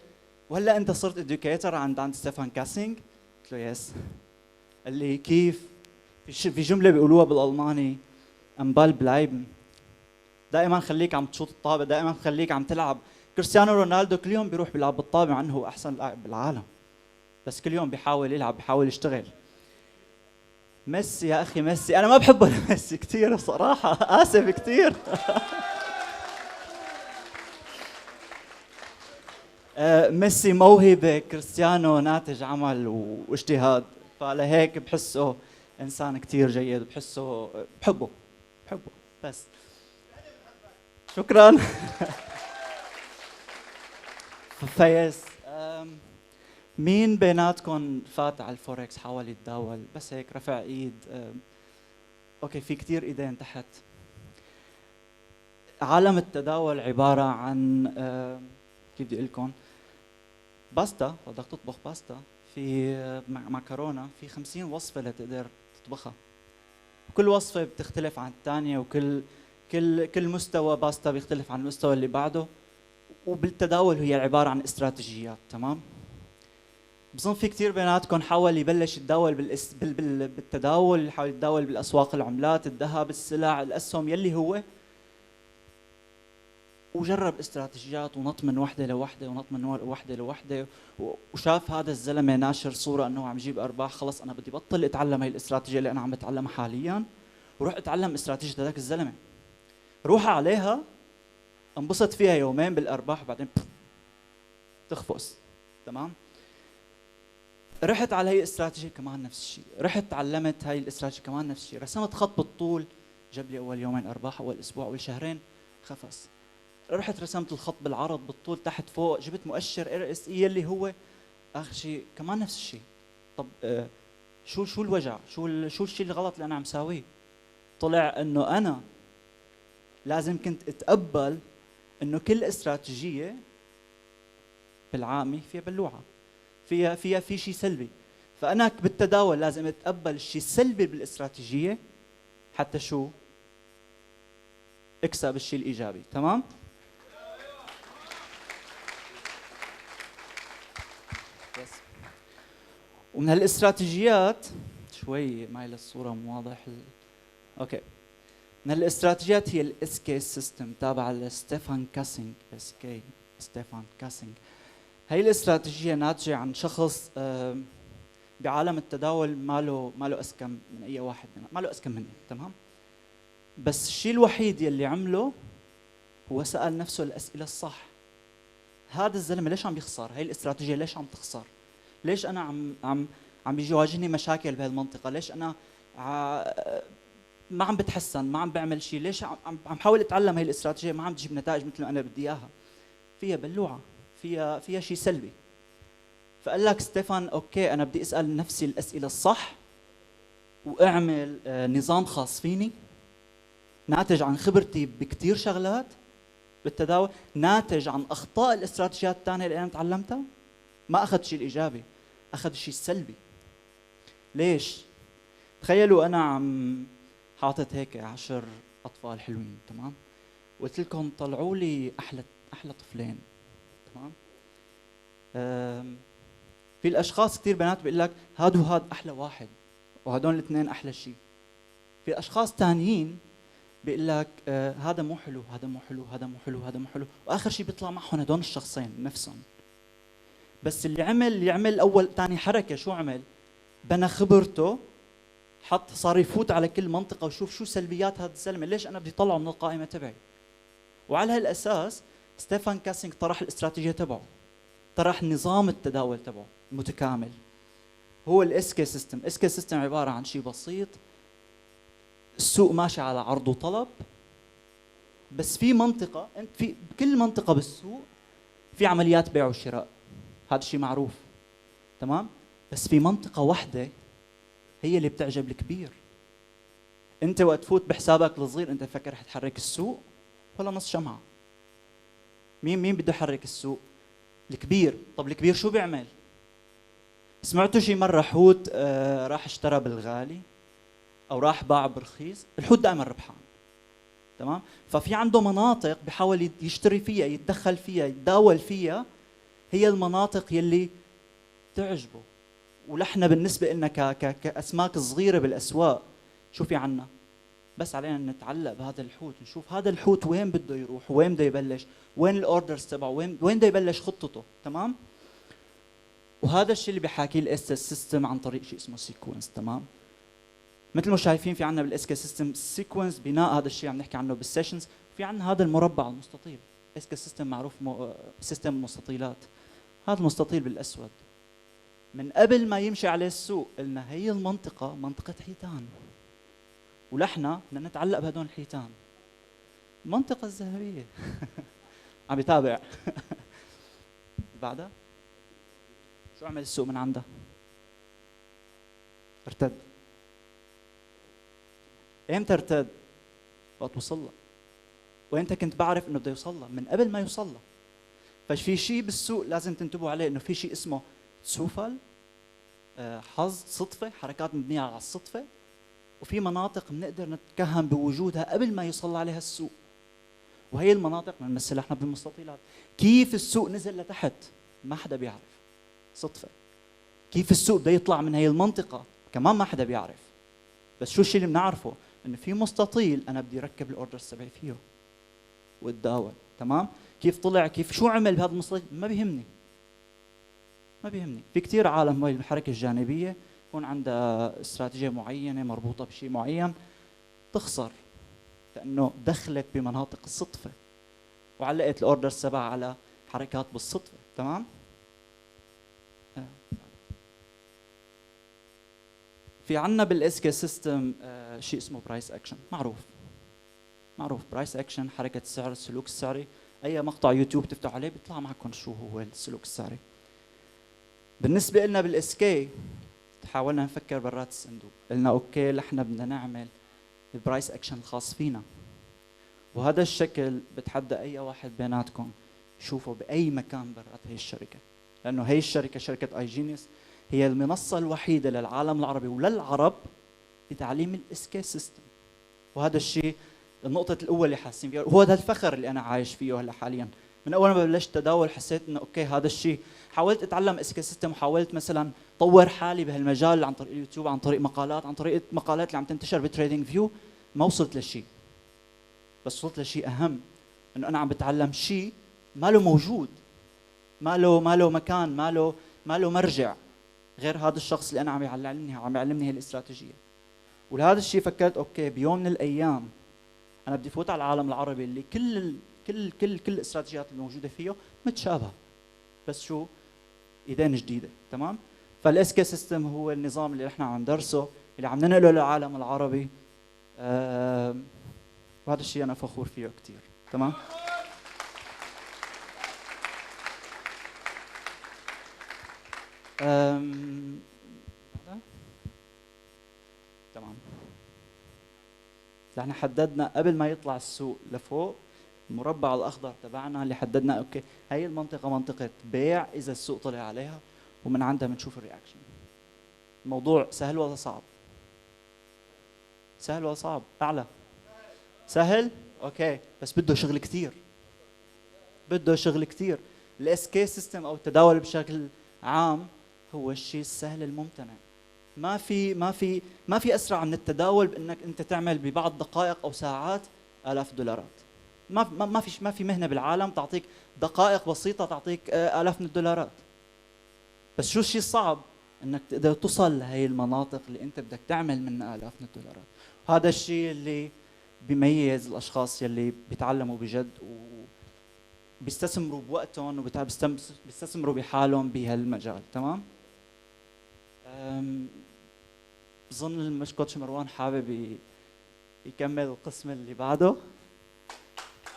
وهلا انت صرت educator عند ستيفان كاسينج؟ قلت له yes. قال لي كيف؟ في جملة بيقولوها بالالماني، am Ball bleiben، دائما خليك عم تشوط الطابة، دائما خليك عم تلعب. كريستيانو رونالدو كل يوم بيروح بيلعب بالطابه مع انه هو احسن لاعب بالعالم، بس كل يوم بيحاول يلعب، بيحاول يشتغل. ميسي يا اخي ميسي، انا ما بحبه لميسي كثير بصراحة، اسف كثير. ميسي موهبة، كريستيانو ناتج عمل واجتهاد، فلهيك بحسه انسان كثير جيد، بحسه بحبه بس. شكرا. فيس، مين بيناتكم فات على الفوركس حاول يتداول؟ بس هيك رفع ايد. okay في كثير ايدين تحت. عالم التداول عبارة عن كيف بدي اقول لكم، باستا، بدك تطبخ باستا، في معكرونه، في 50 وصفه لتقدر تطبخها. كل وصفه بتختلف عن الثانية، وكل كل كل مستوى باستا بيختلف عن المستوى اللي بعده. وبالتداول هي عبارة عن استراتيجيات، تمام؟ بظن في كثير بيناتكم حاول يبلش يتداول بالتداول، حاول يتداول بالاسواق، العملات، الذهب، السلع، الاسهم، يلي هو، وجرب استراتيجيات ونط من وحده لوحده ونط من وحده لوحده، وشاف هذا الزلمة ناشر صوره انه عم يجيب ارباح، خلص انا بدي بطل اتعلم هي الاستراتيجية اللي انا عم بتعلمها حاليا، وروح اتعلم استراتيجية هذاك الزلمة. روح عليها، انبسط فيها يومين بالارباح، وبعدين تخفص، تمام؟ رحت على هي الاستراتيجية كمان نفس الشيء، رحت تعلمت هاي الاستراتيجية كمان نفس الشيء، رسمت خط بالطول، جاب لي اول يومين ارباح، اول اسبوع، اول شهرين خفص. رحت رسمت الخط بالعرض بالطول تحت فوق، جبت مؤشر RSI اللي هو اخر شيء كمان نفس الشيء. طب شو الوجع؟ شو الشيء الغلط اللي انا عم ساويه؟ طلع انه انا لازم كنت اتقبل انه كل استراتيجية بالعامي فيها بلوعه، فيها في شيء سلبي، فانا بالتداول لازم اتقبل الشيء السلبي بالاستراتيجيه حتى شو؟ اكسب الشيء الايجابي، تمام؟ بس. ومن هالاستراتيجيات شوي مايل الصورة مو واضح okay. من هالاستراتيجيات هي ال SK system تابعه لستيفان كاسينج، SK ستيفان كاسينج. هي الاستراتيجية ناتجة عن شخص بعالم التداول ماله اذكى من اي واحد منا، ماله اذكى مني، تمام؟ بس الشيء الوحيد يلي عمله هو سأل نفسه الأسئلة الصح. هذا الزلمة ليش عم يخسر؟ هي الاستراتيجية ليش عم تخسر؟ ليش أنا عم عم بيجي يواجهني مشاكل بهالمنطقة؟ ليش أنا ما عم بتحسن، ما عم بعمل شيء؟ ليش عم بحاول اتعلم هي الاستراتيجية ما عم تجيب نتائج مثل ما أنا بدي إياها؟ فيها بلوعة، فيها شيء سلبي. فقال لك ستيفان okay أنا بدي أسأل نفسي الأسئلة الصح وأعمل نظام خاص فيني ناتج عن خبرتي بكثير شغلات بالتداول، ناتج عن اخطاء الاستراتيجيات الثانية اللي انا تعلمتها. ما اخذ الشيء الايجابي، اخذ الشيء السلبي. ليش؟ تخيلوا انا عم حاطط هيك 10 اطفال حلوين، تمام؟ وقلت لكم طلعوا لي احلى طفلين، تمام؟ في الاشخاص كثير بنات بيقول لك هاد وهاد احلى واحد وهدول الاثنين احلى شيء. في اشخاص ثانيين بيقول لك هذا مو حلو، هذا مو حلو، هذا مو حلو، هذا مو حلو، واخر شيء بيطلع معهم هدول الشخصين نفسهم. بس اللي عمل اول ثاني حركة شو عمل؟ بنى خبرته، حط صار يفوت على كل منطقة وشوف شو سلبيات هذا الزلمة، ليش انا بدي طلعه من القائمة تبعي. وعلى هالاساس ستيفان كاسينغ طرح الاستراتيجية تبعه، طرح نظام التداول تبعه المتكامل، هو ال SK system. SK system عبارة عن شيء بسيط، السوق ماشي على عرض وطلب، بس في منطقة، انت في كل منطقة بالسوق في عمليات بيع وشراء، هذا الشيء معروف، تمام؟ بس في منطقة واحدة هي اللي بتعجب الكبير. انت وقت تفوت بحسابك الصغير انت فكر رح تحرك السوق ولا نص شمعة. مين بده يحرك السوق؟ الكبير. طب الكبير شو بيعمل؟ سمعتوا شي مرة حوت راح اشترى بالغالي او راح باع برخيص؟ الحوت دائما ربحان، تمام؟ ففي عنده مناطق بحاول يشتري فيها، يتدخل فيها، يتداول فيها، هي المناطق يلي تعجبه. ولحنا بالنسبة لنا كأسماك صغيرة بالأسواق شو في عنا؟ بس علينا نتعلق بهذا الحوت، نشوف هذا الحوت وين بده يروح، وين بده يبلش، وين ال orders تبعه، وين بده يبلش خطته، تمام؟ وهذا الشيء اللي بحاكيه ال SK system عن طريق شيء اسمه sequence، تمام؟ مثل ما شايفين في عندنا بال SK system sequence بناء هذا الشيء عم نحكي عنه بال sessions. في عندنا هذا المربع المستطيل، SK system معروف system مستطيلات. هذا المستطيل بالاسود من قبل ما يمشي عليه السوق قلنا هي المنطقة منطقة حيتان، ولحنا بدنا نتعلق بهدول الحيتان، المنطقة الذهبية. عم بتابع. بعدها شو عمل السوق من عندها؟ ارتد. امتى ارتد؟ وقت وصل لها. وامتى كنت بعرف انه بده يوصل لها؟ من قبل ما يوصل لها. ففي شيء بالسوق لازم تنتبهوا عليه، انه في شيء اسمه Zufall، حظ، صدفة، حركات مبنية على الصدفة، وفي مناطق بنقدر نتكهن بوجودها قبل ما يوصل عليها السوق، وهي المناطق بنمثلها احنا بالمستطيلات. كيف السوق نزل لتحت؟ ما حدا بيعرف، صدفة. كيف السوق بده يطلع من هي المنطقة؟ كمان ما حدا بيعرف. بس شو الشيء اللي بنعرفه؟ انه في مستطيل انا بدي اركب ال orders تبعي فيه واتداول، تمام؟ كيف طلع، كيف شو عمل بهذا المستطيل؟ ما بيهمني، ما بيهمني. في كثير عالم هاي الحركة الجانبية يكون عندها استراتيجية معينة مربوطة بشيء معين تخسر، لأنه دخلت بمناطق الصدفة وعلقت ال order تبعها على حركات بالصدفة، تمام؟ في عندنا بال SK system شيء اسمه price action، معروف، معروف price action، حركة السعر، السلوك السعري. اي مقطع يوتيوب تفتحوا عليه بيطلع معكم شو هو السلوك السعري. بالنسبة لنا بال SK حاولنا نفكر برات الصندوق، قلنا okay نحن بدنا نعمل ال price action الخاص فينا، وهذا الشكل بتحدى اي واحد بيناتكم يشوفه باي مكان برات هي الشركة، لانه هي الشركة شركة iGenius هي المنصة الوحيدة للعالم العربي وللعرب لتعليم ال SK system. وهذا الشيء النقطة الأولى اللي حاسين فيها، وهو هذا الفخر اللي أنا عايش فيه هلا حاليا. من أول ما بلشت تداول حسيت إنه okay هذا الشيء، حاولت أتعلم SK system، وحاولت مثلا طور حالي بهالمجال عن طريق اليوتيوب، عن طريق مقالات، عن طريق المقالات اللي عم تنتشر ب TradingView، ما وصلت لشيء. بس وصلت لشيء أهم، إنه أنا عم بتعلم شيء ما له موجود، ما له مكان، ما له مرجع غير هذا الشخص اللي أنا عم يعلمني هالاستراتيجية. ولهذا الشيء فكرت okay بيوم من الأيام أنا بدي فوت على العالم العربي اللي كل كل كل كل الاستراتيجيات الموجودة فيه متشابهة، بس شو؟ ايدين جديدة، تمام؟ فال SK system هو النظام اللي نحن عم ندرسه، اللي عم ننقله للعالم العربي، وهذا الشيء انا فخور فيه كثير، تمام؟ تمام. نحن حددنا قبل ما يطلع السوق لفوق المربع الاخضر تبعنا اللي حددنا okay هي المنطقة منطقة بيع اذا السوق طلع عليها، ومن عندها بنشوف ال reaction. الموضوع سهل ولا صعب؟ سهل ولا صعب؟ اعلى. سهل؟ okay، بس بده شغل كثير، بده شغل كثير. ال SK system او التداول بشكل عام هو الشيء السهل الممتنع. ما في اسرع من التداول بانك انت تعمل ببعض دقائق او ساعات الاف الدولارات. ما في مهنة بالعالم تعطيك دقائق بسيطة تعطيك الاف من الدولارات. بس شو الشيء الصعب؟ انك تقدر توصل لهي المناطق اللي انت بدك تعمل منها الاف من الدولارات. هذا الشيء اللي بيميز الاشخاص يلي بيتعلموا بجد وبيستثمروا بوقتهم وبيستثمروا بحالهم بهالمجال. تمام؟ بظن المش coach مروان حابب يكمل القسم اللي بعده.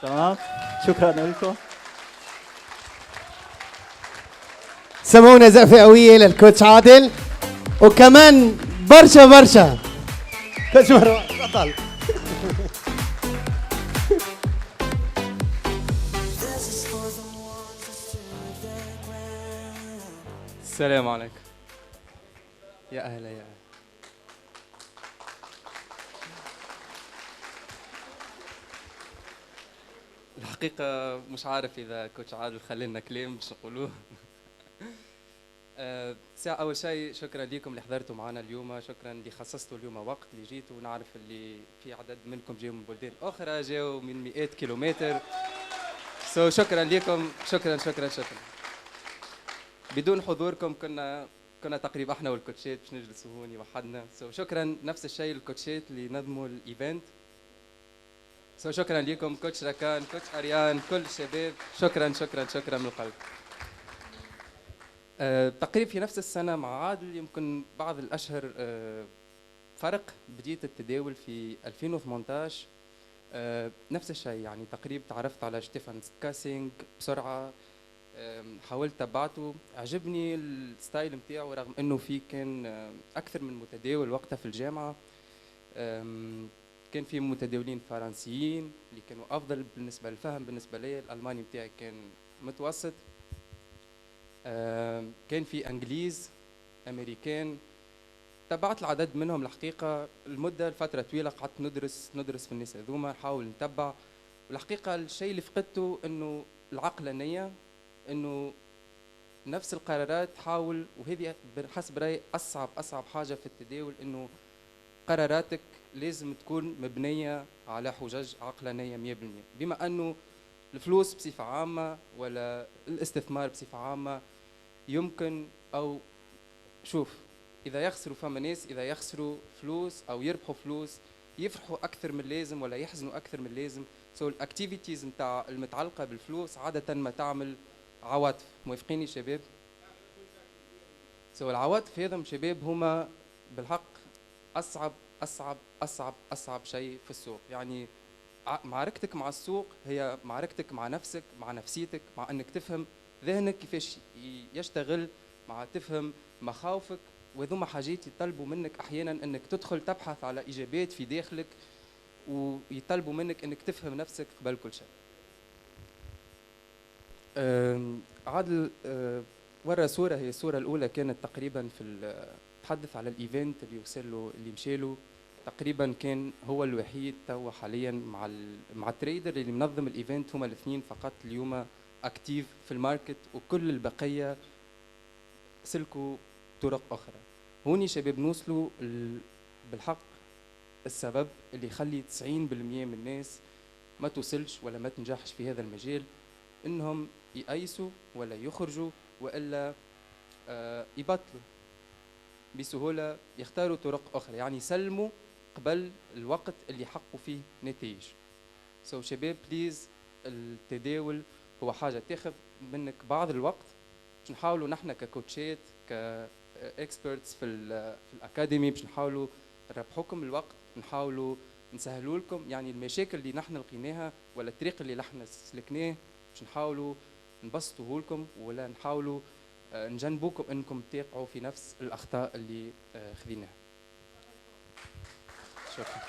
تمام، شكرا لكم. سمعونا زقفة قوية لل coach عادل، وكمان برشا برشا coach مروان، تفضل. This is for the ones that stood their ground. السلام عليكم، يا اهلا يا اهلا. الحقيقة مش عارف إذا coach عادل خلينا كلام باش نقولوه. ساعة أول شيء شكرا لكم اللي حضرتوا معنا اليوم، شكرا اللي خصصتوا اليوم وقت اللي جيتوا. نعرف اللي في عدد منكم جاوا من بلدان أخرى، جاوا من مئات كيلومتر، so شكرا لكم، شكرا شكرا شكرا. بدون حضوركم كنا تقريبا احنا والكوتشات باش نجلسوا هوني وحدنا، so شكرا. نفس الشيء الكوتشات اللي نظموا ال event، so شكرا لكم، coach ركان، coach اريان، كل الشباب، شكرا شكرا شكرا من القلب. تقريبا في نفس السنة مع عادل، يمكن بعض الأشهر فرق، بديت التداول في 2018. نفس الشيء، يعني تقريبا تعرفت على شتيفان كاسينج بسرعة، حاولت تبعته، عجبني ال style نتاعو، رغم انه في كان اكثر من متداول وقتها في الجامعة. كان في متداولين فرنسيين اللي كانوا افضل بالنسبة للفهم. بالنسبة لي الالماني نتاعي كان متوسط. كان في انجليز، امريكان، تبعت العدد منهم. الحقيقة المدة الفترة طويلة قعدت ندرس في الناس هذوما، نحاول نتبع. والحقيقة الشيء اللي فقدته انه العقلانيه، انه نفس القرارات حاول، وهذه حسب رايي اصعب حاجة في التداول، انه قراراتك لازم تكون مبنية على حجج عقلانية 100%، بما انه الفلوس بصفة عامة ولا الاستثمار بصفة عامة يمكن او شوف اذا يخسروا، فما ناس اذا يخسروا فلوس او يربحوا فلوس يفرحوا اكثر من اللازم ولا يحزنوا اكثر من اللازم. so ال activities نتاع المتعلقة بالفلوس عادة ما تعمل عواطف. موافقيني شباب؟ so العواطف هذم شباب هما بالحق اصعب اصعب اصعب اصعب شيء في السوق. يعني معركتك مع السوق هي معركتك مع نفسك، مع نفسيتك، مع انك تفهم ذهنك كيفاش يشتغل، مع تفهم مخاوفك. وهذوما حاجات يطلبوا منك احيانا انك تدخل تبحث على اجابات في داخلك، ويطلبوا منك انك تفهم نفسك قبل كل شيء. عادل ورا صورة، هي الصورة الأولى كانت تقريبا في تحدث على ال event اللي وصل له، اللي مشى له. تقريبا كان هو الوحيد توا حاليا مع ال trader اللي منظم ال event، هما الاثنين فقط اليوم active في ال market، وكل البقية سلكوا طرق اخرى. هوني شباب نوصلوا بالحق السبب اللي يخلي 90% من الناس ما توصلش ولا ما تنجحش في هذا المجال، انهم يأيسوا ولا يخرجوا والا يبطلوا بسهوله، يختاروا طرق اخرى، يعني يسلموا قبل الوقت اللي يحققوا فيه نتائج. so شباب please، التداول هو حاجة تاخذ منك بعض الوقت. باش نحاولوا نحن ككوتشات، ك experts في ال academy، باش نحاولوا نربحوكم الوقت، نحاولوا نسهلوا لكم يعني المشاكل اللي نحن لقيناها ولا الطريق اللي نحن سلكناه، باش نحاولوا نبسطوه لكم ولا نحاولوا نجنبوكم انكم تقعوا في نفس الاخطاء اللي خذيناها. شكرا.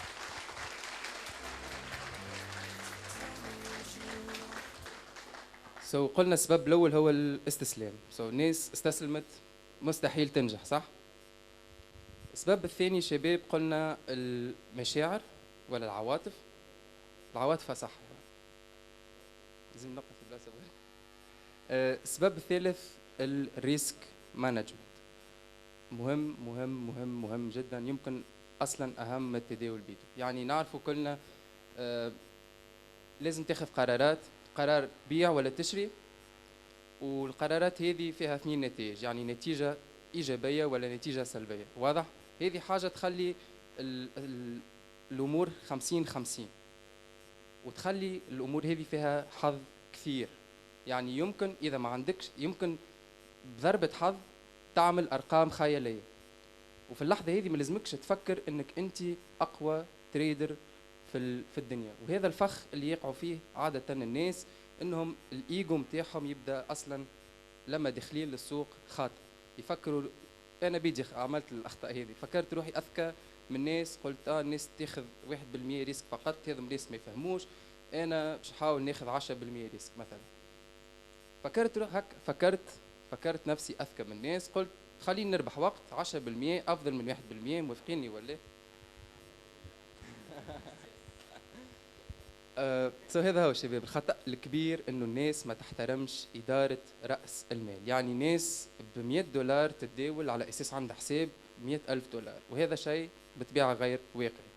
so قلنا السبب الاول هو الاستسلام. so الناس استسلمت، مستحيل تنجح، صح؟ السبب الثاني شباب قلنا المشاعر ولا العواطف. العواطف صح، لازم نوقف في بلاصة. السبب الثالث ال risk management، مهم مهم مهم مهم جدا، يمكن اصلا اهم من التداول بيدو. يعني نعرفوا كلنا لازم تاخذ قرارات، قرار بيع ولا تشري، والقرارات هذه فيها اثنين نتائج، يعني نتيجة ايجابية ولا نتيجة سلبية. واضح؟ هذه حاجة تخلي الامور 50-50، وتخلي الامور هذه فيها حظ كثير. يعني يمكن اذا ما عندكش، يمكن بضربه حظ تعمل ارقام خيالية، وفي اللحظة هذه ما لازمكش تفكر انك انت اقوى trader في الدنيا. وهذا الفخ اللي يقعوا فيه عادة الناس، انهم الايجو نتاعهم يبدا اصلا لما داخلين للسوق خاطئ، يفكروا انا بيدي عملت الاخطاء هذه، فكرت روحي اذكى من الناس، قلت الناس تاخذ 1% risque فقط، هذا الناس ما يفهموش، انا باش نحاول ناخذ 10% risque مثلا. فكرت هك، فكرت نفسي اذكى من الناس، قلت خليني نربح وقت، 10% افضل من 1%، موافقيني ولا؟ هذا هو شباب الخطأ الكبير، انه الناس ما تحترمش إدارة رأس المال. يعني ناس ب$100 تتداول على اساس عندها حساب $100,000، وهذا شيء بطبيعة غير واقعي.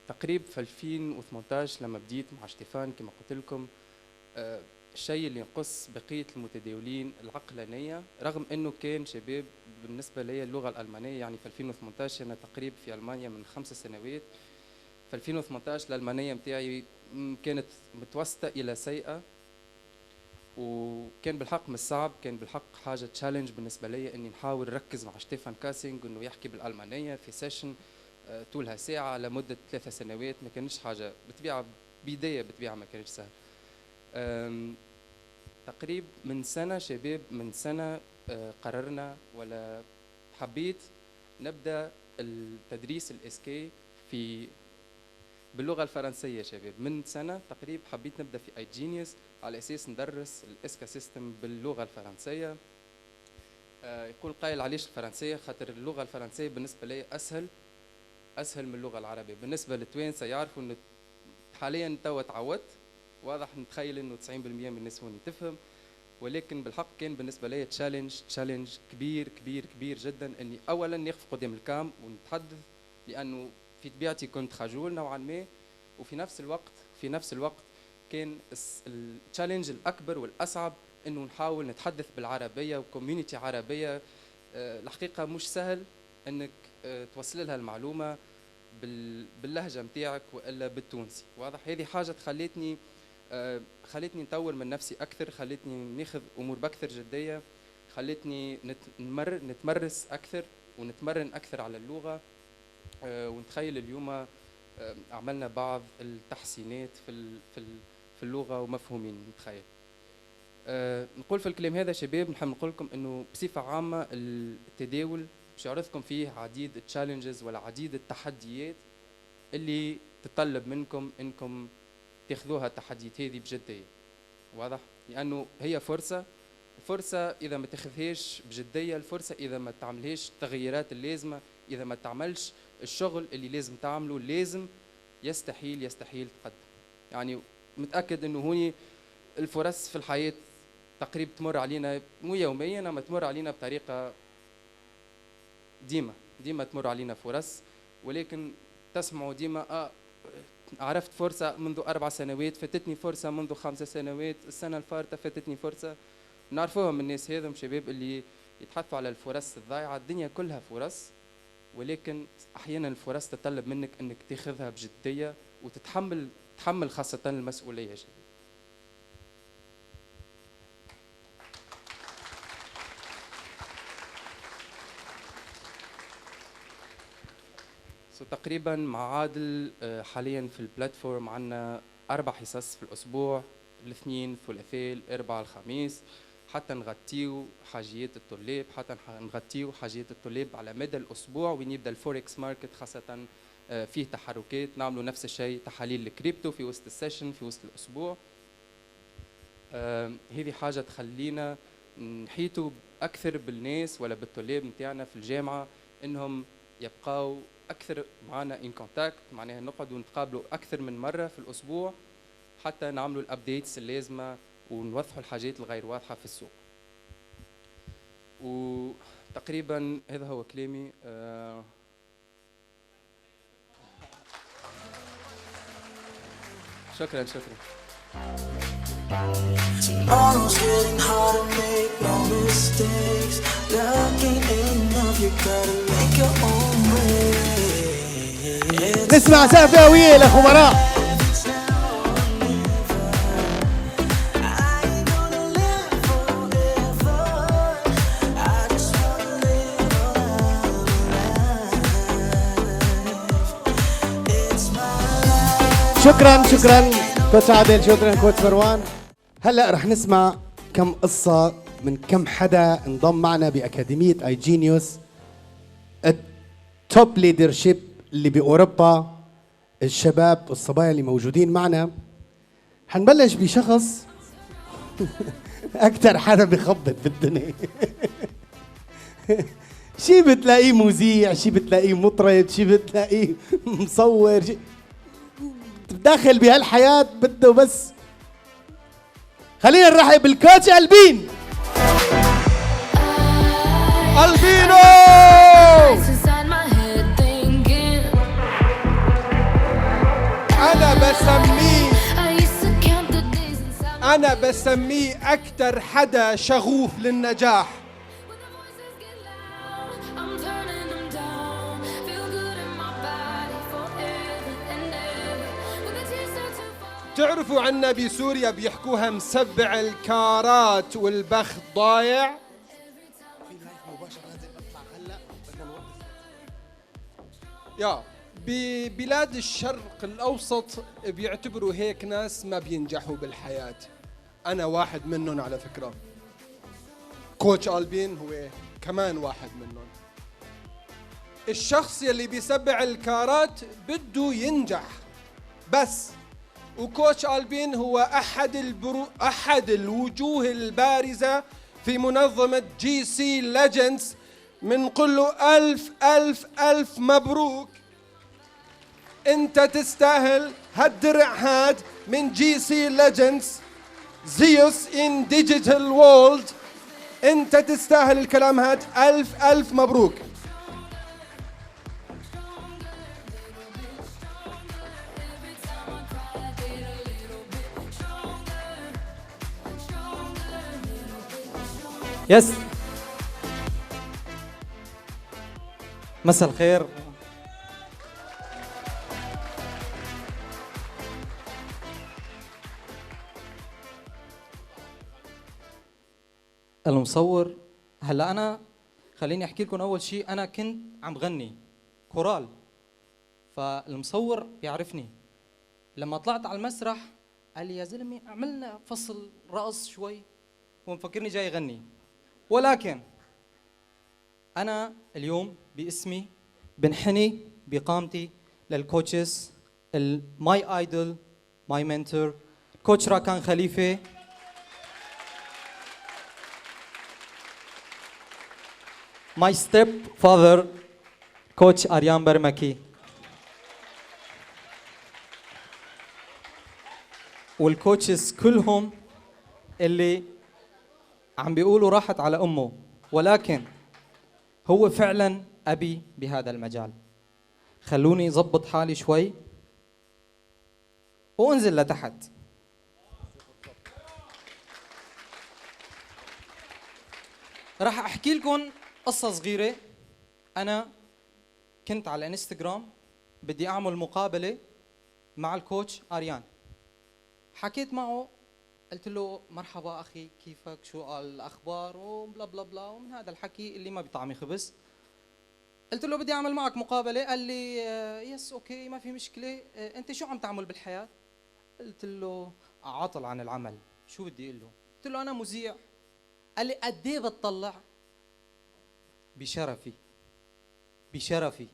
تقريب في 2018 لما بديت مع شتيفان كما قلت لكم، الشيء اللي ينقص بقية المتداولين العقلانية، رغم انه كان شباب بالنسبة لي اللغة الألمانية، يعني في 2018 انا تقريب في ألمانيا من 5 سنوات، في 2018 الألمانية متاعي كانت متوسطة إلى سيئة، وكان بالحق مش صعب، كان بالحق حاجة challenge بالنسبة لي اني نحاول نركز مع شتيفان كاسينغ انه يحكي بالألمانية في session طولها ساعة لمدة 3 سنوات. ما كانش حاجة بطبيعة بداية، بطبيعة ما كانش سهل. تقريب من سنة شباب، من سنة قررنا ولا حبيت نبدأ التدريس ال SK في باللغة الفرنسية شباب. من سنة تقريب حبيت نبدأ في iGenius على أساس ندرس ال SK system باللغة الفرنسية. يقول قائل علاش الفرنسية؟ خاطر اللغة الفرنسية بالنسبة لي أسهل من اللغة العربية. بالنسبة للتوانسة يعرفوا إنه حالياً توا تعودت، واضح نتخيل إنه 90% من الناس هون تفهم، ولكن بالحق كان بالنسبة لي challenge كبير كبير كبير جداً إني أولاً نقف قدام ال cam ونتحدث، لأنه في طبيعتي كنت خجول نوعاً ما، وفي نفس الوقت كان ال challenge الأكبر والأصعب إنه نحاول نتحدث بالعربية و community عربية. الحقيقة مش سهل إنك توصل لها المعلومة باللهجة متاعك وإلا بالتونسي. واضح؟ هذه حاجة خلتني نطور من نفسي أكثر، خلتني ناخذ أمور بأكثر جدية، خلتني نتمرس أكثر ونتمرن أكثر على اللغة. ونتخيل اليوم عملنا بعض التحسينات في اللغة ومفهومين. نتخيل. نقول في الكلام هذا شباب، نحب نقول لكم إنه بصفة عامة التداول باش يعرضكم فيه عديد ال challenges ولا عديد التحديات اللي تطلب منكم انكم تاخذوها التحديات هذه بجدية. واضح؟ لانه هي فرصة، الفرصة اذا ما تاخذهاش بجدية، الفرصة اذا ما تعملهاش التغييرات اللازمة، اذا ما تعملش الشغل اللي لازم تعمله، لازم يستحيل تقدم. يعني متاكد انه هوني الفرص في الحياة تقريبا تمر علينا مو يوميا، اما تمر علينا بطريقة ديما تمر علينا فرص، ولكن تسمعوا ديما عرفت فرصة منذ 4 سنوات، فاتتني فرصة منذ 5 سنوات، السنة الفارطة فاتتني فرصة. نعرفوهم الناس هذم شباب اللي يتحدثوا على الفرص الضايعة. الدنيا كلها فرص، ولكن أحيانا الفرص تطلب منك أنك تاخذها بجدية وتتحمل خاصة المسؤولية. تقريبا مع عادل حاليا في ال platform عندنا 4 حصص في الاسبوع، الاثنين، الثلاثاء، الاربعاء، الخميس. حتى نغطيو حاجيات الطلاب، حتى نغطيو حاجيات الطلاب على مدى الاسبوع وين يبدا ال forex market خاصة فيه تحركات، نعملوا نفس الشيء تحاليل الكريبتو في وسط ال session في وسط الاسبوع. هذه حاجة تخلينا نحيطوا اكثر بالناس ولا بالطلاب نتاعنا في الجامعة انهم يبقاو اكثر معنا en contact، معناها نقعدوا نتقابلوا اكثر من مرة في الاسبوع حتى نعملوا ال updates اللازمة ونوضحوا الحاجات الغير واضحة في السوق. وتقريبا هذا هو كلامي. شكرا شكرا. Tomorrow's getting harder, make no mistakes. Luck ain't enough, you gotta make your own way. نسمع سقفة قوية لخبراء. It's now or never. I ain't gonna live forever. I just wanna live alive. It's my life. شكرا شكرا coach عادل، شكرا coach مروان. هلا رح نسمع كم قصة من كم حدا انضم معنا بأكاديمية iGenius ال top leadership اللي بأوروبا، الشباب والصبايا اللي موجودين معنا. حنبلش بشخص أكثر حدا بخبط بالدنيا. شي بتلاقيه مذيع، شي بتلاقيه مطرب، شي بتلاقيه مصور، شي داخل بهالحياة بده بس. خلينا نرحب بال coach ألبين. ألبينو. Inside my head thinking أنا بسميه I used to count the days inside my أنا بسميه أكثر حدا شغوف للنجاح. When the voices get loud, I'm turning them down. Feel good in my body forever and ever. When the tears start to fall. تعرفوا عنا بسوريا بيحكوها مسبع الكارات والبخت ضايع. يا ببلاد الشرق الأوسط بيعتبروا هيك ناس ما بينجحوا بالحياة. أنا واحد منهم على فكرة. coach ألبين هو كمان واحد منهم. الشخص يلي بيسبع الكارات بده ينجح بس، و coach ألبين هو أحد الوجوه البارزة في منظمة GC Legends. منقول له ألف ألف ألف مبروك، أنت تستاهل هالدرع هاد من GC Legends Zeus in digital world. أنت تستاهل الكلام هاد، ألف ألف مبروك. yes، مساء الخير. المصور هلا انا خليني احكي لكم اول شيء، انا كنت عم غني كورال، فالمصور بيعرفني. لما طلعت على المسرح قال لي يا زلمة عملنا فصل رقص شوي، هو مفكرني جاي يغني. ولكن انا اليوم باسمي بنحني بقامتي لل coaches، my idol my mentor coach راكان خليفة، my stepfather coach اريان برمكي، وال coaches كلهم اللي عم بيقولوا راحت على امه، ولكن هو فعلا ابي بهذا المجال. خلوني ظبط حالي شوي وانزل لتحت. راح احكي لكم قصة صغيرة. انا كنت على الانستغرام بدي اعمل مقابلة مع ال coach اريان، حكيت معه قلت له مرحبا اخي، كيفك، شو الاخبار، و bla bla bla ومن هذا الحكي اللي ما بيطعمي خبز. قلت له بدي اعمل معك مقابله، قال لي yes okay ما في مشكلة، انت شو عم تعمل بالحياة؟ قلت له عاطل عن العمل. شو بدي اقول له؟ قلت له انا مذيع، قال لي قد ايه بتطلع؟ بشرفي بشرفي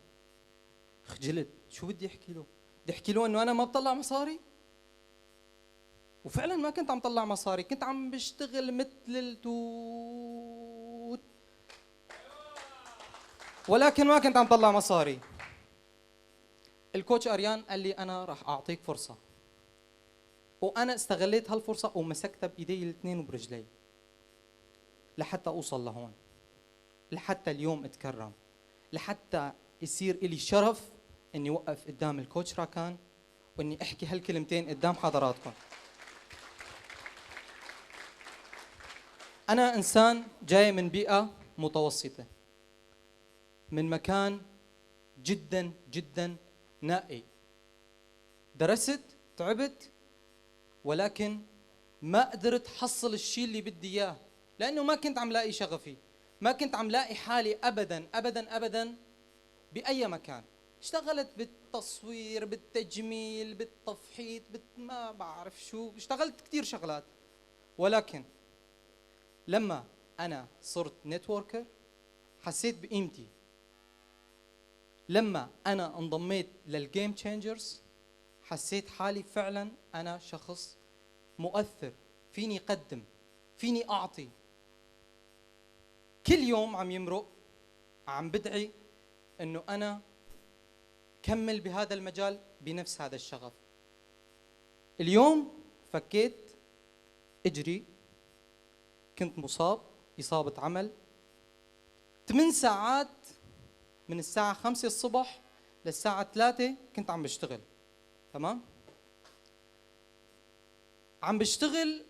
خجلت، شو بدي احكي له؟ بدي احكي له انه انا ما بطلع مصاري؟ وفعلا ما كنت عم طلع مصاري، كنت عم بشتغل مثل التوت، ولكن ما كنت عم طلع مصاري. ال coach اريان قال لي انا راح اعطيك فرصة، وانا استغليت هالفرصة ومسكتها بايدي الاثنين وبرجلي لحتى اوصل لهون، لحتى اليوم اتكرم، لحتى يصير إلي شرف اني وقف قدام ال coach راكان واني احكي هالكلمتين قدام حضراتكم. انا انسان جاي من بيئة متوسطه، من مكان جدا جدا نائي، درست تعبت، ولكن ما قدرت حصل الشيء اللي بدي اياه، لانه ما كنت عم لاقي شغفي، ما كنت عم لاقي حالي ابدا ابدا ابدا باي مكان. اشتغلت بالتصوير، بالتجميل، بالتفحيط، ما بعرف شو، اشتغلت كثير شغلات. ولكن لما انا صرت networker حسيت بقيمتي. لما انا انضميت لل Game Changers حسيت حالي فعلا انا شخص مؤثر، فيني اقدم، فيني اعطي. كل يوم عم يمرق عم بدعي انه انا كمل بهذا المجال بنفس هذا الشغف. اليوم فكيت اجري، كنت مصاب اصابة عمل 8 ساعات، من الساعة 5 الصبح للساعة 3 كنت عم بشتغل. تمام؟ عم بشتغل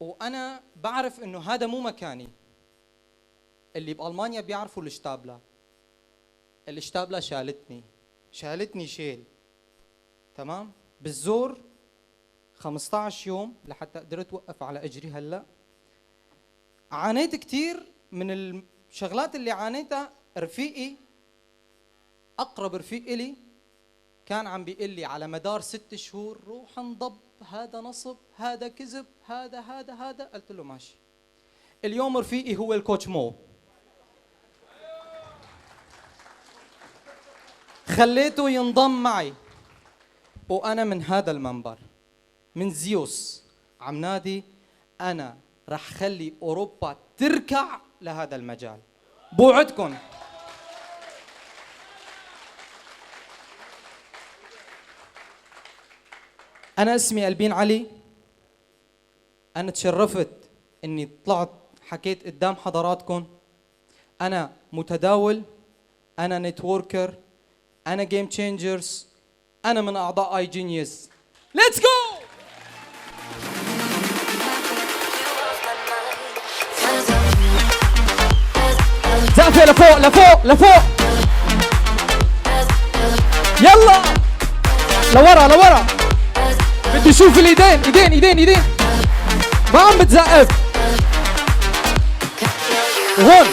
وانا بعرف انه هذا مو مكاني. اللي بالمانيا بيعرفوا الاشتابلة، الاشتابلة شالتني، شالتني شيل. تمام؟ بالزور 15 يوم لحتى قدرت وقف على اجري. هلا عانيت كثير من الشغلات اللي عانيتها. رفيقي، اقرب رفيق الي، كان عم بيقول لي على مدار 6 شهور روح انضب، هذا نصب، هذا كذب، هذا هذا هذا. قلت له ماشي. اليوم رفيقي هو ال coach مو، خليته ينضم معي، وانا من هذا المنبر من زيوس عم نادي انا رح خلي اوروبا تركع لهذا المجال. بوعدكم. أنا اسمي ألبين علي، أنا تشرفت إني طلعت حكيت قدام حضراتكم. أنا متداول، أنا networker، أنا Game Changers، أنا من أعضاء iGenius. Let's go! زقفة لفوق لفوق لفوق، يلا لورا لورا، بدي اشوف الايدين ايدين ايدين ايدين، ما عم بتزقف. وهون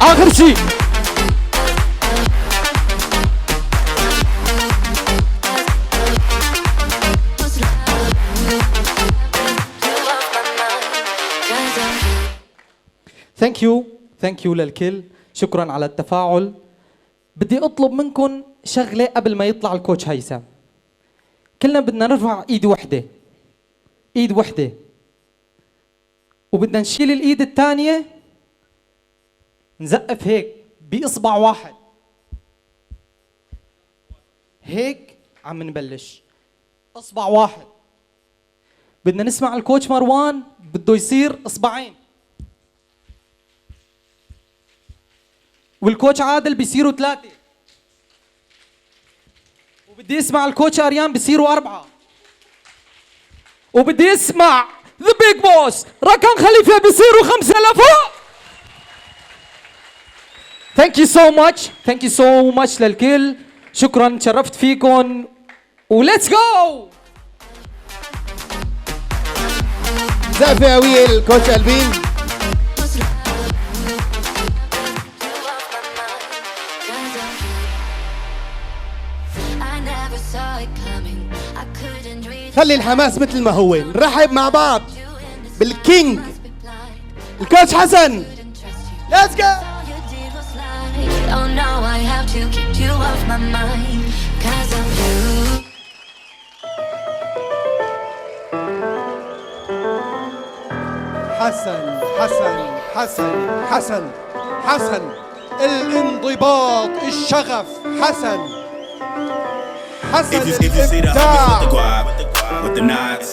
اخر شيء thank you، thank you للكل، شكرا على التفاعل. بدي اطلب منكم شغله قبل ما يطلع ال coach هيثم. كلنا بدنا نرفع ايد وحده، ايد وحده، وبدنا نشيل الايد الثانية، نزقف هيك باصبع واحد. هيك عم نبلش اصبع واحد. بدنا نسمع ال coach مروان بده يصير اصبعين، وال coach عادل بيصيروا 3، وبدي اسمع ال coach اريان بيصيروا 4، وبدي اسمع the big boss ركان خليفة بيصيروا 5 لفوق. thank you so much، thank you so much للكل، شكرا، تشرفت فيكم، و let's go. زقفه قوية لل coach البين. خلي الحماس مثل ما هو، نرحب مع بعض بال king ال coach حسن. Let's go. Oh no, I have to keep you off my mind. 'Cause of you. حسن حسن حسن حسن حسن، الانضباط، الشغف، حسن حسن. If you see the homies with the الإبداع. guap, with the knots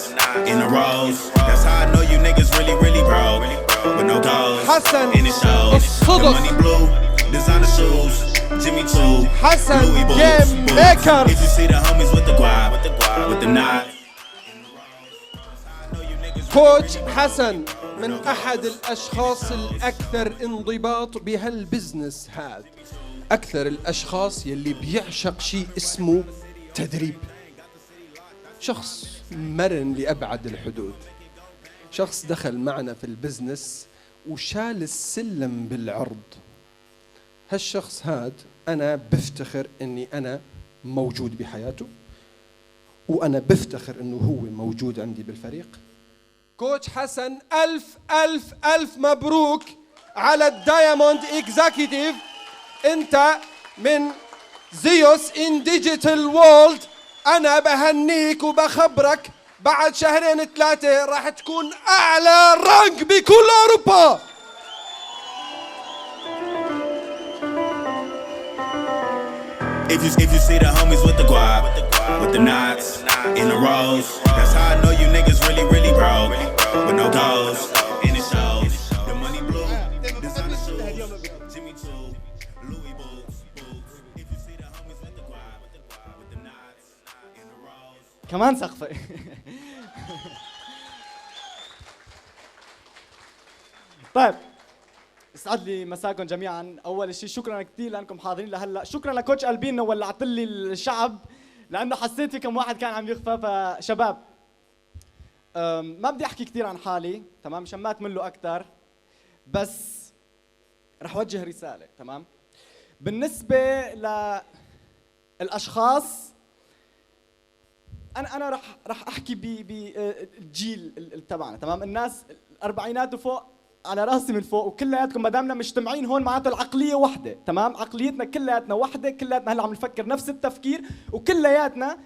in the rows, that's how I know you niggas really, really broke. With no goals, حسن and it shows. الصدق. The money blue, designer shoes, Jimmy Choo, حسن Louis boots, game boots. maker. If you see the homies with the guap, with the knots. coach حسن من احد الاشخاص الاكثر انضباط بهال business هذا، اكثر الاشخاص يلي بيعشق شيء اسمه تدريب. شخص مرن لابعد الحدود، شخص دخل معنا في ال business وشال السلم بالعرض. هالشخص هاد انا بفتخر اني انا موجود بحياته، وانا بفتخر انه هو موجود عندي بالفريق. coach حسن، ألف ألف ألف مبروك على ال diamond executive. أنت من Zeus in digital world. أنا بهنيك وبخبرك بعد شهرين ثلاثة راح تكون أعلى rank بكل أوروبا. If you see the homies with the guap, with the knots in the rows, that's how I know you niggas really, really broke. With no goals, and it shows. The money blue, designer shoes, Jimmy Choo, Louis boots, boots. If you see the homies with the guap, with the knots in the rows. كمان سقفة. طيب، يسعد لي مساكم جميعا. اول شيء شكرا كثير لانكم حاضرين لهلا. شكرا ل coach البين، ولعت لي الشعب لانه حسيت في كم واحد كان عم يخفى. فشباب، ما بدي احكي كثير عن حالي، تمام، مشان ما تملوا اكثر، بس رح وجه رساله، تمام. بالنسبه للاشخاص، انا رح احكي بالجيل تبعنا، تمام. الناس الاربعينات وفوق على راسي من فوق، وكلياتكم ما دامنا مجتمعين هون معناته العقليه وحده، تمام. عقليتنا كلياتنا وحده، كلياتنا هلا عم نفكر نفس التفكير، وكلياتنا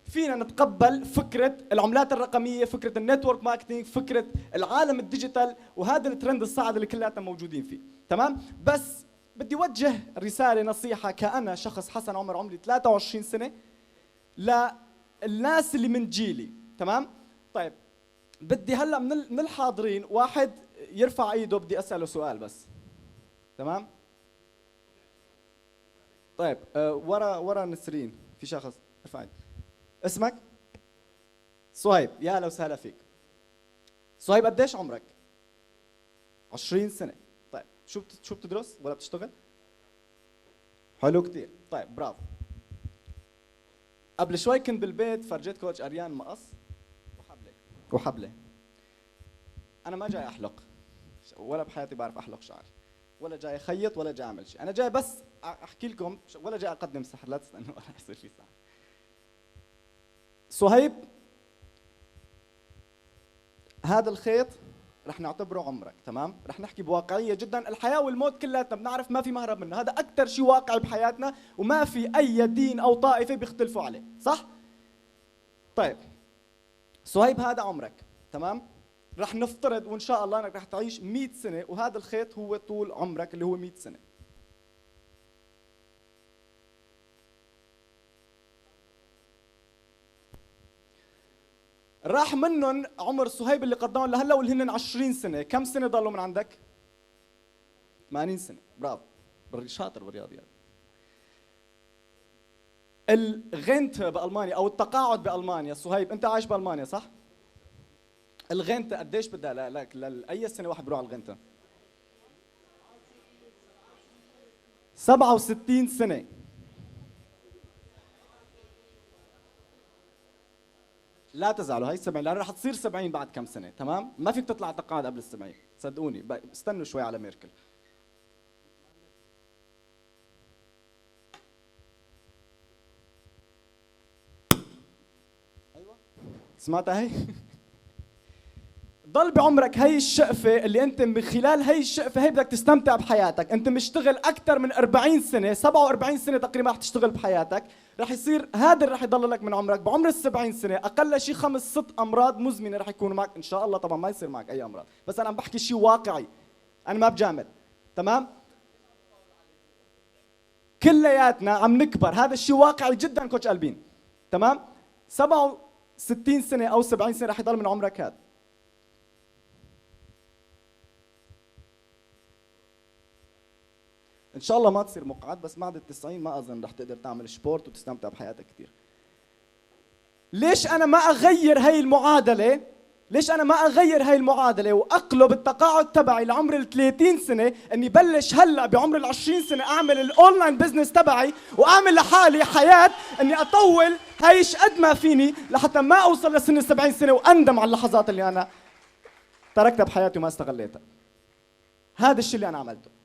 فينا نتقبل فكره العملات الرقميه، فكره ال network marketing، فكره العالم ال digital، وهذا الترند الصاعد اللي كلياتنا موجودين فيه، تمام. بس بدي وجه رساله، نصيحه، كأنا شخص حسن عمر، عمري 23 سنه، للناس اللي من جيلي، تمام. طيب، بدي هلا من الحاضرين واحد يرفع ايده، بدي اساله سؤال بس، تمام. طيب، ورا نسرين في شخص ارفع ايده. اسمك؟ صهيب. يا اهلا وسهلا فيك صهيب. قديش عمرك؟ 20 سنة. طيب، شو بتدرس ولا بتشتغل؟ حلو كثير. طيب، برافو. قبل شوي كنت بالبيت، فرجيت coach اريان مقص وحبله وحبله. انا ما جاي احلق، ولا بحياتي بعرف احلق شعر، ولا جاي اخيط، ولا جاي اعمل شيء. انا جاي بس احكي لكم، ولا جاي اقدم سحر، لا تستنوا، ولا يصير في سحر. صهيب، هذا الخيط رح نعتبره عمرك، تمام. رح نحكي بواقعيه جدا، الحياه والموت كلياتنا بنعرف ما في مهرب منه، هذا اكثر شيء واقعي بحياتنا، وما في اي دين او طائفه بيختلفوا عليه، صح؟ طيب صهيب، هذا عمرك، تمام. رح نفترض وان شاء الله انك رح تعيش 100 سنه، وهذا الخيط هو طول عمرك اللي هو 100 سنه. راح منهم عمر صهيب اللي قضاهم لهلا واللي هن 20 سنه، كم سنه ضلوا من عندك؟ 80 سنه. برافو، شاطر بالرياضيات. ال Rente بالمانيا او التقاعد بالمانيا، صهيب انت عايش بالمانيا صح؟ ال Rente قديش بدها لاي سنه واحد بيروح على ال Rente؟ 67 سنه. لا تزعلوا، هي 70 لانه رح تصير 70 بعد كم سنه، تمام؟ ما فيك تطلع تقاعد قبل ال 70، صدقوني، استنوا شوي على ميركل. ايوه سمعتها هي؟ ضل بعمرك هي الشقفة اللي انت من خلال هي الشقفة هي بدك تستمتع بحياتك. انت مشتغل اكثر من 40 سنة، 47 سنة تقريبا رح تشتغل بحياتك، رح يصير هذا اللي رح يضل لك من عمرك بعمر ال 70 سنة اقل شيء 5 6 امراض مزمنة رح يكونوا معك ان شاء الله. طبعا ما يصير معك اي امراض، بس انا عم بحكي شيء واقعي، انا ما بجامل. تمام؟ كلياتنا عم نكبر، هذا الشيء واقعي جدا coach ألبين. تمام؟ 67 سنة او 70 سنة رح يضل من عمرك هذا. ان شاء الله ما تصير مقعد، بس بعد ال 90 ما اظن رح تقدر تعمل sport وتستمتع بحياتك كثير. ليش انا ما اغير هاي المعادلة؟ ليش انا ما اغير هاي المعادلة واقلب التقاعد تبعي لعمر ال 30 سنة، اني بلش هلا بعمر ال 20 سنة اعمل ال online business تبعي واعمل لحالي حياة اني اطول هاي قد ما فيني لحتى ما اوصل لسن ال 70 سنة واندم على اللحظات اللي انا تركتها بحياتي وما استغليتها. هذا الشيء اللي انا عملته.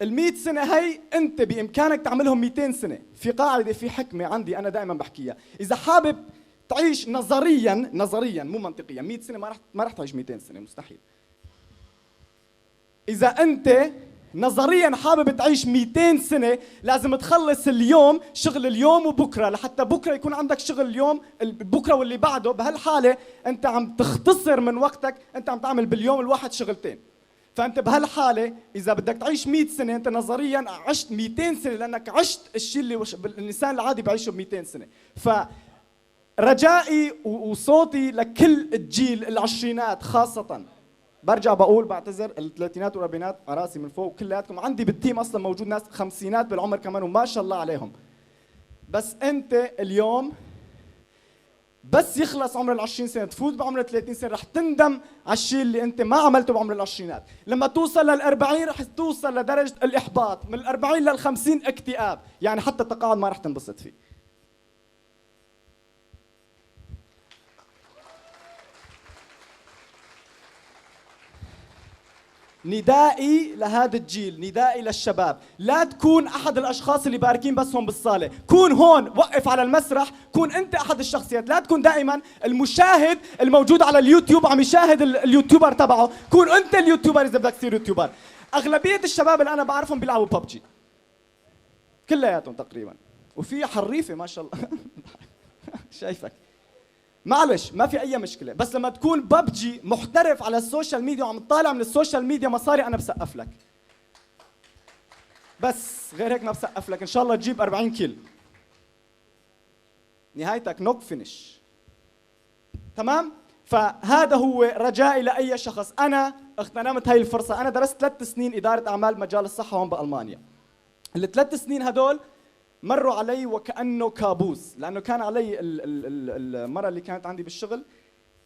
ال 100 سنة هي أنت بإمكانك تعملهم 200 سنة. في قاعدة، في حكمة عندي أنا دائما بحكيها، إذا حابب تعيش نظريا، نظريا مو منطقيا، 100 سنة ما رح تعيش 200 سنة، مستحيل. إذا أنت نظريا حابب تعيش 200 سنة لازم تخلص اليوم شغل اليوم وبكرة، لحتى بكرة يكون عندك شغل اليوم بكرة واللي بعده. بهالحالة أنت عم تختصر من وقتك، أنت عم تعمل باليوم الواحد شغلتين. فأنت بهالحالة إذا بدك تعيش 100 سنة أنت نظرياً عشت 200 سنة، لأنك عشت الشيء اللي الإنسان العادي بعيشه ب 200 سنة. فرجائي وصوتي لكل الجيل العشرينات خاصة، برجع بقول بعتذر الثلاثينات والأربعينات على راسي من فوق كلياتكم، عندي بال team أصلاً موجود ناس خمسينات بالعمر كمان وما شاء الله عليهم. بس أنت اليوم بس يخلص عمر ال 20 سنة تفوت بعمر ال 30 سنة رح تندم على الشيء اللي أنت ما عملته بعمر العشرينات. لما توصل لل 40 رح توصل لدرجة الإحباط، من ال 40 لل 50 اكتئاب، يعني حتى التقاعد ما رح تنبسط فيه. ندائي لهذا الجيل، ندائي للشباب، لا تكون أحد الأشخاص اللي باركين بس هون بالصالة، كون هون، وقف على المسرح، كون أنت أحد الشخصيات، لا تكون دائما المشاهد الموجود على اليوتيوب عم يشاهد ال YouTuber تبعه، كون أنت ال YouTuber إذا بدك تصير YouTuber. أغلبية الشباب اللي أنا بعرفهم بيلعبوا ببجي كلياتهم تقريبا، وفي حريفة ما شاء الله شايفك، معلش ما في اي مشكلة، بس لما تكون ببجي محترف على ال social media وعم تطالع من ال social media مصاري انا بسقف لك، بس غير هيك ما بسقف لك. ان شاء الله تجيب 40 kill، نهايتك knock finish. تمام؟ فهذا هو رجائي لاي شخص. انا اغتنمت هاي الفرصة، انا درست 3 سنين ادارة اعمال مجال الصحة هون بالمانيا. ال3 سنين هدول مروا علي وكأنه كابوس، لأنه كان علي المرة اللي كانت عندي بالشغل،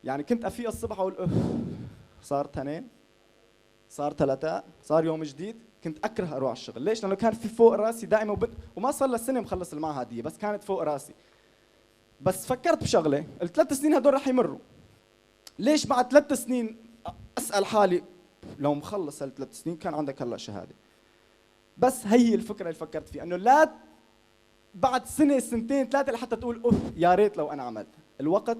يعني كنت أفيق الصبح أقول أوف صار 2 صار 3 صار يوم جديد. كنت أكره أروح على الشغل، ليش؟ لأنه كان في فوق راسي دائما، وما صار لسنة مخلص المعهدية، بس كانت فوق راسي. بس فكرت بشغلة، ال3 سنين هدول رح يمروا، ليش بعد 3 سنين أسأل حالي لو مخلص هال3 سنين كان عندك هلا شهادة؟ بس هي الفكرة اللي فكرت فيها، إنه لا بعد سنة سنتين 3 لحتى تقول اوف يا ريت لو انا عملت. الوقت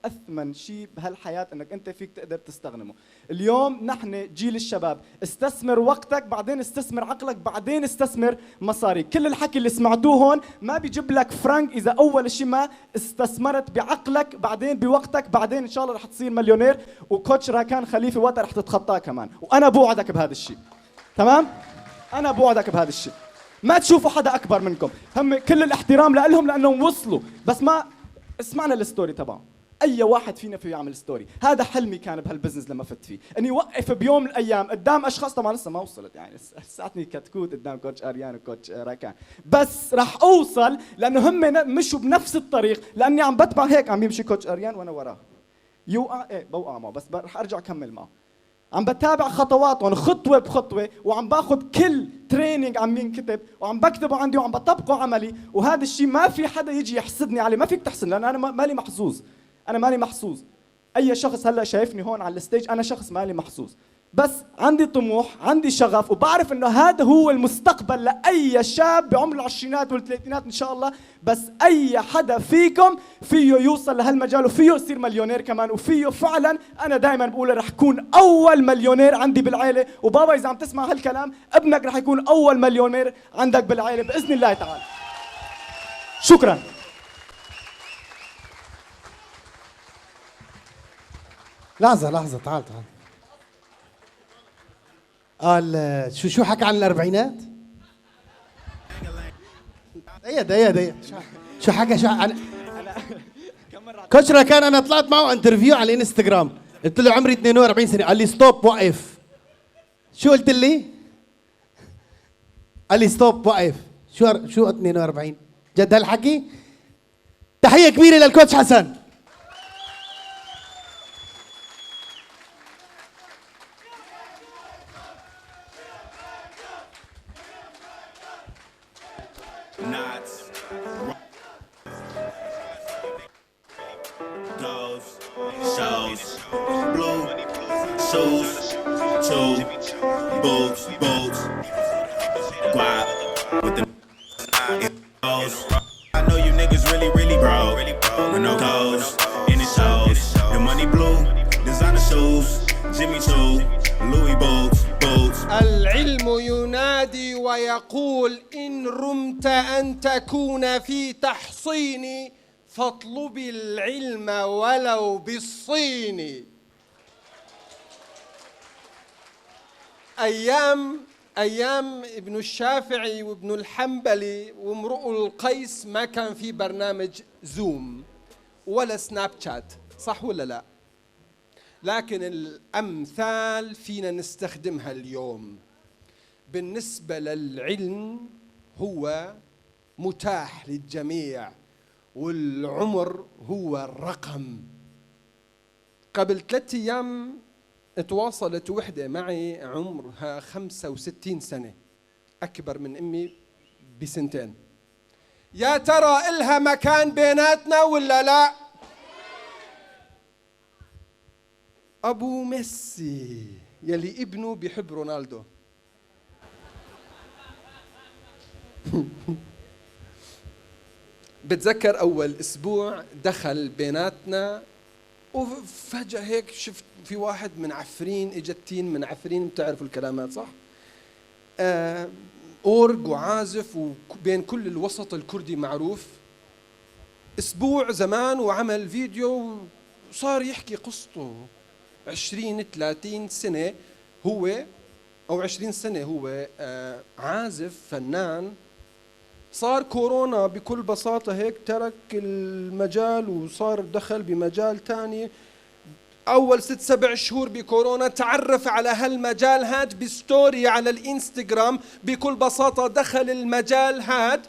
اثمن شيء بهالحياة انك انت فيك تقدر تستغنمه. اليوم نحن جيل الشباب، استثمر وقتك، بعدين استثمر عقلك، بعدين استثمر مصاري. كل الحكي اللي سمعتوه هون ما بيجيب لك فرنك اذا اول شيء ما استثمرت بعقلك، بعدين بوقتك، بعدين ان شاء الله رح تصير مليونير، و coach راكان خليفة وقتها رح تتخطاه كمان، وانا بوعدك بهذا الشيء. تمام؟ انا بوعدك بهذا الشيء. ما تشوفوا حدا اكبر منكم، هم كل الاحترام لهم لانهم وصلوا، بس ما اسمعنا ال story تبعهم. اي واحد فينا فيه يعمل story. هذا حلمي كان بهال business لما فت فيه، اني اوقف بيوم من الايام قدام اشخاص، طبعا لسه ما وصلت يعني لساتني كتكوت قدام coach اريان و coach راكان، بس راح اوصل لانه هم مشوا بنفس الطريق، لاني عم بتبع هيك عم يمشي coach اريان وانا وراه، يوقع ايه بوقع معه، بس رح ارجع اكمل معه. عم بتابع خطواتهم خطوة بخطوة، وعم باخذ كل training عم ينكتب وعم بكتبه عندي وعم بطبقه عملي، وهذا الشيء ما في حدا يجي يحسدني عليه، ما فيك تحسد لأن أنا مالي محظوظ، أنا مالي محظوظ. أي شخص هلا شايفني هون على ال stage أنا شخص مالي محظوظ. بس عندي طموح، عندي شغف، وبعرف انه هذا هو المستقبل لاي شاب بعمر العشرينات والثلاثينات ان شاء الله. بس اي حدا فيكم فيه يوصل لهالمجال وفيه يصير مليونير كمان، وفيه فعلا، انا دائما بقول رح كون اول مليونير عندي بالعيلة. وبابا اذا عم تسمع هالكلام، ابنك رح يكون اول مليونير عندك بالعيلة باذن الله تعالى. شكرا. لحظة لحظة، تعال تعال. قال شو حكى عن الأربعينات؟ دقيقة دقيقة دقيقة، شو حكى؟ شو عن coach راكان؟ أنا طلعت معه interview على الانستغرام، قلت له عمري 42 سنة، قال لي stop، وقف. شو قلت لي؟ قال لي stop، وقف، شو 42؟ جد هالحكي؟ تحية كبيرة لل coach حسن. Knots. Goes, shows, blue, shoes, two, boots, boots, guap, with the goes. I know you niggas really, really broke, with no goals, and it shows. The money blue, designer shoes, Jimmy Choo, Louis boots, boots. العلم ينادي ويقول: إن رمت أن تكون في تحصين فاطلب العلم ولو بالصين. أيام ابن الشافعي وابن الحنبلي وامرؤ القيس ما كان في برنامج زوم ولا سناب شات، صح ولا لا؟ لكن الأمثال فينا نستخدمها اليوم. بالنسبة للعلم هو متاح للجميع، والعمر هو الرقم. قبل 3 أيام تواصلت وحدة معي عمرها 65 سنة، أكبر من أمي بسنتين. يا ترى إلها مكان بيناتنا ولا لا؟ أبو ميسي يلي ابنه بيحب رونالدو. بتذكر أول أسبوع دخل بيناتنا وفجأة هيك شفت في واحد من عفرين، اجت team من عفرين، بتعرفوا الكلامات صح؟ اورج وعازف وبين كل الوسط الكردي معروف. اسبوع زمان وعمل فيديو وصار يحكي قصته، 20 30 سنة هو أو 20 سنة هو عازف فنان. صار كورونا، بكل بساطة هيك ترك المجال وصار دخل بمجال تاني. أول 6 7 شهور بكورونا تعرف على هالمجال هاد ب story على الإنستغرام. بكل بساطة دخل المجال هاد،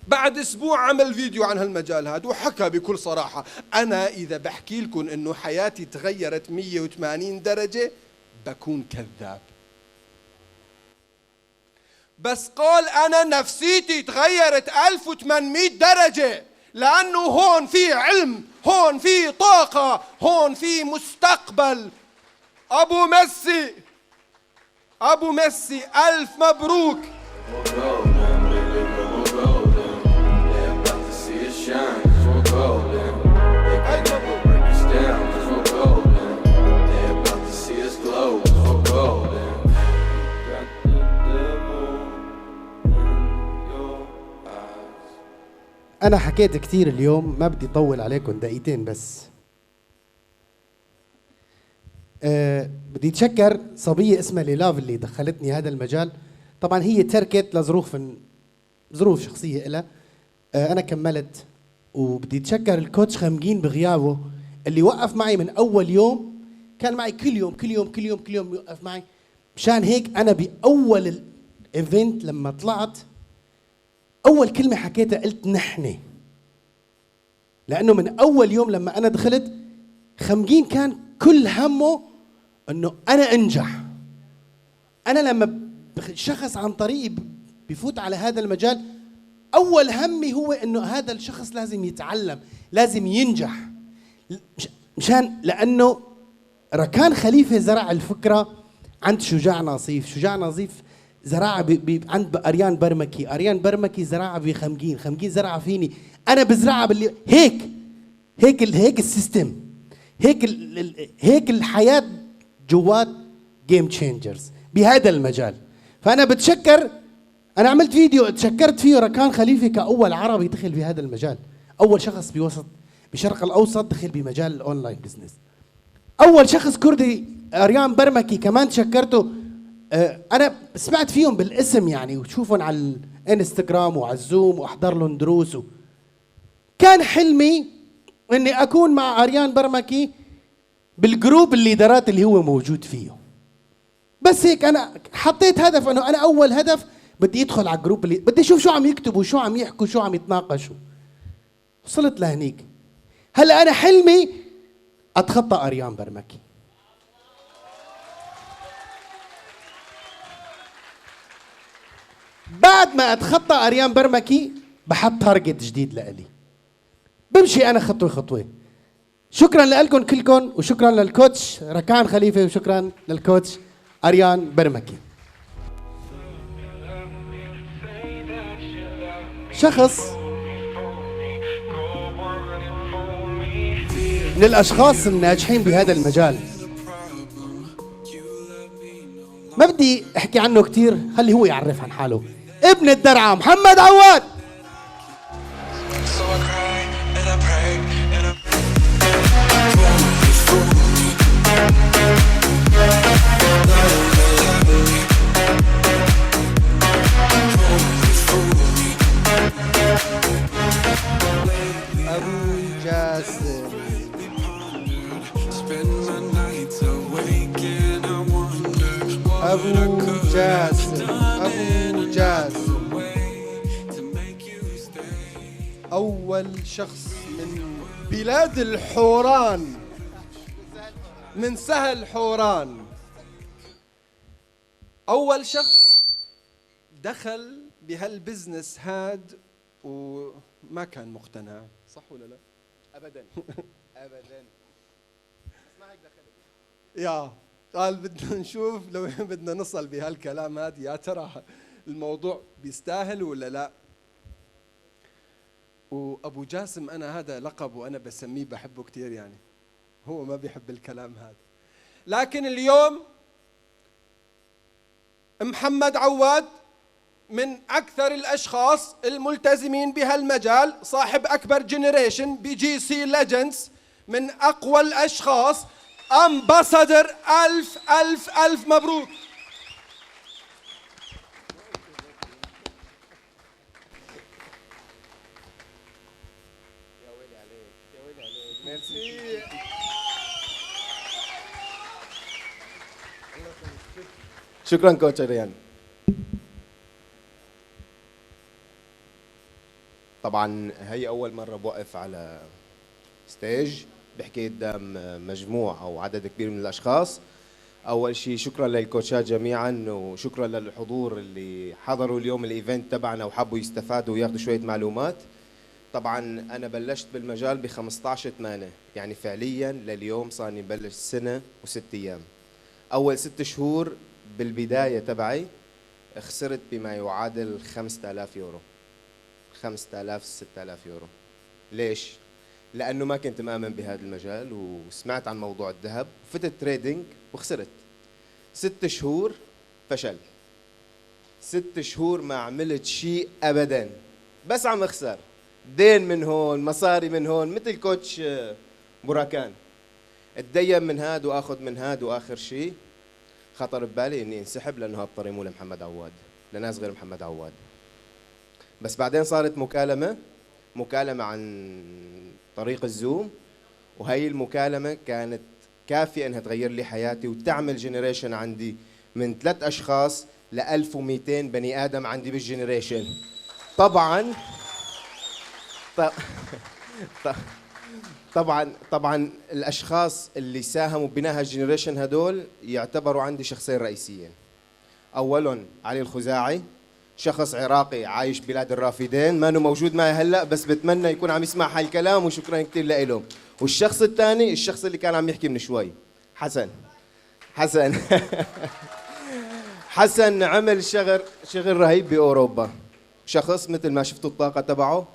بعد اسبوع عمل فيديو عن هالمجال هاد وحكى بكل صراحة: انا اذا بحكي لكم انه حياتي تغيرت 180 درجة بكون كذاب، بس قال انا نفسيتي تغيرت 1800 درجة، لانه هون في علم، هون في طاقة، هون في مستقبل. ابو ميسي، ابو ميسي، الف مبروك. We're golden, baby girl, we're golden. They're about to see us shine, 'cause we're golden. They can never break us down, 'cause we're golden. They're about to see us glow, 'cause we're golden. Got the devil in your eyes. أنا حكيت كثير اليوم، ما بدي أطول عليكم، دقيقتين بس. بدي اتشكر صبية اسمها ليلاف اللي دخلتني هذا المجال. طبعا هي تركت لظروف ظروف شخصية إلها، أنا كملت. وبدي اتشكر ال coach خمجين بغيابه اللي وقف معي من أول يوم، كان معي كل يوم كل يوم كل يوم كل يوم يوقف معي. مشان هيك أنا بأول ال event لما طلعت أول كلمة حكيتها قلت نحن، لأنه من أول يوم لما أنا دخلت خمجين كان كل همه انه انا انجح. انا لما شخص عن طريقي بفوت على هذا المجال، اول همي هو انه هذا الشخص لازم يتعلم، لازم ينجح، مشان لانه ركان خليفة زرع الفكرة عند شجاع ناصيف، شجاع ناصيف زرعها عند اريان برمكي، اريان برمكي زرعها بخمجين، خمجين زرعها فيني، انا بزرعها باللي هيك هيك هيك ال system، هيك هيك الحياة جوات Game Changers بهذا المجال. فانا بتشكر، انا عملت فيديو تشكرت فيه ركان خليفة كاول عربي دخل بهذا المجال، اول شخص بوسط بشرق الاوسط دخل بمجال ال online business، اول شخص كردي اريان برمكي كمان تشكرته. انا سمعت فيهم بالاسم يعني، وشوفهم على الانستغرام وعلى الزوم واحضر لهم دروس. كان حلمي اني اكون مع اريان برمكي بال group ال leader ات اللي هو موجود فيه. بس هيك انا حطيت هدف، انه انا اول هدف بدي ادخل على ال group اللي بدي اشوف شو عم يكتبوا، شو عم يحكوا، شو عم يتناقشوا. وصلت لهنيك. هلا انا حلمي اتخطى اريان برمكي. بعد ما اتخطى اريان برمكي بحط target جديد لإلي، بمشي انا خطوة خطوة. شكرا لكم كلكم، وشكرا لل coach ركان خليفة، وشكرا لل coach اريان برمكي. شخص من الاشخاص الناجحين بهذا المجال، ما بدي احكي عنه كثير، خلي هو يعرف عن حاله. ابن الدرعا محمد عواد. ابو جاسم. ابو جاسم، ابو جاسم اول شخص من بلاد الحوران، من سهل حوران، اول شخص دخل بهال business هاد وما كان مقتنع، صح ولا لا؟ ابدا ابدا. بس ما هيك دخلت. يا قال بدنا نشوف لو بدنا نصل بهالكلام هذا، يا ترى الموضوع بيستاهل ولا لا. وابو جاسم انا هذا لقب وانا بسميه، بحبه كثير يعني، هو ما بيحب الكلام هذا. لكن اليوم محمد عواد من اكثر الاشخاص الملتزمين بهالمجال، صاحب اكبر generation ب GC Legends، من اقوى الاشخاص، ambassador. الف الف الف مبروك. يا ويلي عليك، يا ويلي عليك، ميرسي. شكرا coach ريان. طبعا هي اول مرة بوقف على stage بحكي قدام مجموع او عدد كبير من الاشخاص. اول شيء شكرا لل coach ات جميعا، وشكرا للحضور اللي حضروا اليوم ال event تبعنا وحبوا يستفادوا وياخذوا شوية معلومات. طبعا انا بلشت بالمجال ب 15/8، يعني فعليا لليوم صار لي مبلش سنة وست ايام. اول 6 شهور بالبداية تبعي خسرت بما يعادل 5000 يورو، 5000 6000 يورو. ليش؟ لانه ما كنت مآمن بهذا المجال، وسمعت عن موضوع الذهب، فتت trading وخسرت. 6 شهور فشل، 6 شهور ما عملت شيء ابدا، بس عم اخسر دين من هون، مصاري من هون، مثل coach براكان، اتدين من هاد واخذ من هاد، واخر شيء خطر ببالي اني انسحب، لانه هذا الطريق مو لمحمد عواد، لناس غير محمد عواد. بس بعدين صارت مكالمة عن طريق الزوم، وهي المكالمة كانت كافية انها تغير لي حياتي وتعمل generation عندي من 3 اشخاص ل 1200 بني ادم عندي بال generation. طبعا طبعا طبعا الاشخاص اللي ساهموا ببناء هال generation هدول يعتبروا عندي شخصين رئيسيين. اولهم علي الخزاعي، شخص عراقي عايش بلاد الرافدين، ما انه موجود معي هلا بس بتمنى يكون عم يسمع هالكلام، وشكرا كثير له. والشخص الثاني الشخص اللي كان عم يحكي من شوي، حسن. حسن. حسن عمل شغل رهيب باوروبا. شخص مثل ما شفتوا الطاقة تبعه،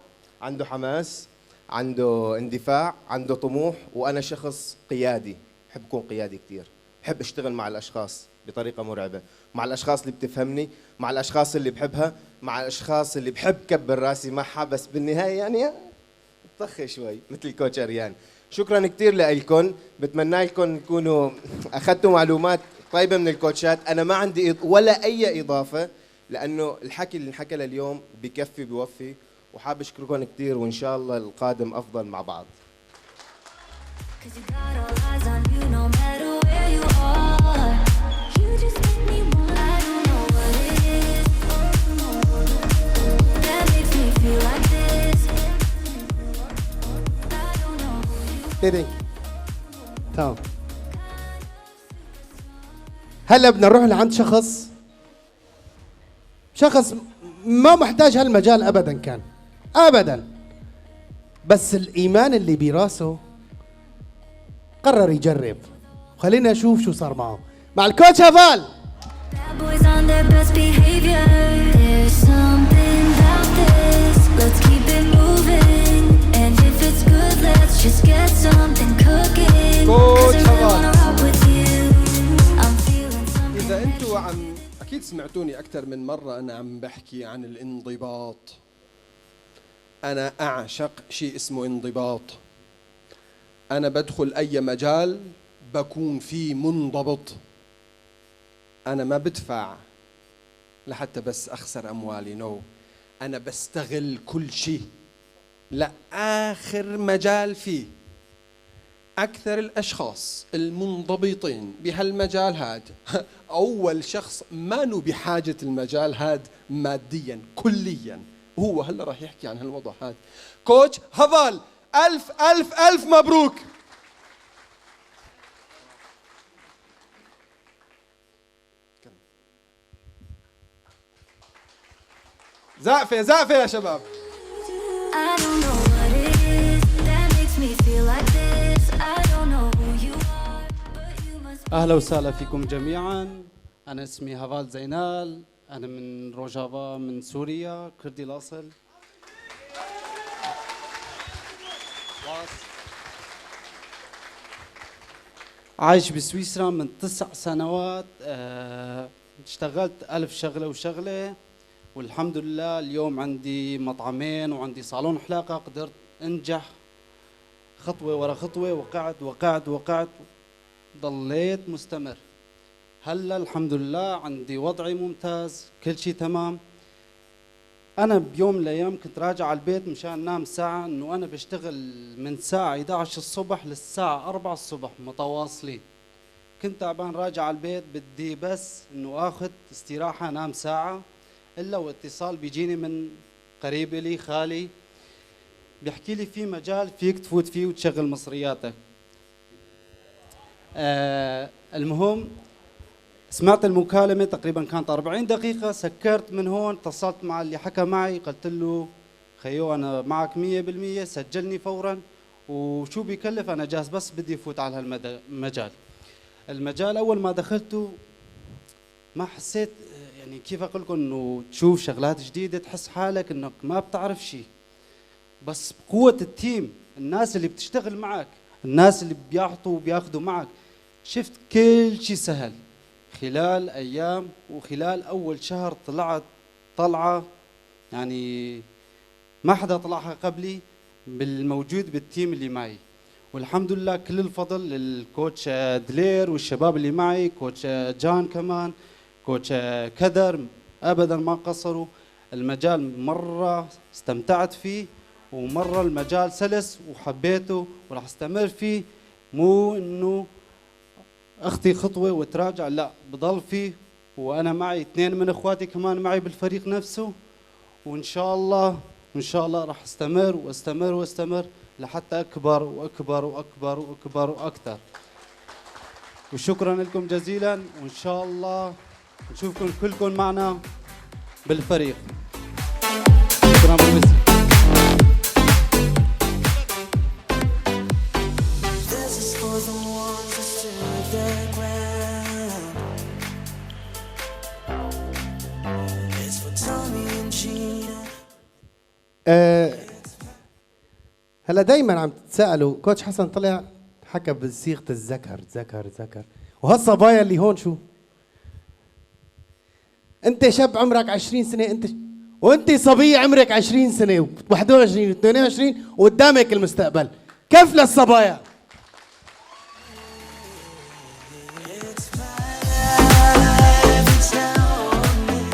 عنده حماس، عنده اندفاع، عنده طموح. وانا شخص قيادي، بحب اكون قيادي كثير، بحب اشتغل مع الاشخاص بطريقة مرعبة، مع الاشخاص اللي بتفهمني، مع الاشخاص اللي بحبها، مع الاشخاص اللي بحب كبر راسي معها، بس بالنهاية يعني طخ شوي مثل coach اريان. شكرا كثير لكم، بتمنى لكم تكونوا اخذتوا معلومات طيبة من الكوتشات. انا ما عندي ولا اي اضافه، لانه الحكي اللي انحكى لليوم بكفي بوفي، وحاب اشكركم كثير، وان شاء الله القادم افضل مع بعض. Cause you got all eyes on you no matter where you are. You just make me want. I don't know what it is that makes me feel like this. I don't know who you تدي تمام. هلا بدنا نروح لعند شخص ما محتاج هالمجال ابدا، كان ابدا، بس الايمان اللي براسه قرر يجرب. خلينا نشوف شو صار معه مع ال coach هافال. Bad boys on their best behavior. There's something about this. Let's keep it moving. And if it's good, let's just get something cooking. 'Cause I Coach really هافال. wanna rock with you. I'm feeling something. إذا أنتوا عم أكيد سمعتوني أكثر من مرة أنا عم بحكي عن الانضباط. أنا أعشق شيء اسمه انضباط. أنا بدخل أي مجال بكون فيه منضبط. أنا ما بدفع لحتى بس أخسر أموالي، no، أنا بستغل كل شيء لآخر مجال فيه. أكثر الأشخاص المنضبطين بهالمجال هاد، أول شخص ما بحاجة المجال هاد ماديا كليا، هو هلا راح يحكي عن هالوضع هاد. coach هافال، ألف ألف ألف مبروك. زقفة زقفة يا شباب. I don't know what it is that makes me feel like this. I don't know who you are, but you must أهلا وسهلا فيكم جميعا. أنا اسمي هافال زينال، أنا من روجافا من سوريا، كردي الأصل. عايش بسويسرا من 9 سنوات. اشتغلت ألف شغلة وشغلة، والحمد لله اليوم عندي مطعمين وعندي صالون حلاقة. قدرت أنجح خطوة ورا خطوة، وقعت وقعت وقعت، ضليت مستمر. هلا الحمد لله عندي وضعي ممتاز، كل شيء تمام. انا بيوم من الايام كنت راجع على البيت مشان نام ساعه، انه انا بشتغل من الساعة 11 الصبح للساعة 4 الصبح متواصلين. كنت تعبان، راجع على البيت بدي بس انه اخذ استراحة نام ساعه، الا واتصال بيجيني من قريب لي، خالي، بيحكي لي في مجال فيك تفوت فيه وتشغل مصرياتك. المهم سمعت المكالمة، تقريبا كانت 40 دقيقة. سكرت من هون، اتصلت مع اللي حكى معي، قلت له خيو أنا معك 100%، سجلني فورا وشو بيكلف أنا جاهز، بس بدي فوت على هالمجال. المجال أول ما دخلته ما حسيت، يعني كيف أقول لكم، إنه تشوف شغلات جديدة تحس حالك إنك ما بتعرف شيء، بس بقوة ال team، الناس اللي بتشتغل معك، الناس اللي بيعطوا وبياخذوا معك، شفت كل شيء سهل. خلال ايام وخلال اول شهر طلعت طلعه يعني ما حدا طلعها قبلي بالموجود بال team اللي معي، والحمد لله كل الفضل لل coach دلير والشباب اللي معي، coach جان كمان، coach كدر، ابدا ما قصروا. المجال مرة استمتعت فيه، ومرة المجال سلس وحبيته وراح استمر فيه. مو انه اخطي خطوة وتراجع، لا، بضل فيه. وانا معي اثنين من اخواتي كمان معي بالفريق نفسه، وان شاء الله ان شاء الله راح استمر واستمر واستمر لحتى اكبر واكبر واكبر واكبر واكثر. وشكرا لكم جزيلا، وان شاء الله نشوفكم كلكم معنا بالفريق. شكرا بس. This is for the ones that stood their ground. هلا دايما عم تتساءلوا coach حسن طلع حكى بصيغة الذكر ذكر ذكر، وهالصبايا اللي هون شو؟ انت شاب عمرك 20 سنة، انت وانت صبية عمرك 20 سنة و21 و22 وقدامك المستقبل. كيف للصبايا؟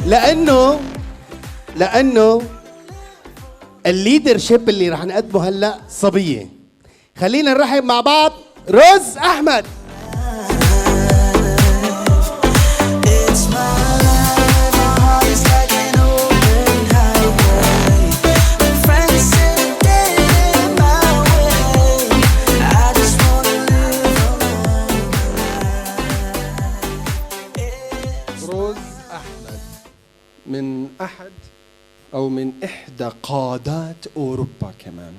لانه ال leadership اللي رح نقدمه هلا صبية. خلينا نرحب مع بعض روز احمد. It's my life, my heart is like an open highway. Friends say get in my way. I just wanna live. روز احمد من احد او من احدى قادات اوروبا كمان.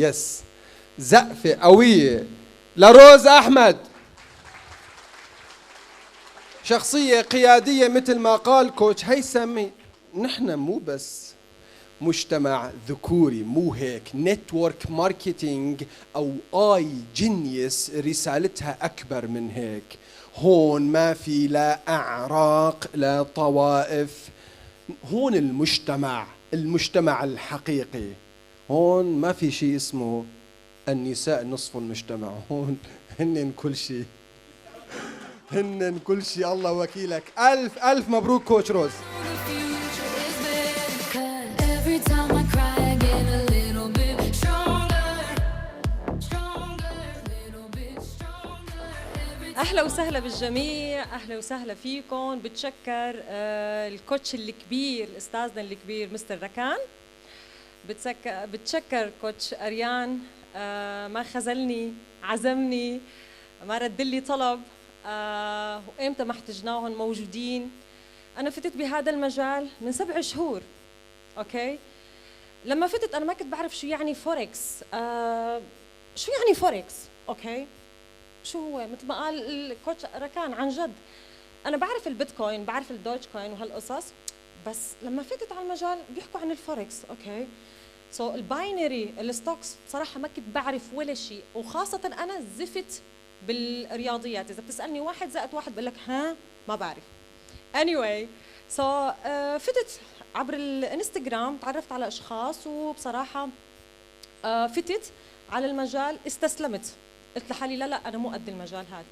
yes، زقفه قوية لروز احمد، شخصية قيادية مثل ما قال coach هيثم. نحن مو بس مجتمع ذكوري، مو هيك. network marketing او iGenius رسالتها اكبر من هيك. هون ما في لا اعراق لا طوائف، هون المجتمع الحقيقي. هون ما في شيء اسمه النساء نصف المجتمع، هون هن كل شيء، هن كل شيء. الله وكيلك. ألف ألف مبروك coach روز. Every time I cry, I get a little bit stronger. Stronger, little bit stronger. اهلا وسهلا بالجميع، اهلا وسهلا فيكم. بتشكر ال coach الكبير، استاذنا الكبير مستر ركان. بتشكر coach اريان، ما خذلني، عزمني، ما رد لي طلب، وامتى ما احتجناهم موجودين. انا فتت بهذا المجال من 7 شهور، okay؟ لما فتت انا ما كنت بعرف شو يعني فوركس، شو يعني forex، okay؟ شو هو؟ مثل ما قال ال coach ركان، عن جد انا بعرف البيتكوين، بعرف ال Dogecoin وهالقصص، بس لما فتت على المجال بيحكوا عن ال forex، okay؟ so ال binary، ال stocks، بصراحة ما كنت بعرف ولا شيء، وخاصة انا زفت بالرياضيات. اذا بتسالني 1 زائد 1 بقول لك ها ما بعرف. anyway so فتت عبر الانستغرام، تعرفت على اشخاص، وبصراحة فتت على المجال، استسلمت، قلت لحالي لا لا انا مو قد المجال هذا.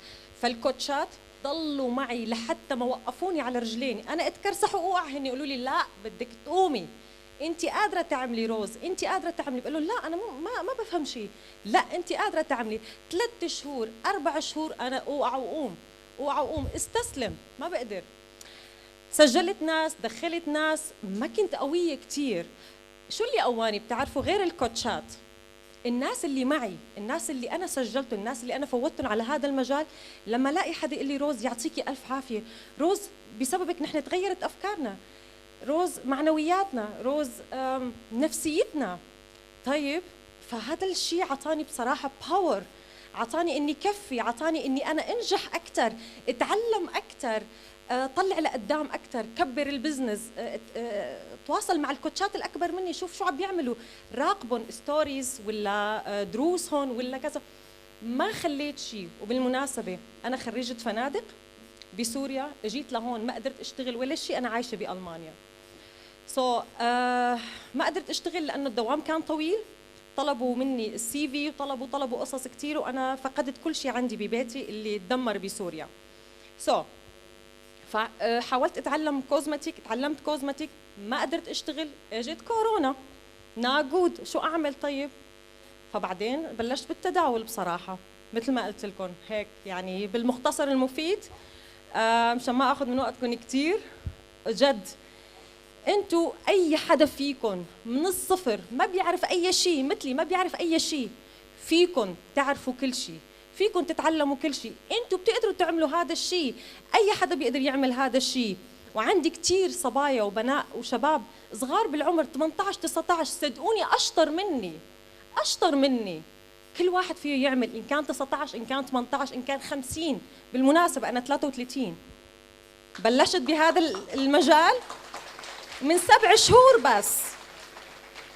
فالكوتشات ضلوا معي لحتى ما وقفوني على رجليني، انا اتكرسح واوقع، هن يقولوا لي لا بدك تقومي، انت قادرة تعملي روز، انت قادرة تعملي. بقول لهم لا انا ما بفهم شيء. لا انت قادرة تعملي. 3 شهور 4 شهور انا اوقع واقوم، اوقع واقوم، استسلم ما بقدر. سجلت ناس، دخلت ناس، ما كنت قوية كثير. شو اللي قواني بتعرفوا غير الكوتشات؟ الناس اللي معي، الناس اللي انا سجلتهم، الناس اللي انا فوتتهم على هذا المجال. لما الاقي حدا يقول لي روز يعطيكي الف عافية، روز بسببك نحن تغيرت افكارنا، روز معنوياتنا، روز نفسيتنا. طيب فهذا الشيء عطاني بصراحة power، عطاني اني كفي، عطاني اني انا انجح اكثر، اتعلم اكثر، طلع لقدام اكثر، كبر ال business، تواصل مع الكوتشات الاكبر مني، شوف شو عم بيعملوا، راقبهم stories ولا دروسهم ولا كذا. ما خليت شيء. وبالمناسبة انا خريجة فنادق بسوريا، اجيت لهون ما قدرت اشتغل ولا شيء، انا عايشه بالمانيا. ما قدرت اشتغل لانه الدوام كان طويل، طلبوا مني ال CV وطلبوا قصص كثير، وانا فقدت كل شيء عندي ببيتي اللي تدمر بسوريا. فحاولت اتعلم cosmetic، تعلمت cosmetic، ما قدرت اشتغل، اجت كورونا، ناجود شو اعمل طيب؟ فبعدين بلشت بالتداول بصراحة، مثل ما قلت لكم هيك يعني بالمختصر المفيد، مشان ما اخذ من وقتكم كثير. جد انتو اي حدا فيكم من الصفر ما بيعرف اي شيء، مثلي ما بيعرف اي شيء، فيكم تعرفوا كل شيء، فيكم تتعلموا كل شيء، انتو بتقدروا تعملوا هذا الشيء، اي حدا بيقدر يعمل هذا الشيء. وعندي كثير صبايا وبنات وشباب صغار بالعمر 18 19، صدقوني اشطر مني، اشطر مني. كل واحد فيه يعمل، ان كان 19 ان كان 18 ان كان 50. بالمناسبة انا 33، بلشت بهذا المجال من 7 شهور بس،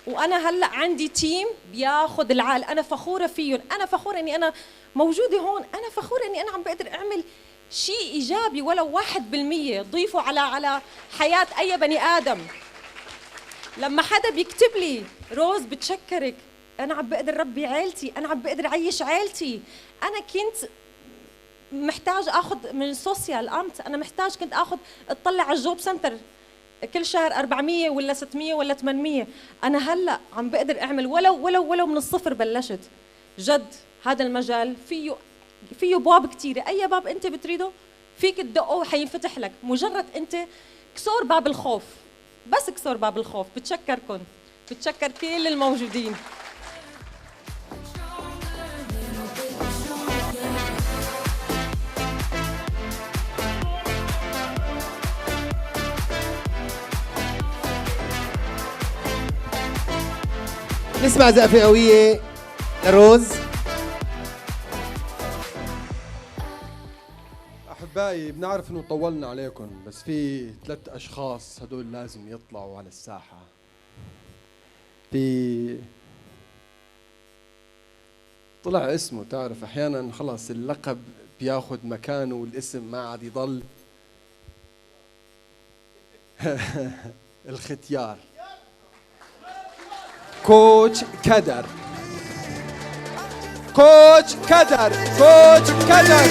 وانا هلا عندي team بياخذ العقل. انا فخورة فيهم، انا فخورة اني انا موجودة هون، انا فخورة اني انا عم بقدر اعمل شيء ايجابي ولو 1% ضيفه على حياة اي بني ادم. لما حدا بيكتب لي روز بتشكرك، انا عم بقدر ربي عيلتي، انا عم بقدر اعيش عيلتي. انا كنت محتاج اخذ من Sozialamt، انا محتاج كنت اخذ اطلع على ال Jobcenter كل شهر 400 ولا 600 ولا 800. انا هلا عم بقدر اعمل ولو ولو ولو من الصفر بلشت. جد هذا المجال فيه ابواب كثيرة، اي باب انت بتريده فيك تدقه وحينفتح لك، مجرد انت كسور باب الخوف، بس كسور باب الخوف. بتشكركم، بتشكر كل الموجودين. نسمع زقفة قوية لروز. أحبائي بنعرف إنه طولنا عليكم، بس في 3 أشخاص هدول لازم يطلعوا على الساحة. في طلع اسمه، تعرف أحيانا خلص اللقب بياخد مكانه والاسم ما عاد يضل. الختيار coach كدر، coach كدر، coach كدر.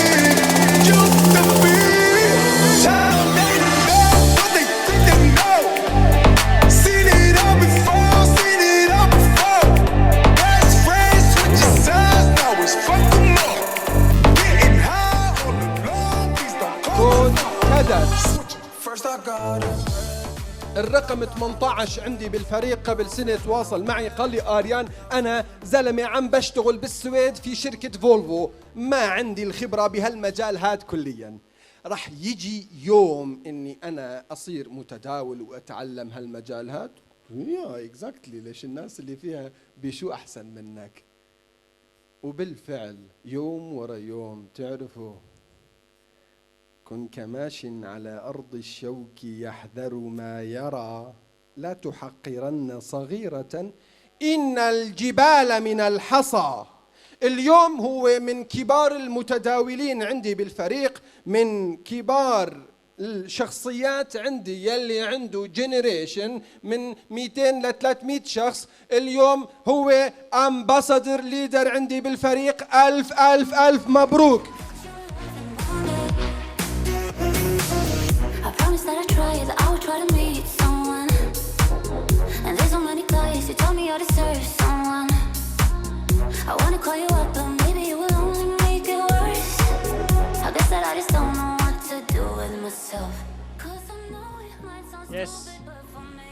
coach كدر الرقم 18 عندي بالفريق. قبل سنة تواصل معي قال لي آريان أنا زلمة عم بشتغل بالسويد في شركة فولفو، ما عندي الخبرة بهالمجال هاد كليا. رح يجي يوم إني أنا أصير متداول وأتعلم هالمجال هاد. yeah exactly، ليش الناس اللي فيها بشو أحسن منك؟ وبالفعل يوم ورا يوم تعرفوا كن كماش على أرض الشوك يحذر ما يرى، لا تحقرن صغيرة إن الجبال من الحصى. اليوم هو من كبار المتداولين عندي بالفريق، من كبار الشخصيات عندي يلي عنده generation من 200 ل 300 شخص. اليوم هو ambassador leader عندي بالفريق. ألف ألف ألف مبروك. I promise that I try, that I will try to meet someone. And there's so many guys who told me I deserve someone. I wanna call you up, but maybe it will only make it worse. I guess that I just don't know what to do with myself. 'Cause I know it might sound yes،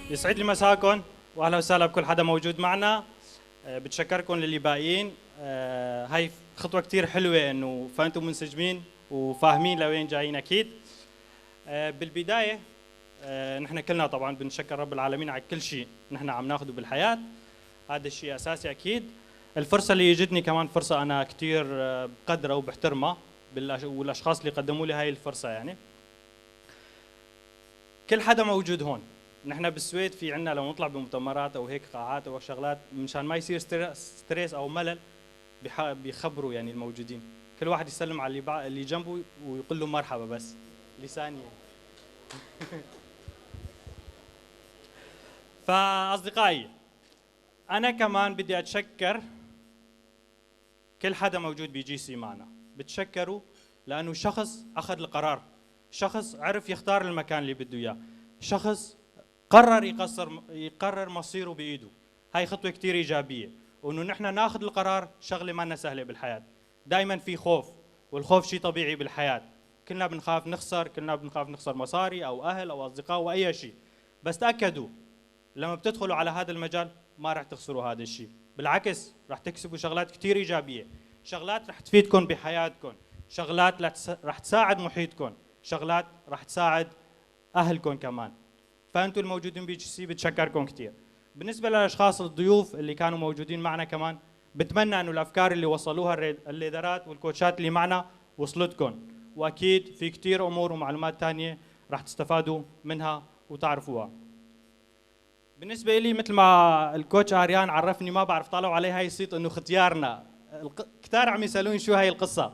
يسعد لي مساكم واهلا وسهلا بكل حدا موجود معنا. بتشكركم للي باقيين. هاي خطوة كثير حلوة انه فانتم منسجمين وفاهمين لوين جايين. اكيد بالبداية نحن كلنا طبعا بنشكر رب العالمين على كل شيء نحن عم ناخده بالحياة، هذا الشيء اساسي. اكيد الفرصة اللي اجتني كمان فرصة انا كثير بقدرها وبحترمها، والاشخاص اللي قدموا لي هاي الفرصة. يعني كل حدا موجود هون، نحن بالسويد في عنا لو نطلع بمؤتمرات او هيك قاعات او شغلات مشان ما يصير stress او ملل بيخبروا يعني الموجودين، كل واحد يسلم على اللي جنبه ويقول له مرحبا بس لثانيه. فاصدقائي انا كمان بدي اتشكر كل حدا موجود ب GC معنا، بتشكروا لانه شخص اخذ القرار، شخص عرف يختار المكان اللي بده اياه، شخص قرر يقرر مصيره بايده. هاي خطوة كثير ايجابية، وانه نحن ناخذ القرار شغله ما سهلة بالحياة. دائما في خوف، والخوف شيء طبيعي بالحياة، كلنا بنخاف نخسر، كلنا بنخاف نخسر مصاري او اهل او اصدقاء او اي شيء، بس تاكدوا لما بتدخلوا على هذا المجال ما راح تخسروا هذا الشيء، بالعكس راح تكسبوا شغلات كثير ايجابية، شغلات راح تفيدكم بحياتكم، شغلات راح تساعد محيطكم، شغلات راح تساعد اهلكم كمان. فانتم الموجودين ب GC بتشكركم كثير. بالنسبة للاشخاص الضيوف اللي كانوا موجودين معنا كمان، بتمنى انه الافكار اللي وصلوها الليدرات والكوتشات اللي معنا وصلتكم، واكيد في كثير امور ومعلومات ثانية راح تستفادوا منها وتعرفوها. بالنسبة لي مثل ما ال coach اريان عرفني، ما بعرف طلعوا علي هاي الصيت انه ختيارنا، كتار عم يسالوني شو هاي القصة،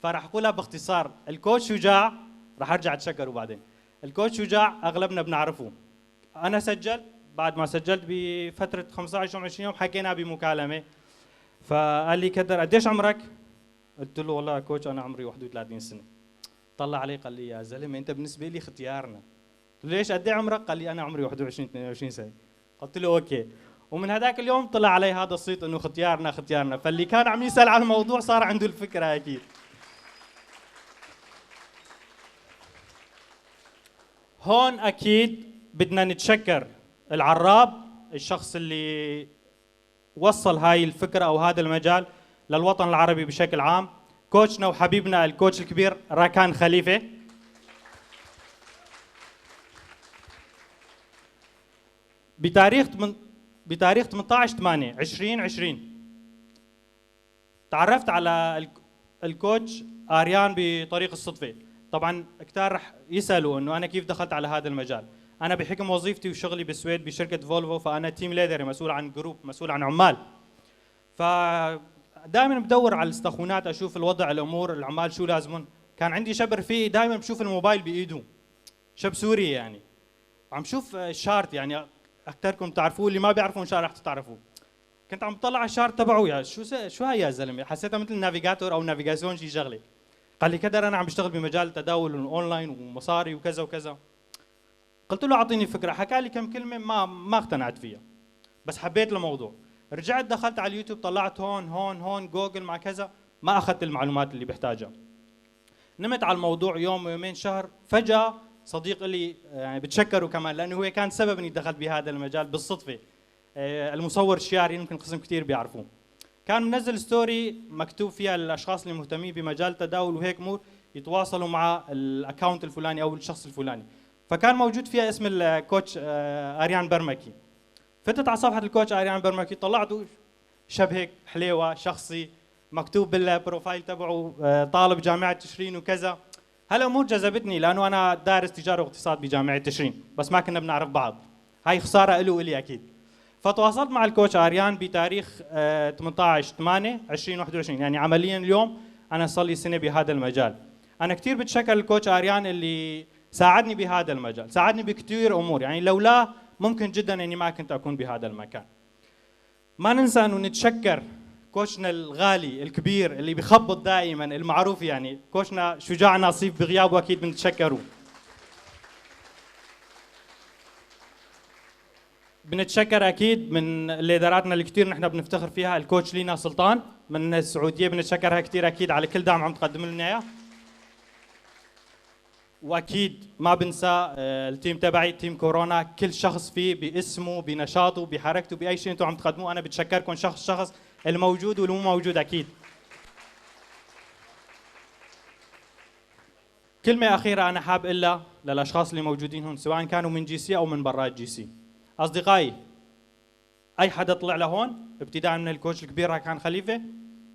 فراح اقولها باختصار. ال coach شجاع، راح ارجع اتشكره بعدين. ال coach شجاع اغلبنا بنعرفه. انا سجلت، بعد ما سجلت بفترة 15 يوم 20 يوم حكينا بمكالمه، فقال لي كدر قديش عمرك؟ قلت له والله يا coach انا عمري 31 سنة. طلع علي قال لي يا زلمة انت بالنسبة لي ختيارنا. قلت له ليش قد ايه عمرك؟ قال لي انا عمري 21 22 سنة. قلت له okay. ومن هذاك اليوم طلع علي هذا الصيت انه ختيارنا ختيارنا، فاللي كان عم يسال عن الموضوع صار عنده الفكرة اكيد. هون اكيد بدنا نتشكر العراب، الشخص اللي وصل هاي الفكرة او هذا المجال للوطن العربي بشكل عام، كوتشنا وحبيبنا ال coach الكبير راكان خليفة. بتاريخ 18/8/2020 تعرفت على ال coach اريان بطريق الصدفة. طبعا كتار رح يسالوا انه انا كيف دخلت على هذا المجال. انا بحكم وظيفتي وشغلي بالسويد بشركه فولفو، فانا team leader، مسؤول عن group، مسؤول عن عمال. فدائما بدور على ال station ات، اشوف الوضع، الامور، العمال شو لازمهم. كان عندي شاب رفيقي دائما بشوف الموبايل بايده، شاب سوري يعني، عم شوف chart، يعني اكثركم تعرفوه، اللي ما بيعرفوا ان شاء الله رح تعرفوه. كنت عم بطلع على ال chart تبعه، يا شو هاي يا زلمة، حسيتها مثل navigator او navigation شي شغله. قال لي كدر انا عم بشتغل بمجال التداول الاونلاين ومصاري وكذا وكذا. قلت له اعطيني فكرة، حكى لي كم كلمة ما اقتنعت فيها، بس حبيت الموضوع. رجعت دخلت على اليوتيوب، طلعت هون هون هون جوجل مع كذا، ما اخذت المعلومات اللي بحتاجها. نمت على الموضوع يوم ويومين شهر، فجاة صديق لي يعني بتشكره كمان لانه هو كان سبب اني دخلت بهذا المجال بالصدفة، المصور شياري، يمكن قسم كثير بيعرفوه، كان منزل story مكتوب فيها الاشخاص اللي مهتمين بمجال التداول وهيك امور يتواصلوا مع ال account الفلاني او الشخص الفلاني، فكان موجود فيها اسم ال coach اريان برمكي. فتت على صفحة ال coach اريان برمكي، طلعته شاب هيك حليوه شخصي، مكتوب بال profile تبعه طالب جامعه تشرين وكذا. هالامور جذبتني لانه انا دارس تجارة واقتصاد بجامعة تشرين، بس ما كنا بنعرف بعض، هاي خسارة له والي اكيد. فتواصلت مع ال coach اريان بتاريخ 18/8/2021، يعني عمليا اليوم انا صار لي سنة بهذا المجال. انا كثير بتشكر ال coach اريان اللي ساعدني بهذا المجال، ساعدني بكثير امور، يعني لولا ممكن جدا اني ما كنت اكون بهذا المكان. ما ننسى انه نتشكر coach نا الغالي الكبير اللي بخبط دائما المعروف، يعني coach نا شجاع نصيف، بغيابه اكيد بنتشكره. بنتشكر اكيد من leader اتنا اللي كثير نحن بنفتخر فيها، ال coach لينا سلطان من السعودية، بنتشكرها كثير اكيد على كل دعم عم تقدم لنا اياه. واكيد ما بنسى ال team تبعي، team كورونا، كل شخص فيه باسمه بنشاطه بحركته باي شيء انتم عم تقدموه، انا بتشكركم شخص شخص، الموجود واللي مو موجود اكيد. كلمة اخيرة انا حاب الا للاشخاص اللي موجودين هون، سواء كانوا من GC او من برات GC. اصدقائي، اي حدا طلع لهون ابتداء من ال coach الكبير راكان خليفة،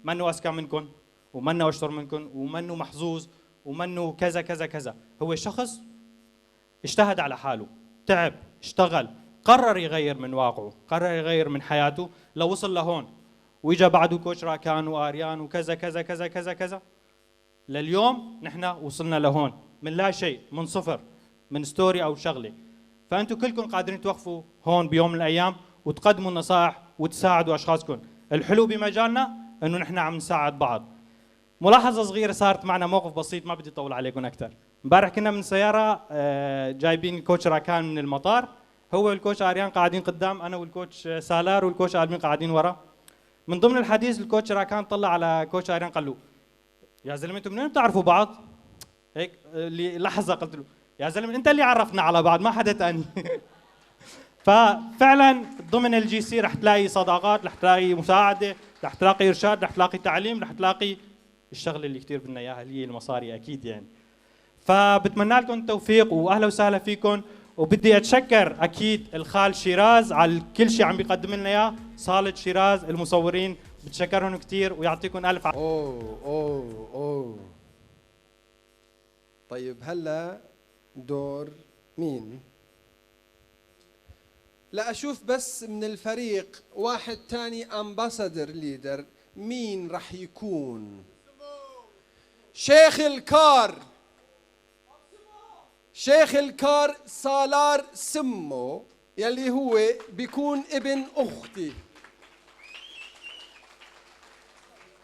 منه اذكى منكم ومنه اشطر منكم ومنه محظوظ ومنه كذا كذا كذا، هو شخص اجتهد على حاله، تعب، اشتغل، قرر يغير من واقعه، قرر يغير من حياته لو وصل لهون. واجا بعده coach راكان واريان وكذا كذا كذا كذا كذا، لليوم نحن وصلنا لهون من لا شيء، من صفر، من story او شغله. فانتم كلكم قادرين توقفوا هون بيوم من الايام وتقدموا النصائح وتساعدوا اشخاصكم. الحلو بمجالنا انه نحن عم نساعد بعض. ملاحظة صغيرة صارت معنا، موقف بسيط ما بدي اطول عليكم اكثر. امبارح كنا من سيارة جايبين ال coach راكان من المطار، هو وال coach اريان قاعدين قدام، انا وال coach سالار وال coach ارمين قاعدين ورا. من ضمن الحديث ال coach راكان طلع على coach اريان قال له يا زلمة انتم منين بتعرفوا بعض؟ هيك لحظة قلت له يا زلمة انت اللي عرفنا على بعض، ما حدا ثاني. ففعلا ضمن ال GC رح تلاقي صداقات، رح تلاقي مساعدة، رح تلاقي ارشاد، رح تلاقي تعليم، رح تلاقي الشغلة اللي كثير بدنا اياها اللي هي المصاري اكيد يعني. فبتمنى لكم التوفيق واهلا وسهلا فيكم، وبدي اتشكر اكيد الخال شيراز على كل شيء عم بيقدم لنا اياه، صاله شيراز، المصورين بتشكرهم كثير ويعطيكم الف عافية. اوه اوه اوه. طيب هلا دور مين؟ لأشوف بس من الفريق واحد تاني ambassador leader، مين رح يكون؟ شيخ الكار، شيخ الكار سالار سمو، يلي هو بيكون ابن أختي،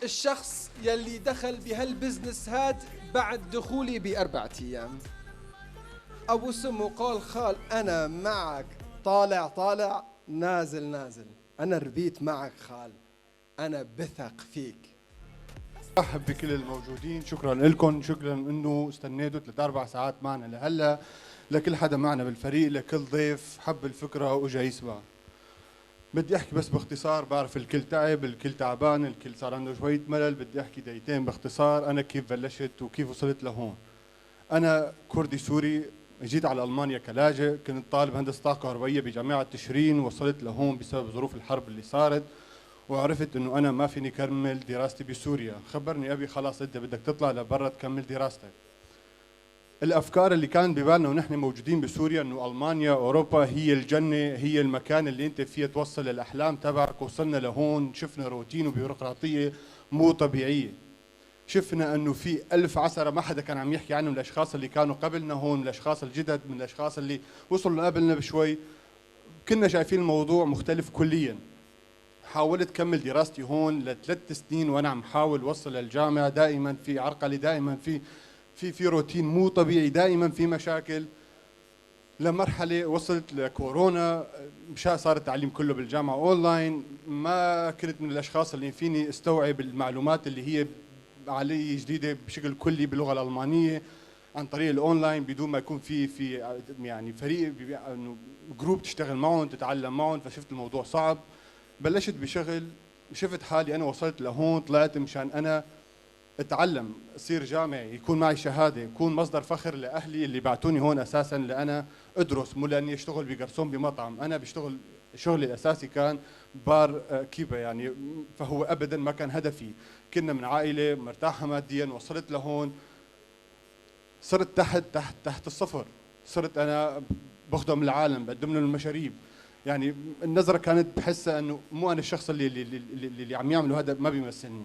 الشخص يلي دخل بهال business هاد بعد دخولي ب4 أيام. أبو سمو قال: خال، أنا معك طالع طالع، نازل نازل، أنا ربيت معك خال، أنا بثق فيك. رحب بكل الموجودين، شكرا لكم، شكرا انه استنيتوا 3 4 ساعات معنا لهلا، لكل حدا معنا بالفريق، لكل ضيف حب الفكرة واجا يسمع. بدي احكي بس باختصار، بعرف الكل تعب، الكل تعبان، الكل صار عنده شوية ملل. بدي احكي دقيقتين باختصار انا كيف بلشت وكيف وصلت لهون. انا كردي سوري، جيت على المانيا كلاجئ، كنت طالب هندسة طاقة كهربائية بجامعة تشرين. وصلت لهون بسبب ظروف الحرب اللي صارت، وعرفت انه انا ما فيني كمل دراستي بسوريا. خبرني ابي: خلاص، انت بدك تطلع لبرا تكمل دراستك. الافكار اللي كان ببالنا ونحن موجودين بسوريا انه المانيا، اوروبا هي الجنه، هي المكان اللي انت فيه توصل للاحلام تبعك. وصلنا لهون شفنا روتين وبيروقراطيه مو طبيعيه، شفنا انه في ألف عثره ما حدا كان عم يحكي عنهم، الاشخاص اللي كانوا قبلنا هون، من الاشخاص الجدد، من الاشخاص اللي وصلوا قبلنا بشوي. كنا شايفين الموضوع مختلف كليا. حاولت كمل دراستي هون ل3 سنين وانا عم حاول وصل للجامعه، دائما في عرقله، دائما في روتين مو طبيعي، دائما في مشاكل، لمرحلة وصلت لكورونا، مشى صار التعليم كله بالجامعة اونلاين. ما كنت من الاشخاص اللي فيني استوعب المعلومات اللي هي علي جديدة بشكل كلي باللغة الألمانية عن طريق الاونلاين، بدون ما يكون في يعني فريق، انه group تشتغل معهم، تتعلم معهم. فشفت الموضوع صعب. بلشت بشغل. شفت حالي انا وصلت لهون، طلعت مشان انا اتعلم، اصير جامعي، يكون معي شهاده، يكون مصدر فخر لاهلي اللي بعتوني هون اساسا لانا ادرس، مو لاني اشتغل بجرسون بمطعم. انا بشتغل، شغلي الاساسي كان bar keeper يعني، فهو ابدا ما كان هدفي. كنا من عائلة مرتاحة ماديا. وصلت لهون صرت تحت تحت تحت الصفر، صرت انا بخدم العالم، بقدم لهم المشاريب. يعني النظرة كانت بحسها انه مو انا الشخص اللي عم يعملوا هذا، ما بيمثلني.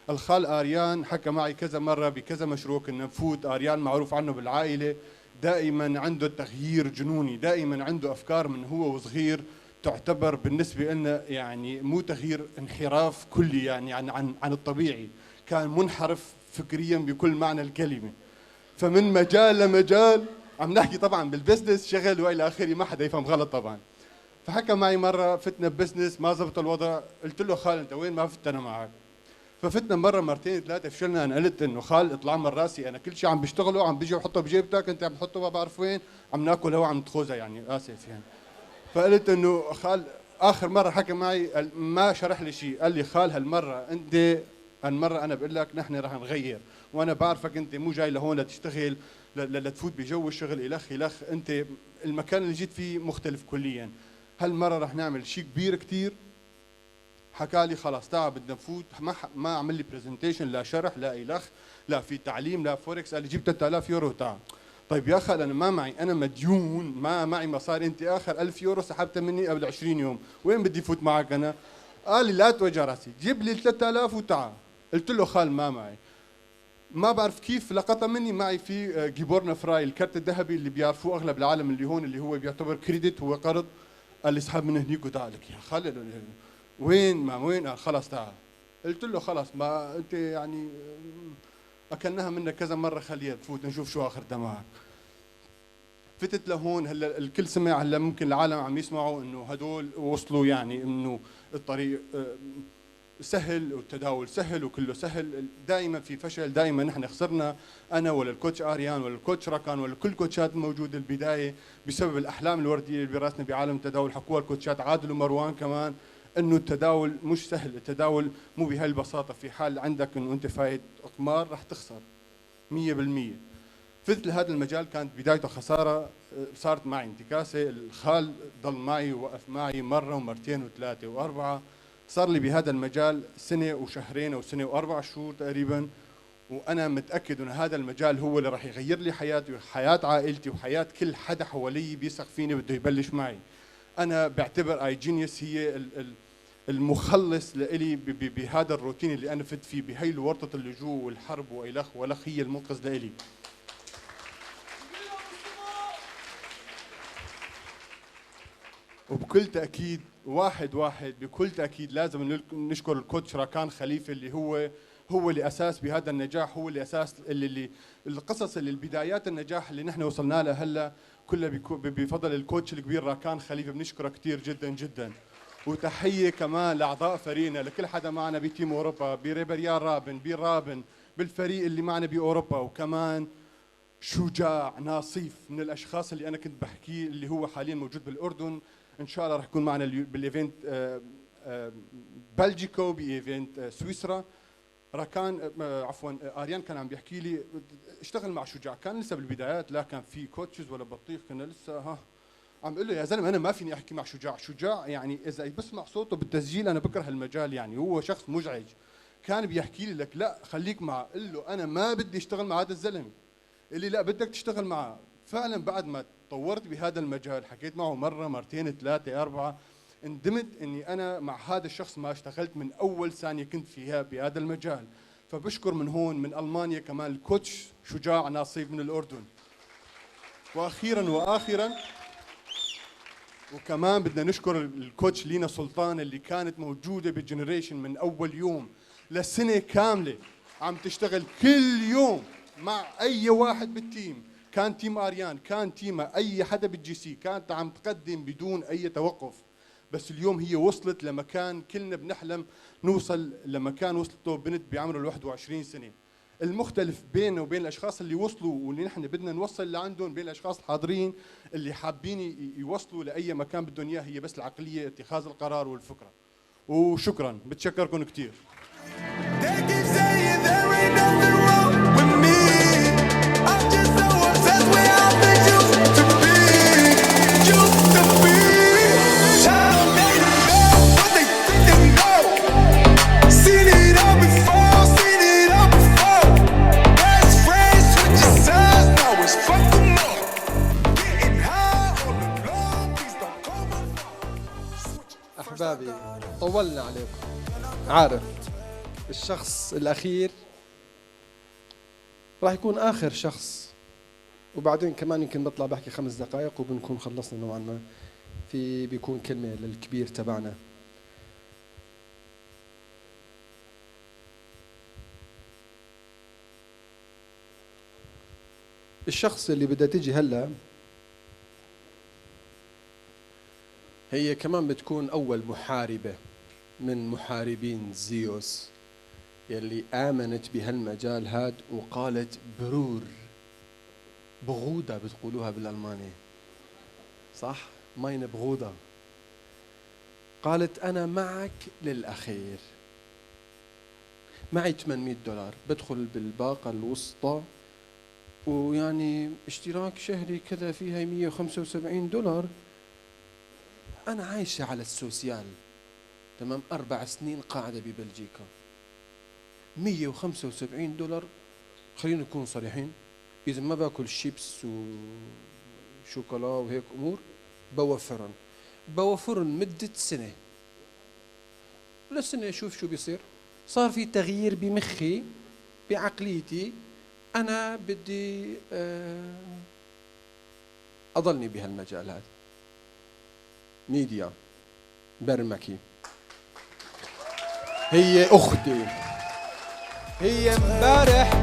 الخال اريان حكى معي كذا مرة بكذا مشروع كنا نفوت. اريان معروف عنه بالعائلة دائما عنده تغيير جنوني، دائما عنده افكار من هو وصغير تعتبر بالنسبة لنا يعني مو تغيير، انحراف كلي يعني عن الطبيعي. كان منحرف فكريا بكل معنى الكلمه، فمن مجال لمجال، عم نحكي طبعا بال business، شغل والى اخره، ما حدا يفهم غلط طبعا. فحكى معي مرة، فتنا business ما زبط الوضع. قلت له: خال، انت وين ما فت انا معك. ففتنا مرة، مرتين، ثلاثه، فشلنا. انا قلت انه خال، اطلع من راسي، انا كل شيء عم بشتغله عم بيجي بحطه بجيبتك، انت عم تحطه ما بعرف وين، عم ناكل هوا، عم تخوزه، يعني اسف يعني. فقلت انه خال، اخر مرة حكى معي ما شرح لي شيء، قال لي: خال، هالمرة انت، هالمرة انا بقول لك نحن رح نغير، وانا بعرفك انت مو جاي لهون لتشتغل، لتفوت بجو الشغل الخ الخ، انت المكان اللي جيت فيه مختلف كليا، هالمرة رح نعمل شيء كبير كثير. حكى لي: خلاص، تعال بدنا نفوت. ما عمل لي presentation، لا شرح، لا الخ، لا في تعليم، لا فوركس. قال لي: جيب 3000 يورو وتعال. طيب يا خال، انا ما معي، انا مديون، ما معي مصاري، انت اخر 1000 يورو سحبتها مني قبل 20 يوم، وين بدي فوت معك انا؟ قال لي: لا توجع راسي، جيب لي 3000 وتعال. قلت له: خال، ما معي. ما بعرف كيف لقطها مني، معي في geborene frei، الكرت الذهبي اللي بيعرفوه اغلب العالم اللي هون، اللي هو بيعتبر credit، هو قرض. قال لي: اسحب من هنيك وتعال. لك يا خال، وين ما وين؟ قال: خلص، تعال. قلت له: خلص، ما انت يعني اكلناها منك كذا مرة، خليها تفوت نشوف شو اخرتها معك. فتت لهون. هلا الكل سمع، هلا ممكن العالم عم يسمعوا انه هدول وصلوا، يعني انه الطريق سهل والتداول سهل وكله سهل. دائما في فشل، دائما نحن خسرنا، انا ولا ال coach اريان ولا ال coach راكان ولا كل الكوتشات الموجودة البدايه، بسبب الاحلام الوردية اللي براسنا بعالم التداول. حكوها الكوتشات عادل ومروان كمان، انه التداول مش سهل، التداول مو بهالبساطه. في حال عندك انه انت فايت قمار رح تخسر 100%. فتت لهذا المجال كانت بدايته خساره، صارت معي انتكاسه. الخال ضل معي ووقف معي مرة ومرتين وثلاثة واربعه. صار لي بهذا المجال سنة وشهرين او سنة و4 شهور تقريبا، وانا متاكد انه هذا المجال هو اللي راح يغير لي حياتي وحياه عائلتي وحياه كل حدا حوالي بيثق فيني بده يبلش معي. انا بعتبر iGenius هي المخلص لإلي بهذا الروتين اللي انا فت فيه، بهي الورطة، اللجوء والحرب والخ والخ، هي المنقذ لإلي. وبكل تاكيد واحد واحد، بكل تاكيد لازم نشكر ال coach راكان خليفة اللي هو اللي اساس بهذا النجاح، هو اللي اساس اللي القصص اللي البدايات النجاح اللي نحن وصلنا لها هلا كلها بفضل ال coach الكبير راكان خليفه، بنشكره كثير جدا جدا. وتحية كمان لاعضاء فريقنا، لكل حدا معنا ب team اوروبا، بريبريان رابن، برابن، بالفريق اللي معنا باوروبا. وكمان شجاع ناصيف من الاشخاص اللي انا كنت بحكيه، اللي هو حاليا موجود بالاردن، ان شاء الله رح يكون معنا بال event بلجيكا، ب event سويسرا. راكان عفوا اريان كان عم بيحكي لي اشتغل مع شجاع، كان لسه بالبدايات، لا كان في coaches ولا بطيخ، كنا لسه ها عم بقول له يا زلمة انا ما فيني احكي مع شجاع، شجاع يعني اذا بسمع صوته بالتسجيل انا بكره المجال، يعني هو شخص مزعج. كان بيحكي لي لك لا خليك مع، قل له انا ما بدي اشتغل مع هذا الزلمة، اللي لا بدك تشتغل معه. فعلا بعد ما تطورت بهذا المجال حكيت معه مرة مرتين ثلاثة اربعة، ندمت اني انا مع هذا الشخص ما اشتغلت من اول ثانية كنت فيها بهذا المجال. فبشكر من هون من المانيا كمان ال coach شجاع ناصيف من الاردن. واخيرا واخرا وكمان بدنا نشكر ال coach لينا سلطان اللي كانت موجودة بال Generation من اول يوم لسنه كاملة، عم تشتغل كل يوم مع اي واحد بال team، كان team اريان، كان team اي حدا بال GC، كانت عم تقدم بدون اي توقف. بس اليوم هي وصلت لمكان كلنا بنحلم نوصل لمكان وصلته بنت بعمر ال 21 سنة. المختلف بيننا وبين الاشخاص اللي وصلوا واللي نحن بدنا نوصل لعندهم، بين الاشخاص الحاضرين اللي حابين يوصلوا لاي مكان بدهم اياه، هي بس العقلية، اتخاذ القرار والفكرة. وشكرا، بتشكركم كثير. Seen it all before, seen it all before. Best friends switching sides, now it's fuck 'em all. Getting high all alone, please don't call my أحبابي طولنا عليكم، عارف الشخص الأخير راح يكون آخر شخص، وبعدين كمان يمكن بطلع بحكي 5 دقائق وبنكون خلصنا نوعا ما. في بيكون كلمة للكبير تبعنا. الشخص اللي بدها تيجي هلا هي كمان بتكون أول محاربة من محاربين زيوس يلي آمنت بهالمجال هاد وقالت برور بغودة، بتقولوها بالألماني صح؟ ماين بغودة. قالت أنا معك للأخير، معي $800 بدخل بالباقة الوسطى، ويعني اشتراك شهري كذا فيها $175، أنا عايشة على السوسيال، تمام، 4 سنين قاعدة ببلجيكا، $175. خلينا نكون صريحين، إذا ما باكل شيبس وشوكولا وهيك أمور بوفرن مدة سنة، لسنة أشوف شو بيصير. صار في تغيير بمخي بعقليتي، أنا بدي أضلني بهالمجال هذا. ميديا برمكي هي أختي، هي امبارح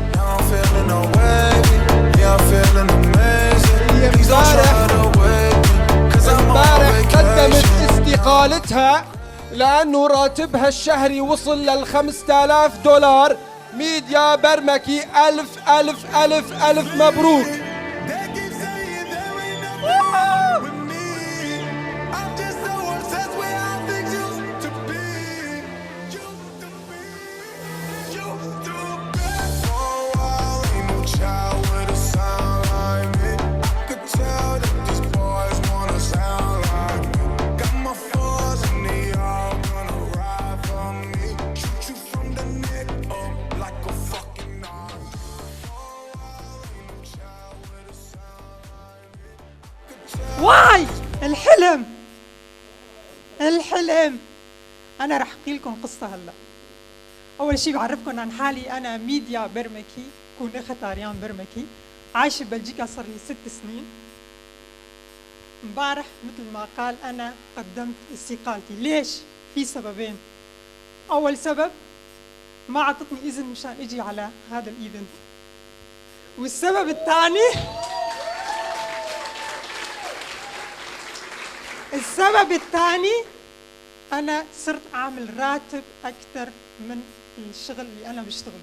امبارح قدمت استقالتها لأنه راتبها الشهري وصل لل $5000. ميديا برمكي ألف ألف ألف ألف مبروك. واي الحلم الحلم. انا رح احكي لكم قصة هلا. اول شيء بعرفكم عن حالي، انا ميديا برمكي، بكون اخت اريان برمكي، عايشه ببلجيكا صار لي 6 سنين. امبارح مثل ما قال انا قدمت استقالتي. ليش؟ في سببين. اول سبب ما اعطتني اذن مشان اجي على هذا ال event، والسبب الثاني السبب الثاني انا صرت اعمل راتب اكثر من الشغل اللي انا بشتغله.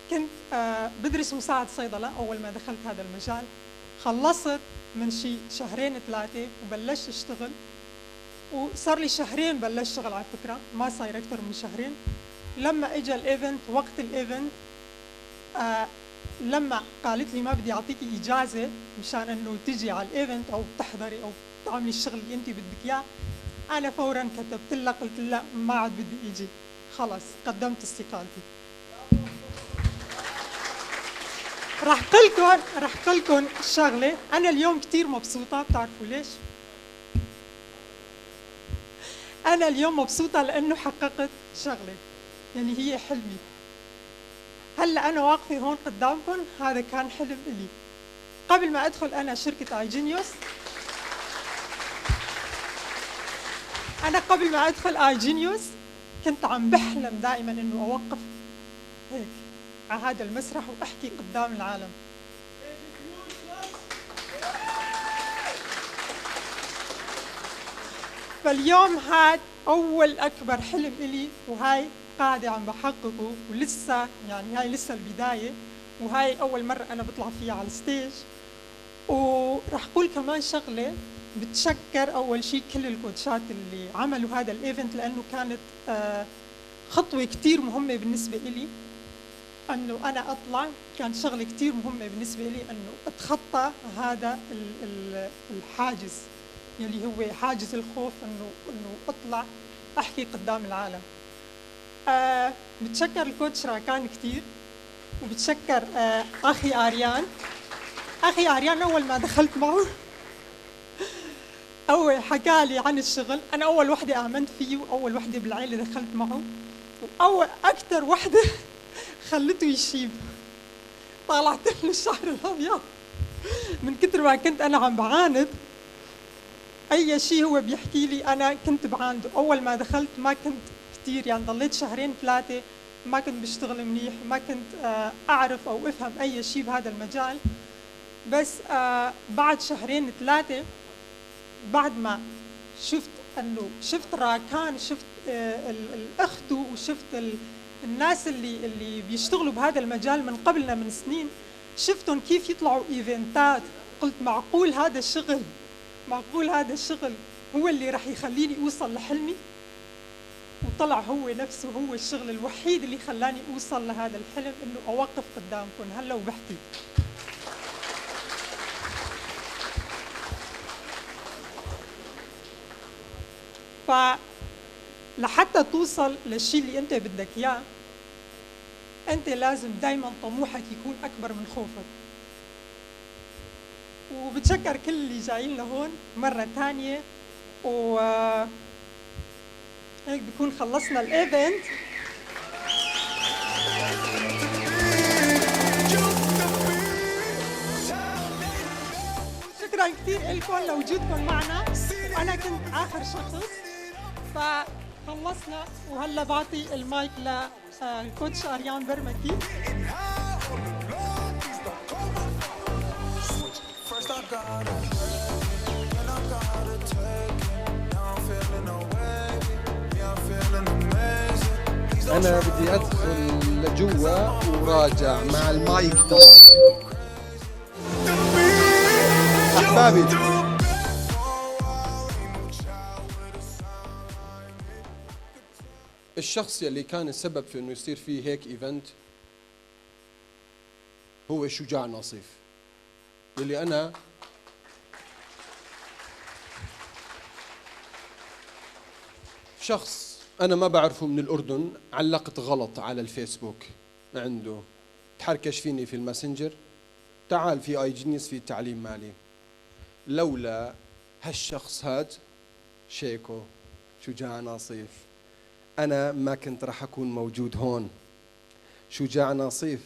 كنت بدرس مساعد صيدلة اول ما دخلت هذا المجال، خلصت من شي شهرين 3 وبلشت اشتغل، وصار لي شهرين بلشت شغل على فكرة، ما صاير اكثر من شهرين. لما اجى ال event، وقت ال event لما قالت لي ما بدي اعطيكي اجازه مشان انه تجي على ال event او تحضري او تعملي الشغل اللي انت بدك اياه، انا فورا كتبت لها قلت لها ما عاد بدي اجي، خلص قدمت استقالتي. رح قلكم شغله، انا اليوم كثير مبسوطة، بتعرفوا ليش؟ انا اليوم مبسوطة لانه حققت شغله يعني هي حلمي. هلا انا واقفة هون قدامكم، هذا كان حلم الي قبل ما ادخل انا شركة iGenius. انا قبل ما ادخل iGenius كنت عم بحلم دائما انه اوقف هيك على هذا المسرح واحكي قدام العالم. فاليوم هاد اول اكبر حلم الي، وهاي قاعدة عم بحققه، ولسه يعني هاي لسه البداية، وهاي اول مرة انا بطلع فيها على ال stage. ورح اقول كمان شغله، بتشكر اول شيء كل الكوتشات اللي عملوا هذا ال event، لانه كانت خطوة كثير مهمة بالنسبة الي انه انا اطلع. كان شغله كثير مهمة بالنسبة لي انه اتخطى هذا الحاجز يلي هو حاجز الخوف، انه اطلع احكي قدام العالم. بتشكر ال coach راكان كثير، وبتشكر اخي اريان. اخي اريان اول ما دخلت معه اول حكى لي عن الشغل، انا اول وحده امنت فيه، واول وحده بالعيلة دخلت معه، واول اكثر وحده خلته يشيب، طلعت له الشعر الابيض من كثر ما كنت انا عم بعاند اي شيء هو بيحكي لي انا كنت بعانده. اول ما دخلت ما كنت كثير، يعني ضليت شهرين 3 ما كنت بشتغل منيح، ما كنت اعرف او افهم اي شيء بهذا المجال. بس بعد شهرين 3 بعد ما شفت انه شفت راكان، شفت اخته، وشفت الناس اللي بيشتغلوا بهذا المجال من قبلنا من سنين، شفتهم كيف يطلعوا ايفنتات، قلت معقول هذا الشغل، معقول هذا الشغل هو اللي رح يخليني اوصل لحلمي؟ وطلع هو نفسه هو الشغل الوحيد اللي خلاني اوصل لهذا الحلم، انه اوقف قدامكم هلا وبحكي. فلحتى توصل للشيء اللي انت بدك اياه، انت لازم دائما طموحك يكون اكبر من خوفك. وبتشكر كل اللي جايين لهون مرة ثانية، و هيك بكون خلصنا ال event. شكرا كثير لكم لوجودكم معنا، وانا كنت اخر شخص فخلصنا. وهلا بعطي المايك لل coach اريان برمكي. أنا بدي أدخل لجوا وراجع مع المايك طبعا. أحبابي، الشخص يلي كان السبب في إنه يصير فيه هيك event هو شجاع ناصيف، يلي أنا شخص أنا ما بعرفه من الأردن، علقت غلط على الفيسبوك عنده، تحركش فيني في الماسنجر، تعال في iGenius في تعليم مالي. لولا هالشخص هاد شيكو شجاع ناصيف، أنا ما كنت رح أكون موجود هون. شجاع ناصيف،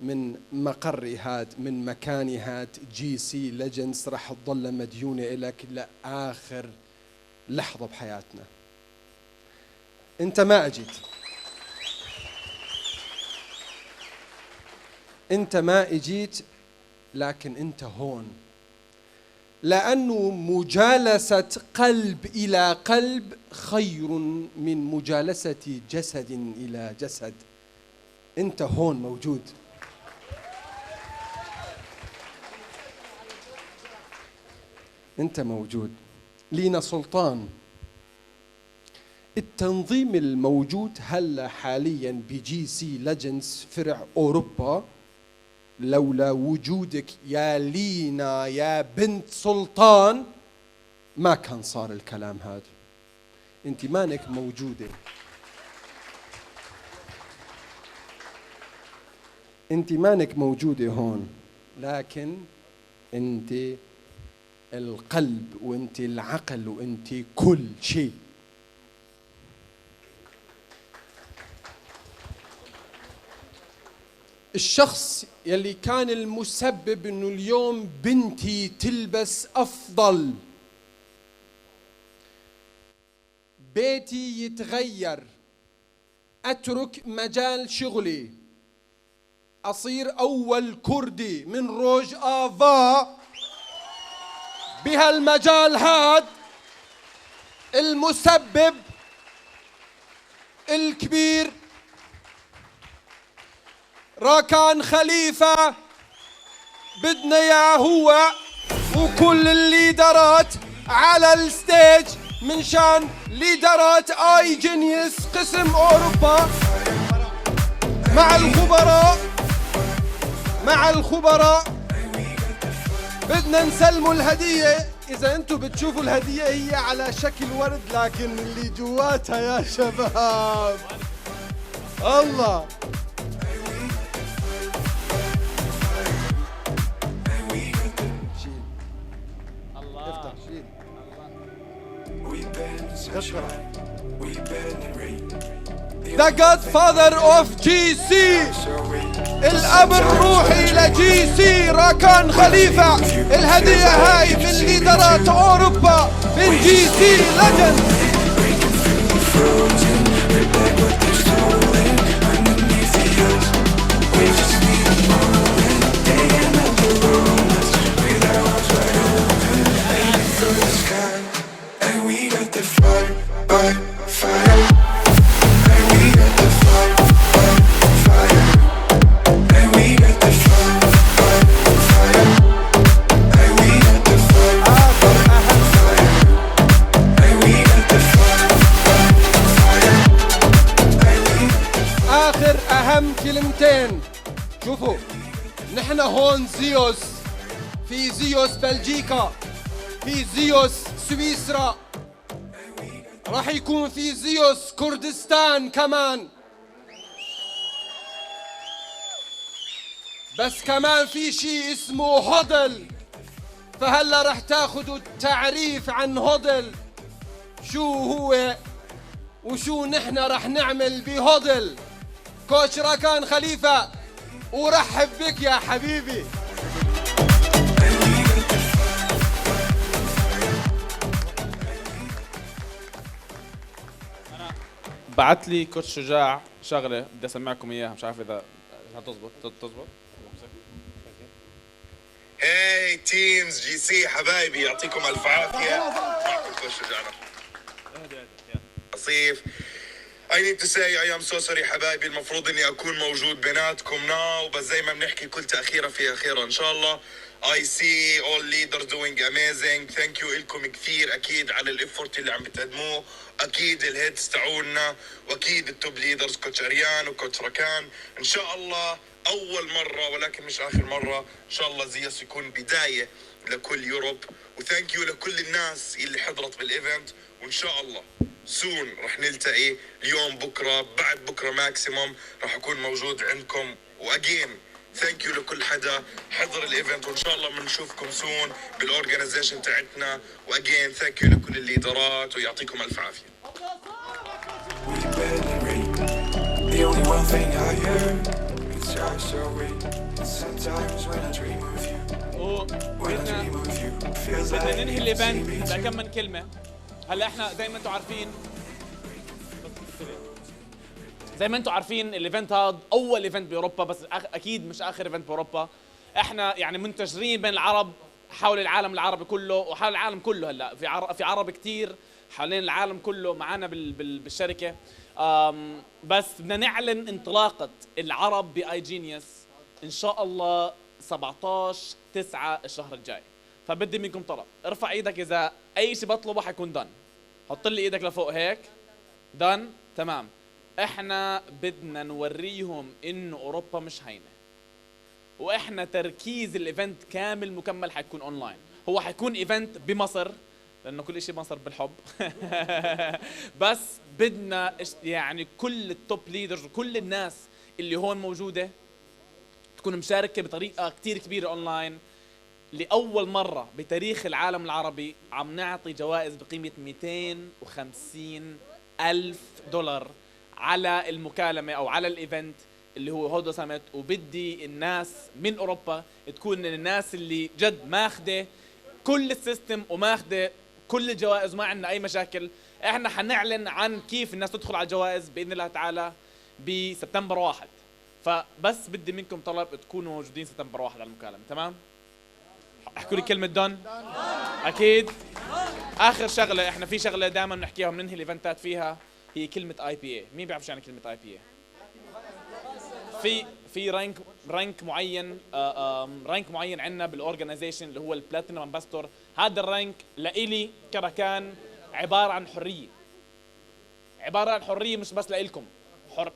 من مقري هاد، من مكاني هاد، GC Legends رح تضل مديونة إلك لآخر لحظة بحياتنا. أنت ما أجيت، أنت ما إجيت، لكن أنت هون، لأنه مجالسة قلب إلى قلب خير من مجالسة جسد إلى جسد. أنت هون موجود. أنت موجود. لينا سلطان، التنظيم الموجود هلا حاليا ب GC Legends فرع أوروبا، لولا وجودك يا لينا يا بنت سلطان ما كان صار الكلام هذا. انت مانك موجودة، انت مانك موجودة هون، لكن انت القلب وانت العقل وانت كل شيء. الشخص يلي كان المسبب انه اليوم بنتي تلبس افضل، بيتي يتغير، اترك مجال شغلي، اصير اول كردي من روج افا بهالمجال هاد، المسبب الكبير راكان خليفة، بدنا اياه هو وكل ال leader ات على ال stage من شان leader ات iGenius قسم اوروبا مع الخبراء، مع الخبراء بدنا نسلموا الهدية. إذا أنتم بتشوفوا الهدية هي على شكل ورد، لكن اللي جواتها يا شباب الله. شيل، افتح، شيل. The Godfather of GC، الأب الروحي ل GC راكان خليفة. الهدية هاي من leader ات أوروبا من GC Legends. And we got the fire, fire, fire. And we got the fire, fire, fire. And we got the fire, fire, fire. And we got the fire, fire, fire. And we got the fire, fire, fire. آخر أهم كلمتين، شوفوا نحن هون زيوس، في زيوس بلجيكا، في زيوس سويسرا، راح يكون في زيوس كردستان كمان، بس كمان في شيء اسمه Huddle. فهلا راح تاخذوا التعريف عن Huddle، شو هو وشو نحن راح نعمل ب Huddle. coach راكان خليفة، ورحب بك يا حبيبي. بعت لي coach شجاع شغله بدي اسمعكم اياها، مش عارف اذا هتزبط. تزبط. Hey teams GC حبايبي، يعطيكم الف عافيه. معكم coach شجاع نصيف. I need to say I am so sorry حبايبي، المفروض اني اكون موجود بيناتكم now، بس زي ما بنحكي كل تاخيره فيها خيره ان شاء الله. I see all leaders doing amazing. Thank you لكم كثير اكيد على ال effort اللي عم بتقدموه، اكيد ال heads تاعولنا، واكيد ال top leaders coach اريان و coach ركان. ان شاء الله اول مره ولكن مش اخر مره، ان شاء الله زيوس يكون بدايه لكل Europe. و thank you لكل الناس اللي حضرت بال event، وان شاء الله soon رح نلتقي اليوم، بكره، بعد بكره maximum رح اكون موجود عندكم. و again thank you لكل حدا حضر ال event، وان شاء الله بنشوفكم soon بال organization تاعتنا. و again thank you لكل ال leader ات، ويعطيكم الف عافيه. We barely breathe. The only one thing I hear is you're so weak. And sometimes when I dream of you, when I dream of you, feels بدنا like ننهي you ال see event me too. بكم من كلمه. هلا احنا زي ما انتم عارفين ال event هذا اول event باوروبا، بس اكيد مش اخر event باوروبا. احنا يعني منتشرين بين العرب حول العالم العربي كله وحول العالم كله. هلا في عرب كثير حوالين العالم كله معنا بالشركه. بس بدنا نعلن انطلاقه العرب ب iGenius ان شاء الله 17/9 الشهر الجاي. فبدي منكم طلب، ارفع ايدك اذا اي شيء بطلبه حيكون done. حط لي ايدك لفوق هيك، done، تمام. احنا بدنا نوريهم انه اوروبا مش هينه، واحنا تركيز ال event كامل مكمل حيكون اونلاين. هو حيكون event بمصر لانه كل شيء مصر بالحب، بس بدنا يعني كل ال top leaders وكل الناس اللي هون موجوده تكون مشاركه بطريقه كتير كبيره اونلاين. لاول مره بتاريخ العالم العربي عم نعطي جوائز بقيمه 250 الف دولار على المكالمه او على ال event اللي هو هودو summit. وبدي الناس من اوروبا تكون من الناس اللي جد ماخده كل ال system وماخده كل الجوائز وما عندنا اي مشاكل. احنا حنعلن عن كيف الناس تدخل على الجوائز باذن الله تعالى بسبتمبر 1. فبس بدي منكم طلب، تكونوا موجودين سبتمبر 1 على المكالمه، تمام؟ احكوا لي كلمه done. اكيد. اخر شغله، احنا في شغله دائما بنحكيها وبننهي ال event ات فيها، هي كلمه IPA. مين بيعرف شو يعني كلمه IPA؟ في rank معين، rank معين عندنا بال organization اللي هو ال platinum ambassador. هذا ال rank لإلي كركان عباره عن حريه، عباره عن حريه مش بس لإلكم،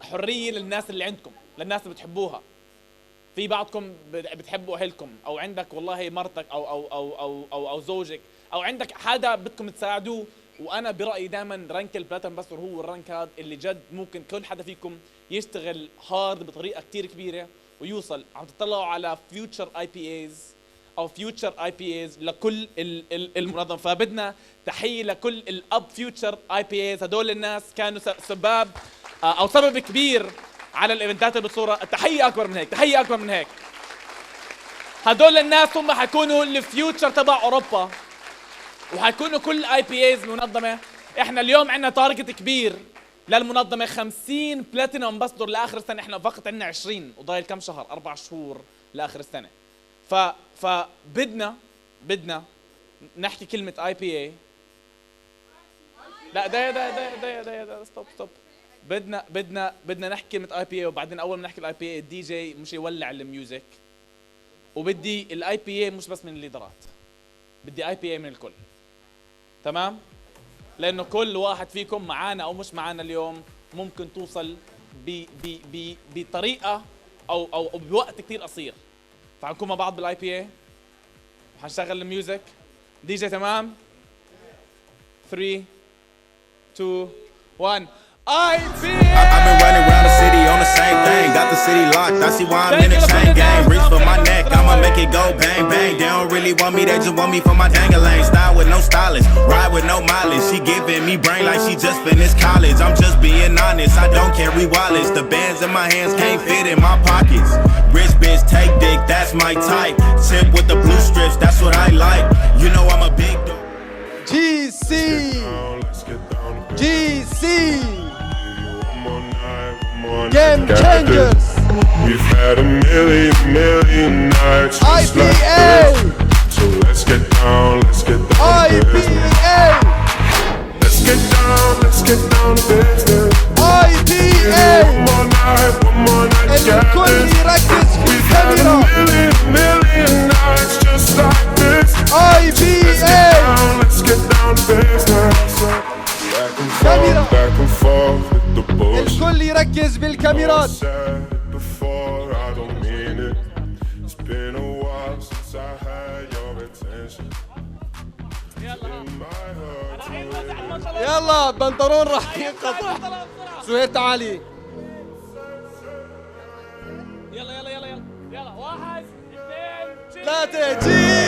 حريه للناس اللي عندكم، للناس اللي بتحبوها. في بعضكم بتحبوا اهلكم، او عندك والله مرتك او او او او او, أو زوجك، او عندك حدا بدكم تساعدوه. وانا برايي دائما rank ال platinum ambassador هو ال rank هذا اللي جد ممكن كل حدا فيكم يشتغل hard بطريقه كتير كبيره ويوصل. عم تطلعوا على future IPAs او future IPAs لكل المنظمه. فبدنا تحيه لكل ال up future IPAs. هدول الناس كانوا سباب او سبب كبير على ال event ات اللي بتصورها. تحيه اكبر من هيك، تحيه اكبر من هيك. هدول الناس هم حيكونوا ال future تبع اوروبا، وحيكونوا كل IPAs منظمه. احنا اليوم عندنا target كبير للمنظمه، 50 platinum ambassador لاخر السنه. احنا فقط عندنا 20 وضايل كم شهر، 4 شهور لاخر السنه. فبدنا بدنا نحكي كلمه IPA. لا ده ده ده ده ده ده stop stop. بدنا بدنا بدنا نحكي كلمه IPA، وبعدين اول ما نحكي ال IPA ال DJ مش يولع ال music. وبدي ال IPA مش بس من ال leader ات، بدي IPA من الكل، تمام؟ لانه كل واحد فيكم معانا او مش معانا اليوم ممكن توصل ب ب ب بطريقه او او, أو بوقت كثير قصير. فحنكون مع بعض بال IPA وحنشغل ال music. DJ تمام؟ 3 2 1 IPA. I've been running around the city on the same thing. Got the city locked. I see why I'm in the chain gang. Reach for my neck, I'ma make it go bang bang. They don't really want me, they just want me for my dangling. Style with no stylist, ride with no mileage. She giving me brain like she just finished college. I'm just being honest, I don't carry wallets. The bands in my hands can't fit in my pockets. Rich bitch, take dick, that's my type. Tip with the blue strips, that's what I like. You know I'm a big dog. GC GC Game changers. We've had a million, million nights just like IPA. this. So let's get down, let's get down to business. Let's get down, let's get down to business. IPA. One more night, one more night to get الكل this. يركز في We've had a الكاميرا. million, million nights just like this. IPA. Let's get down, let's get down to business. Back and forth, back and forth with the bullshit. الكل يركز بالكاميرات. Said it before, I don't mean it. It's been a while since I had your attention. It might hurt to admit. يلا بنطلون راح ينقطع. سهير تعالي. يلا يلا يلا يلا يلا. 3، cheese.